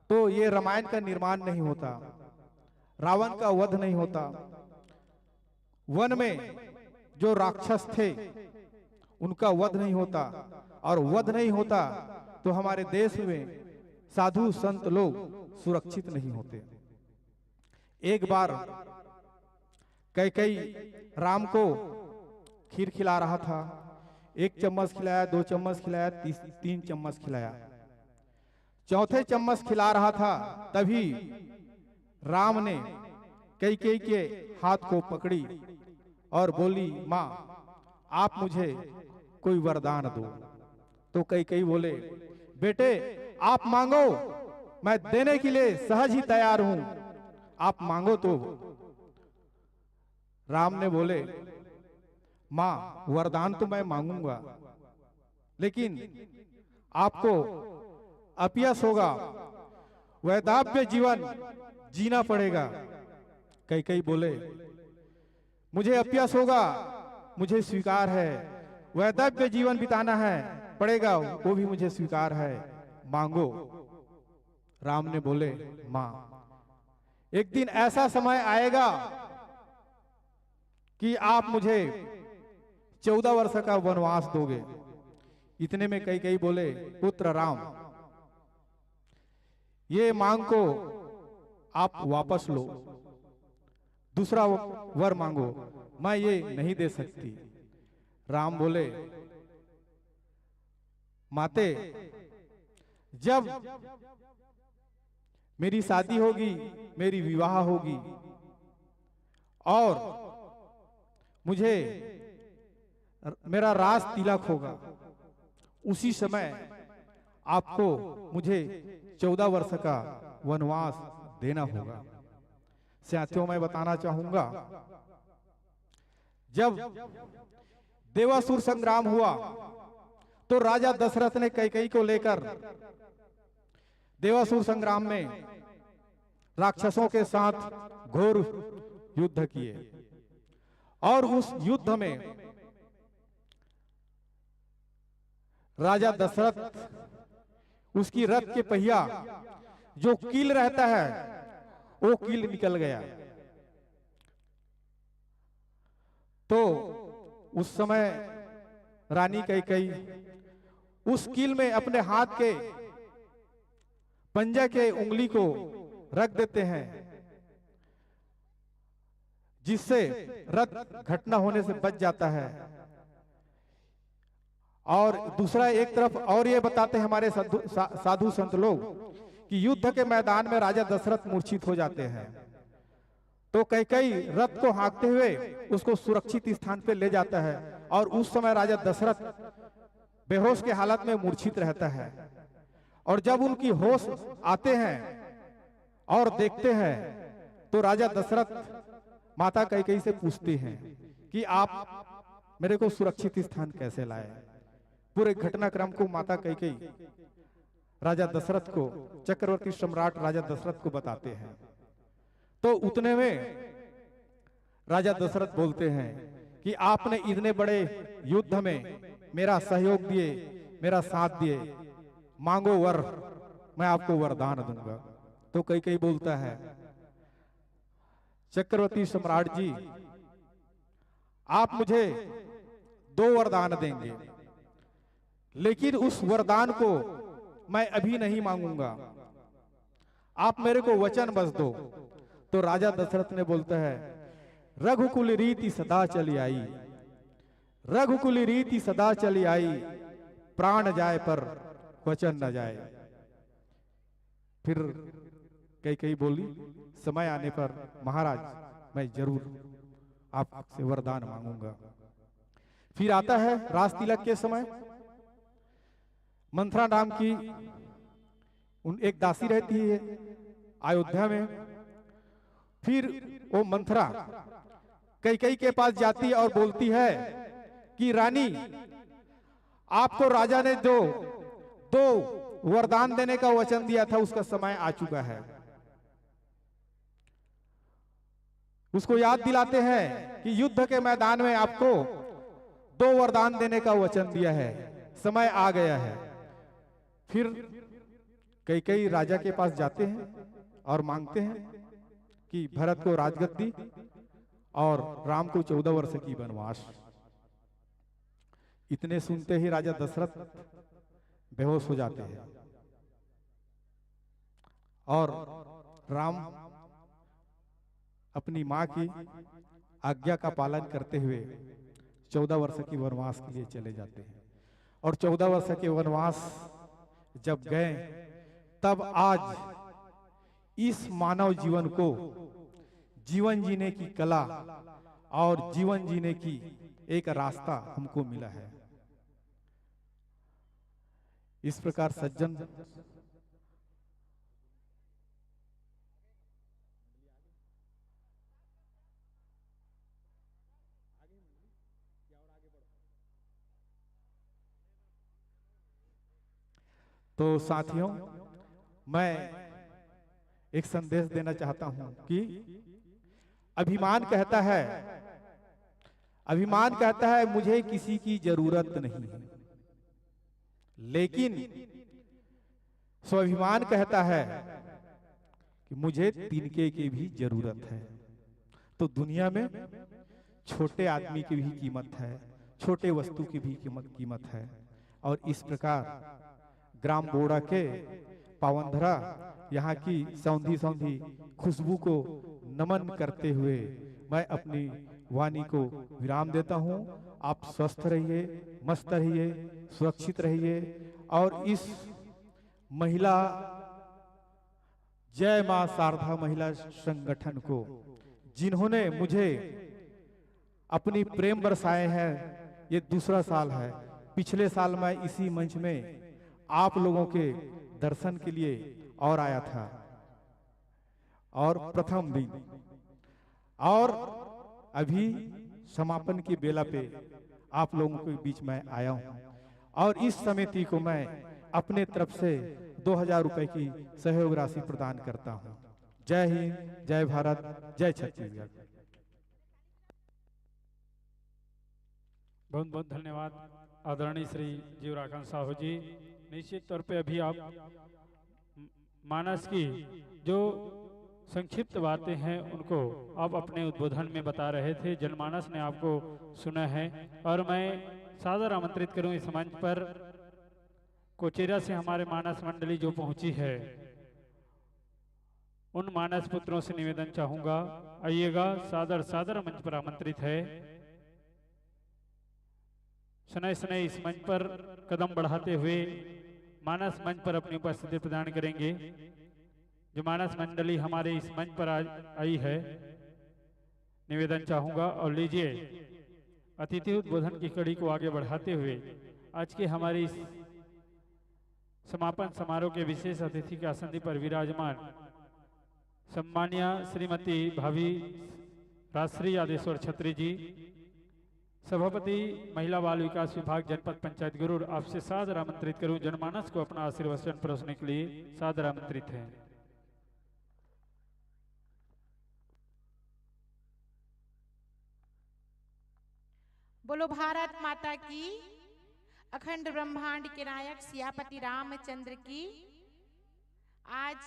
तो ये रामायण का निर्माण नहीं होता, रावण का वध नहीं होता, वन में जो राक्षस थे उनका वध नहीं होता, और वध नहीं होता तो हमारे देश में साधु संत लोग सुरक्षित नहीं होते। एक बार कैकई राम को खीर खिला रहा था। एक चम्मच खिलाया, दो चम्मच खिलाया, तीस तीन चम्मच खिलाया। चौथे चम्मच खिला रहा था, तभी राम ने कैकेयी के हाथ को पकड़ी और बोली, माँ, आप मुझे कोई वरदान दो। तो कैकेयी बोले, बेटे, आप मांगो, मैं देने के लिए सहज ही तैयार हूं, आप मांगो तो। राम ने बोले, माँ, वरदान तो मैं मांगूंगा, लेकिन आपको अपयस होगा, वैधव्य जीवन जीना पड़ेगा। कैकेयी बोले, मुझे अपयस होगा, मुझे स्वीकार है, वैधव्य जीवन बिताना है, पड़ेगा, वो भी मुझे स्वीकार है, मांगो। राम ने बोले, माँ, एक दिन ऐसा समय आएगा कि आप मुझे चौदह वर्ष का वनवास दोगे। इतने में कैकेयी बोले, पुत्र राम, ये मांग को आप वापस लो, दूसरा वर मांगो, मैं ये नहीं दे सकती। राम बोले, माते, जब मेरी शादी होगी, मेरी विवाह होगी और मुझे मेरा राज तिलक होगा, उसी समय आपको मुझे चौदह वर्ष का वनवास देना होगा। साथियों, मैं बताना चाहूंगा, जब देवासुर संग्राम हुआ तो राजा दशरथ ने कैकेयी को लेकर देवासुर संग्राम में राक्षसों के साथ घोर युद्ध किए और उस युद्ध में राजा दशरथ, उसकी रथ के पहिया जो कील रहता है, वो कील निकल गया। तो उस समय रानी कैकेयी उस कील में अपने हाथ के पंजा के उंगली को रख देते हैं, जिससे रथ घटना होने से बच जाता है। और दूसरा एक तरफ और ये बताते हैं हमारे साधु, सा, साधु संत लोग कि युद्ध के मैदान में राजा दशरथ मूर्छित हो जाते हैं, तो कैकेयी रथ को हाँकते हुए उसको सुरक्षित स्थान पर ले जाता है और उस समय राजा दशरथ बेहोश के हालत में मूर्छित रहता है। और जब उनकी होश आते हैं और देखते हैं तो राजा दशरथ माता कैकेयी से पूछते हैं कि आप मेरे को सुरक्षित स्थान कैसे लाए। पूरे घटनाक्रम को माता कैकेयी राजा दशरथ को, चक्रवर्ती सम्राट राजा दशरथ को बताते हैं। तो उतने में राजा दशरथ बोलते हैं कि आपने इतने बड़े युद्ध में मेरा सहयोग दिए, मेरा साथ दिए, मांगो वर, मैं आपको वरदान दूंगा। तो कैकेयी बोलता है, चक्रवर्ती सम्राट जी, आप मुझे दो वरदान देंगे, लेकिन उस वरदान को मैं अभी नहीं मांगूंगा, आप मेरे को वचन बस दो। तो राजा दशरथ ने बोलता है, रघुकुल रीति सदा चली आई, रघुकुल रीति सदा चली आई, प्राण जाए पर वचन न जाए। फिर कैकेयी बोली, समय आने पर महाराज, मैं जरूर आपसे वरदान मांगूंगा। फिर आता है रास तिलक के समय, मंथरा नाम की उन एक दासी रहती है अयोध्या में। फिर वो मंथरा कैकेयी के पास जाती है और बोलती है कि रानी, आपको राजा ने जो दो वरदान देने का वचन दिया था, उसका समय आ चुका है। उसको याद दिलाते हैं कि युद्ध के मैदान में आपको दो वरदान देने का वचन दिया है, समय आ गया है। फिर कैकेयी राजा के पास जाते हैं और मांगते हैं कि भरत को राजगद्दी और राम को चौदह वर्ष की वनवास। इतने सुनते ही राजा दशरथ बेहोश हो जाते हैं और राम अपनी मां की आज्ञा का पालन करते हुए चौदह वर्ष के वनवास के लिए चले जाते हैं। और चौदह वर्ष के वनवास जब गए, तब आज इस मानव जीवन को जीवन जीने की कला और जीवन जीने की एक रास्ता हमको मिला है। इस प्रकार सज्जन, तो साथियों, मैं एक संदेश देना चाहता हूं कि अभिमान कहता है, अभिमान कहता है, मुझे किसी की जरूरत नहीं है, लेकिन स्वाभिमान कहता है कि मुझे तिनके की भी जरूरत है। तो दुनिया में छोटे आदमी की भी कीमत है, छोटे वस्तु की भी कीमत, कीमत है। और इस प्रकार ग्राम बोड़ा के पावनधरा, यहाँ की सौंधी सौंधी खुशबू को नमन करते हुए मैं अपनी वाणी को विराम देता हूँ। आप स्वस्थ रहिए, मस्त रहिए, सुरक्षित रहिए और इस महिला, जय मां शारदा महिला संगठन को, जिन्होंने मुझे अपनी प्रेम बरसाए हैं। ये दूसरा साल है, पिछले साल मैं इसी मंच में आप लोगों के दर्शन के लिए और आया था और प्रथम दिन, और अभी समापन की बेला पे आप लोगों के बीच में आया हूं और इस समिति को मैं अपने तरफ से दो हज़ार रुपए की सहयोग राशि प्रदान करता हूं। जय हिंद, जय भारत, जय छत्तीसगढ़। बहुत बहुत धन्यवाद आदरणीय श्री जीवराखन साहू जी। निश्चित तौर पे अभी आप मानस की जो संक्षिप्त बातें हैं उनको आप अपने उद्बोधन में बता रहे थे, जनमानस ने आपको सुना है। और मैं सादर आमंत्रित करूं इस मंच पर कोचेरा से हमारे मानस मंडली जो पहुंची है, उन मानस पुत्रों से निवेदन चाहूंगा, आइएगा, सादर सादर मंच पर आमंत्रित है। सनय सनय इस मंच पर कदम बढ़ाते हुए मानस मंच पर अपनी उपस्थिति प्रदान करेंगे। जो मानस मंडली हमारे इस मंच पर आज आई है, निवेदन चाहूंगा। और लीजिए, अतिथि उद्बोधन की कड़ी को आगे बढ़ाते हुए आज के हमारे इस समापन समारोह के विशेष अतिथि के आसन पर विराजमान सम्मान्य श्रीमती भाभी राजश्री यादेश्वर छत्री जी, सभापति महिला बाल विकास विभाग जनपद पंचायत गुरूर, आपसे सादर आमंत्रित करूं जनमानस को अपना आशीर्वचन परोसने के लिए। सादर आमंत्रित हैं। बोलो भारत माता की। अखंड ब्रह्मांड के नायक सियापति रामचंद्र की। आज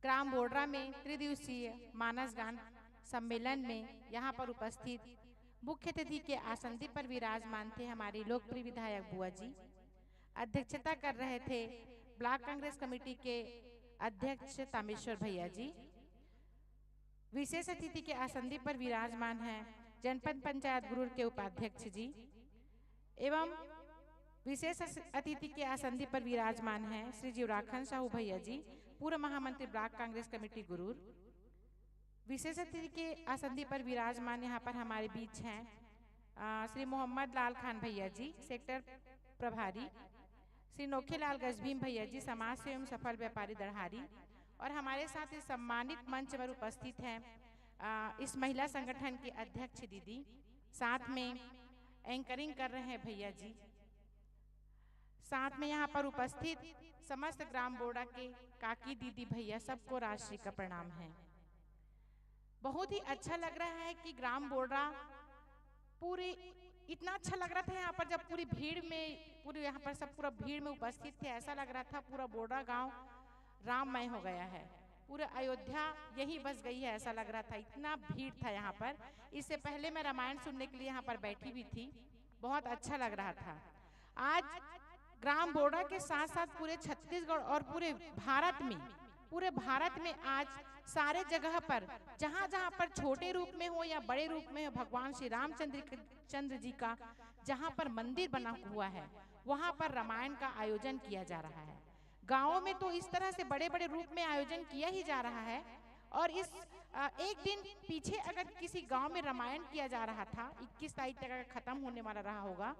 ग्राम बोडरा में त्रिदिवसीय मानस गान सम्मेलन में यहाँ पर उपस्थित मुख्य अतिथि के आसन पर विराजमान थे हमारे लोकप्रिय विधायक बुआ जी। अध्यक्षता कर रहे थे ब्लॉक कांग्रेस कमेटी के अध्यक्ष तामेश्वर भैया जी। विशेष अतिथि के आसन पर विराजमान हैं जनपद पंचायत गुरूर के उपाध्यक्ष जी एवं विशेष अतिथि के आसन पर विराजमान हैं श्री जीवराखन साहू भैया जी, पूर्व महामंत्री ब्लॉक कांग्रेस कमेटी गुरूर। विशेष अतिथि के आसन पर विराजमान यहाँ पर हमारे बीच हैं श्री मोहम्मद लाल खान भैया जी, सेक्टर प्रभारी, श्री नोखेलाल गजभीम भैया जी, समाज सेवी एवं सफल व्यापारी दढ़ारी, और हमारे साथ इस सम्मानित मंच पर उपस्थित हैं इस महिला संगठन की अध्यक्ष दीदी, साथ में एंकरिंग कर रहे हैं भैया जी, साथ में यहाँ पर उपस्थित समस्त ग्राम बोडरा के काकी दीदी भैया, सबको राजश्री का प्रणाम है। बहुत ही अच्छा लग रहा है कि ग्राम बोडरा पूरी, इतना अच्छा लग रहा था यहाँ पर जब पूरी भीड़ में, पूरे यहाँ पर सब पूरा भीड़ में उपस्थित थे, ऐसा लग रहा था पूरा बोडरा गांव राममय हो गया है। पूरा अयोध्या यहीं बस गई है ऐसा लग रहा था, इतना भीड़ था यहाँ पर। इससे पहले मैं रामायण सुनने के लिए यहाँ पर बैठी भी थी, बहुत अच्छा लग रहा था। आज ग्राम बोडरा के साथ साथ पूरे छत्तीसगढ़ और पूरे भारत में, पूरे भारत में आज सारे जगह पर, जहाँ जहाँ पर छोटे रूप में हो या बड़े रूप में हो, भगवान श्री रामचंद्र के, चंद्र जी का जहाँ पर मंदिर बना हुआ है, वहाँ पर रामायण का आयोजन किया जा रहा है। गाँवों में तो इस तरह से बड़े बड़े रूप में आयोजन किया ही जा रहा है। और इस अ, एक दिन पीछे अगर किसी गांव में रामायण किया जा रहा था, इक्कीस तारीख तक अगर खत्म होने वाला रहा होगा,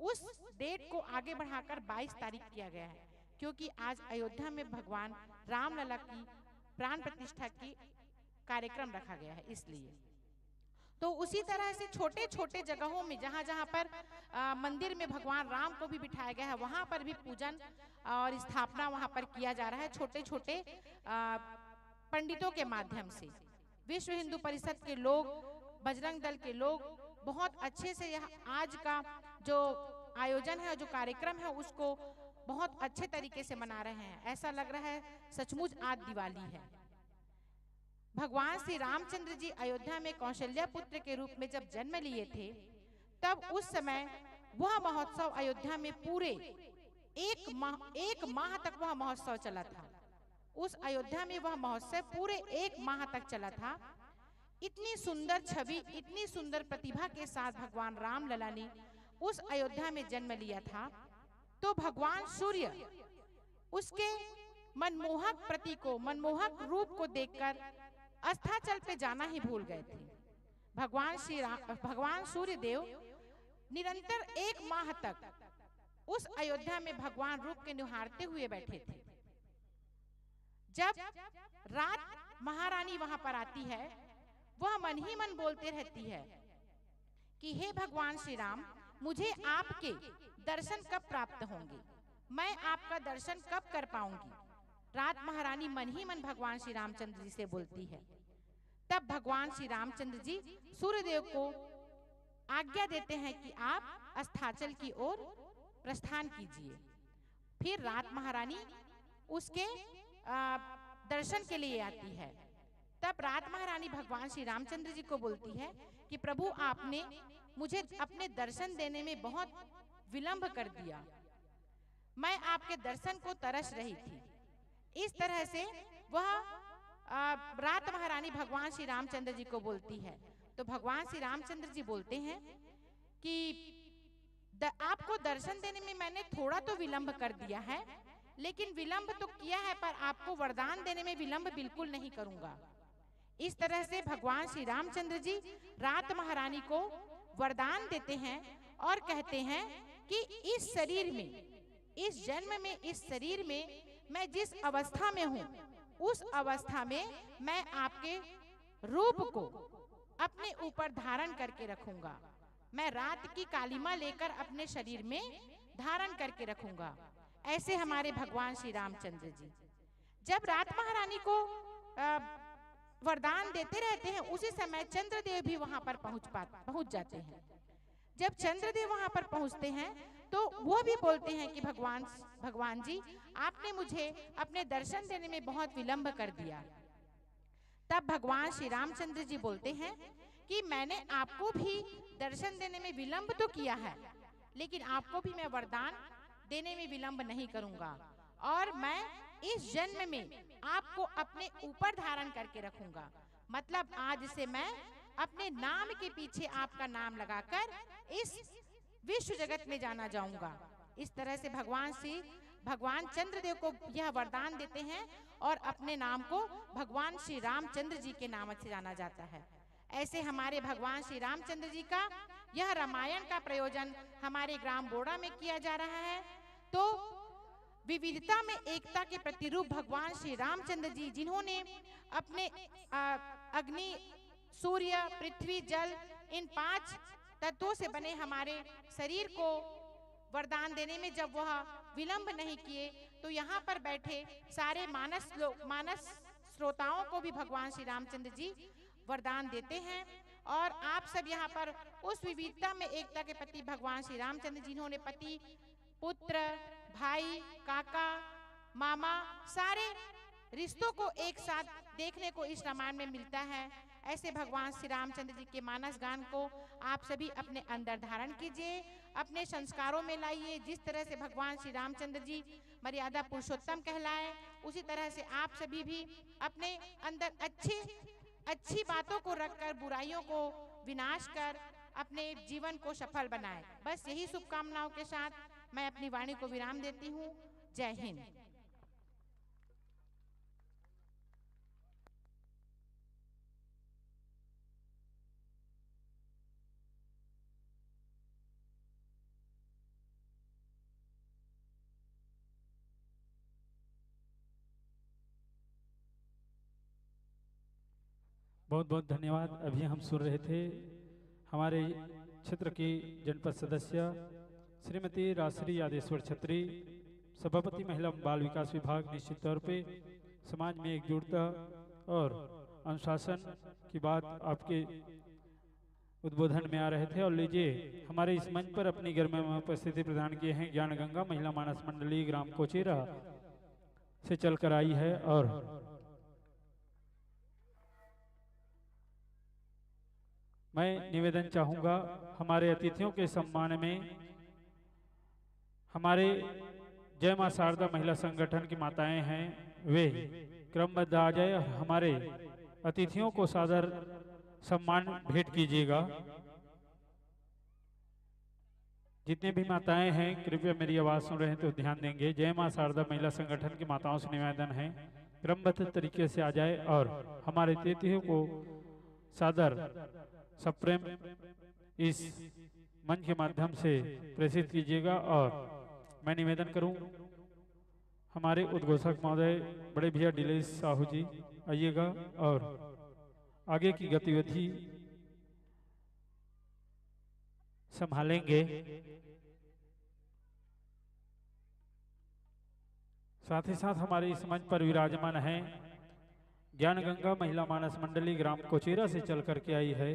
उस डेट को आगे बढ़ाकर बाईस तारीख किया गया है, क्योंकि आज अयोध्या में भगवान रामलला की प्राण प्रतिष्ठा की कार्यक्रम रखा गया है, इसलिए। तो उसी तरह से छोटे छोटे जगहों में, जहाँ जहाँ पर अ, मंदिर में भगवान राम को भी बिठाया गया है, वहाँ पर भी पूजन और स्थापना वहाँ पर किया जा रहा है। छोटे छोटे पंडितों के माध्यम से विश्व हिंदू परिषद के लोग, बजरंग दल के लोग बहुत अच्छे से यह आज का जो आयोजन है, जो कार्यक्रम है, उसको बहुत अच्छे तरीके से मना रहे हैं। ऐसा लग रहा है सचमुच आज दिवाली है। भगवान श्री रामचंद्र जी अयोध्या में कौशल्या पुत्र के रूप में जब जन्म लिए थे, तब उस समय वह महोत्सव अयोध्या में पूरे एक माह, एक माह तक वह महोत्सव चला था। उस अयोध्या में वह महोत्सव पूरे एक माह तक चला था। इतनी सुंदर छवि, इतनी सुंदर प्रतिभा के साथ भगवान रामलला ने उस अयोध्या में जन्म लिया था। तो भगवान सूर्य उसके मनमोहक प्रति को, मनमोहक रूप को देखकर अस्ताचल पे जाना ही भूल गए थे। भगवान श्री राम, भगवान सूर्य देव निरंतर एक माह तक उस अयोध्या में भगवान रूप के निहारते हुए बैठे थे। जब रात महारानी वहां पर आती है, वह मन ही मन बोलते रहती है कि हे भगवान श्री राम, मुझे आपके दर्शन कब प्राप्त होंगे, मैं आपका दर्शन कब कर पाऊंगी। रात महारानी मन ही मन भगवान श्री रामचंद्र जी से बोलती है। तब भगवान श्री रामचंद्र जी सूर्यदेव को आज्ञा देते हैं कि आप अस्ताचल की ओर प्रस्थान कीजिए। फिर रात महारानी उसके अ, दर्शन के लिए आती है। तब रात महारानी भगवान श्री रामचंद्र जी को बोलती है कि प्रभु, आपने मुझे अपने दर्शन देने में बहुत विलंब कर दिया, मैं आपके दर्शन को तरस रही थी। इस तरह से वह अ, रात महारानी भगवान श्री रामचंद्र जी को बोलती है। तो भगवान श्री रामचंद्र जी बोलते हैं कि द, आपको दर्शन देने में मैंने थोड़ा तो विलंब कर दिया है, लेकिन विलंब तो किया है, पर आपको वरदान देने में विलंब बिल्कुल नहीं करूंगा। इस तरह से भगवान श्री रामचंद्र जी रात महारानी को वरदान देते हैं और कहते हैं कि इस शरीर में, इस जन्म में, इस शरीर में मैं जिस अवस्था में हूँ, उस अवस्था में मैं आपके रूप को अपने ऊपर धारण करके रखूंगा। मैं रात की कालिमा लेकर अपने शरीर में धारण करके रखूंगा। ऐसे हमारे भगवान श्री रामचंद्र जी जब रात महारानी को अ, वरदान देते रहते हैं, उसी समय चंद्रदेव भी वहां पर पहुंच पा पहुंच जाते हैं। जब चंद्रदेव वहां पर पहुंचते हैं, तो वो भी बोलते हैं कि भगवान, भगवान जी, आपने मुझे अपने दर्शन देने में बहुत विलंब कर दिया। तब भगवान श्री रामचंद्र जी बोलते हैं कि मैंने आपको भी दर्शन देने में विलंब तो किया है, लेकिन आपको भी मैं वरदान देने में विलंब नहीं करूंगा, और मैं इस जन्म में आपको अपने ऊपर धारण करके रखूंगा। मतलब, आज से मैं अपने नाम के पीछे आपका नाम लगाकर इस विश्व जगत में जाना जाऊंगा। इस तरह से भगवान श्री, भगवान चंद्रदेव को यह वरदान देते हैं और अपने नाम को भगवान श्री रामचंद्र जी के नाम से जाना जाता है। ऐसे हमारे भगवान श्री रामचंद्र जी का यह रामायण का प्रयोजन हमारे ग्राम बोड़ा में किया जा रहा है। तो विविधता में एकता के प्रतिरूप भगवान श्री रामचंद्र जी, जिन्होंने अपने अ, अग्नि, सूर्य, पृथ्वी, जल, इन पांच तत्वों से बने हमारे शरीर को वरदान देने में जब वह विलंब नहीं किए, तो यहाँ पर बैठे सारे मानस लोग, मानस श्रोताओं को भी भगवान श्री रामचंद्र जी वरदान देते हैं। और आप सब यहाँ पर उस विविधता में एकता के प्रति भगवान श्री रामचंद्र, जिन्होंने पति, पुत्र, भाई, काका, मामा, सारे रिश्तों को एक साथ देखने को इस रामायण में मिलता है। ऐसे भगवान श्री रामचंद्र जी के मानस गान को आप सभी अपने अंदर धारण कीजिए, अपने संस्कारों में लाइए। जिस तरह से भगवान श्री रामचंद्र जी मर्यादा पुरुषोत्तम कहलाए, उसी तरह से आप सभी भी अपने अंदर अच्छे अच्छी बातों को रखकर बुराइयों को विनाश कर अपने जीवन को सफल बनाएं। बस यही शुभकामनाओं के साथ मैं अपनी वाणी को विराम देती हूँ। जय हिंद। बहुत बहुत धन्यवाद। अभी हम सुन रहे थे हमारे क्षेत्र की जनपद सदस्य श्रीमती राजश्री यादेश्वर छत्री, सभापति महिला बाल विकास विभाग। निश्चित तौर पे समाज में एकजुटता और अनुशासन की बात आपके उद्बोधन में आ रहे थे। और लीजिए, हमारे इस मंच पर अपनी गर्म उपस्थिति प्रदान किए हैं ज्ञान गंगा महिला मानस मंडली ग्राम कोचेरा से चलकर आई है। और मैं निवेदन चाहूंगा, हमारे अतिथियों के सम्मान में हमारे जय मां शारदा महिला संगठन की माताएं हैं, वे क्रमबद्ध आ जाए और हमारे अतिथियों को सादर सम्मान भेंट कीजिएगा। जितने भी माताएं हैं, कृपया मेरी आवाज सुन रहे हैं तो ध्यान देंगे। जय मां शारदा महिला संगठन की माताओं से निवेदन है, क्रमबद्ध तरीके से आ जाए और हमारे अतिथियों को सादर सप्रेम इस मंच के माध्यम से प्रेषित कीजिएगा। और मैं निवेदन करूं, हमारे उद्घोषक महोदय बड़े भैया डीलेश साहू जी आइएगा और आगे की गतिविधि संभालेंगे। साथ ही साथ हमारे इस मंच पर विराजमान हैं ज्ञान गंगा महिला मानस मंडली ग्राम कोचेरा से चल करके आई है